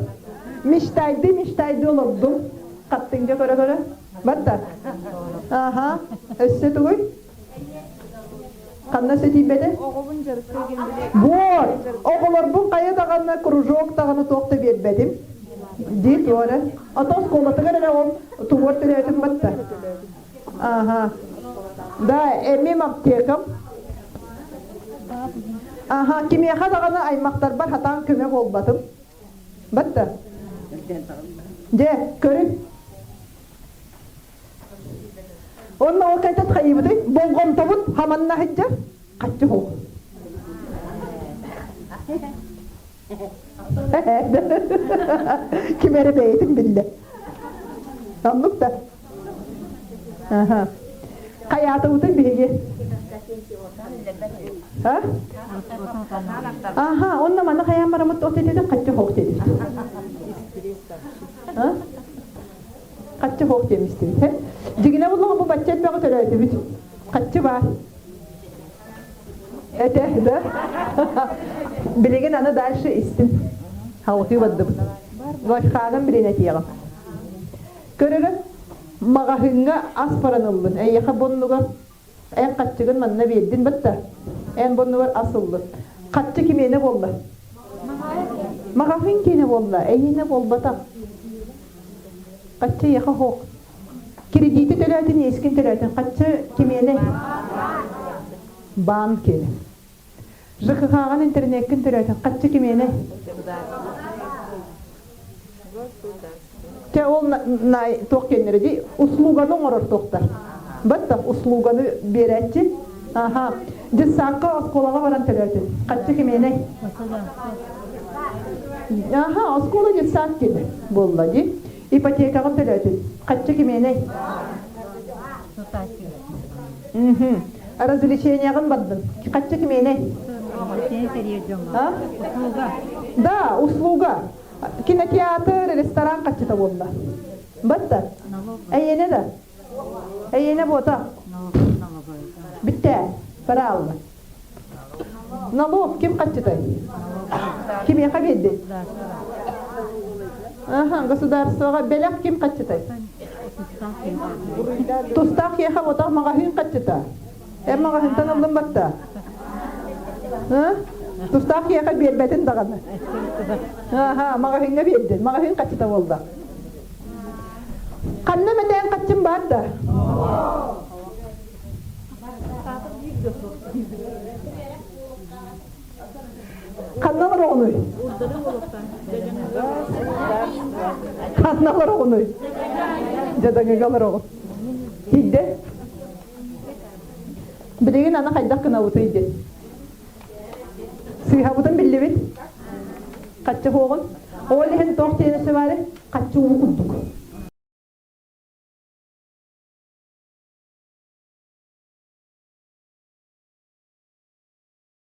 Мечтайды, мечтайды олордум. Хаттыҥга көрө-көрө. Батта. Аха, өссө тугуй? Ханна өссө тиийбэтэ? Оҕобун дьарыкка кэлбили. Вот, оҕолорбун хайа даҕаны кружок даҕаны туох да биэрбэтим. Дии туора. А то оскуолатыгар эрэ ол тугуар төрөөтүм батта. Ага. Да, эмим аптекам. Аха, кимиэхэ даҕаны аймахтарбар хатаан көмө буолбатым. Батта. Дьэ, көрүн. Онно ол кайтат хайыбыты болҕомтобут хаманна сылдьар хаччы хоох. Ким эрэ бэйэтин биллэ. Оннук да. Аха. Хайаатыбытын биһиги. А? Аха, онно маны хайаан барамыт от этити хаччы хоох диэбит. А? Хаччы хоох диэмистибит. Дьигинэ буллаҕа бу бачча элбэҕи төрөөтүбүт. Хаччы баар. Этэ, да? Билигин аны дальше истин. Хаутыы бардыбыт. Лайфхагын билин этиэҕим. Көрөрө, маҕаһыыҥҥа ас баран ыллын. Эйиэхэ боннугар эн хаччыгын манна биэрдин батта. Эн боннугар ас ыллын. Хаччы кимиэнэ буолла? Маҕаһыын киэнэ буолла. Эйиэнэ буолбатах. Хаччы эйиэхэ хоох. Кредити төлөөтүн, иэскин төлөөтүн. Хаччы кимиэнэ? Баан киэнэ. ЖКХ-ҕын интернеккин төлөөтүн. Хаччы кимиэнэ? Чэ, ол туох киэннэрэ дии? Услуганы оҥорор туохтар. Батта услуганы биэрээччи. Аха. Дьыссаакка оскуолаҕа баран төлөөтүн. Хаччы кимиэнэй? Аха, оскуола дьыссаат киэнэ буолла дии. Ипотекаҕын төлөөтүн. Хаччы кимиэнэй? Развлечениеҕын бардын. Хаччы кимиэнэй? Да, услуга. Кинотеатр, ресторан хаччыта буолла. Батта. Эйиэнэ да? Эйиэнэ буота. Бүттэ. Пожалуйста. Налог ким хаччытай? Кимиэхэ биэрди? Аха, государствоҕа бэлэх ким хаччытай? Тустаах киэхэ отах маҕаһыын хаччыта. Эн маҕаһыынтан ыллым батта. Тустаах киэхэ биэрбэтин даҕаны. Аха, маҕаһыыҥҥа биэрдин. Маҕаһыын хаччыта буолла. Ханна мэтээн хаччым баар да? Ханна олороҕунуй? Ханна олороҕунуй? Дьадаҥыга олороҕун. Тиийдэ. Билигин аны хайдах гынабытый диэн. Сыыһабытын биллибит. Хаччы хуоҕун. Ол иһин туох диэн өссө баары? Хаччы уу курдук.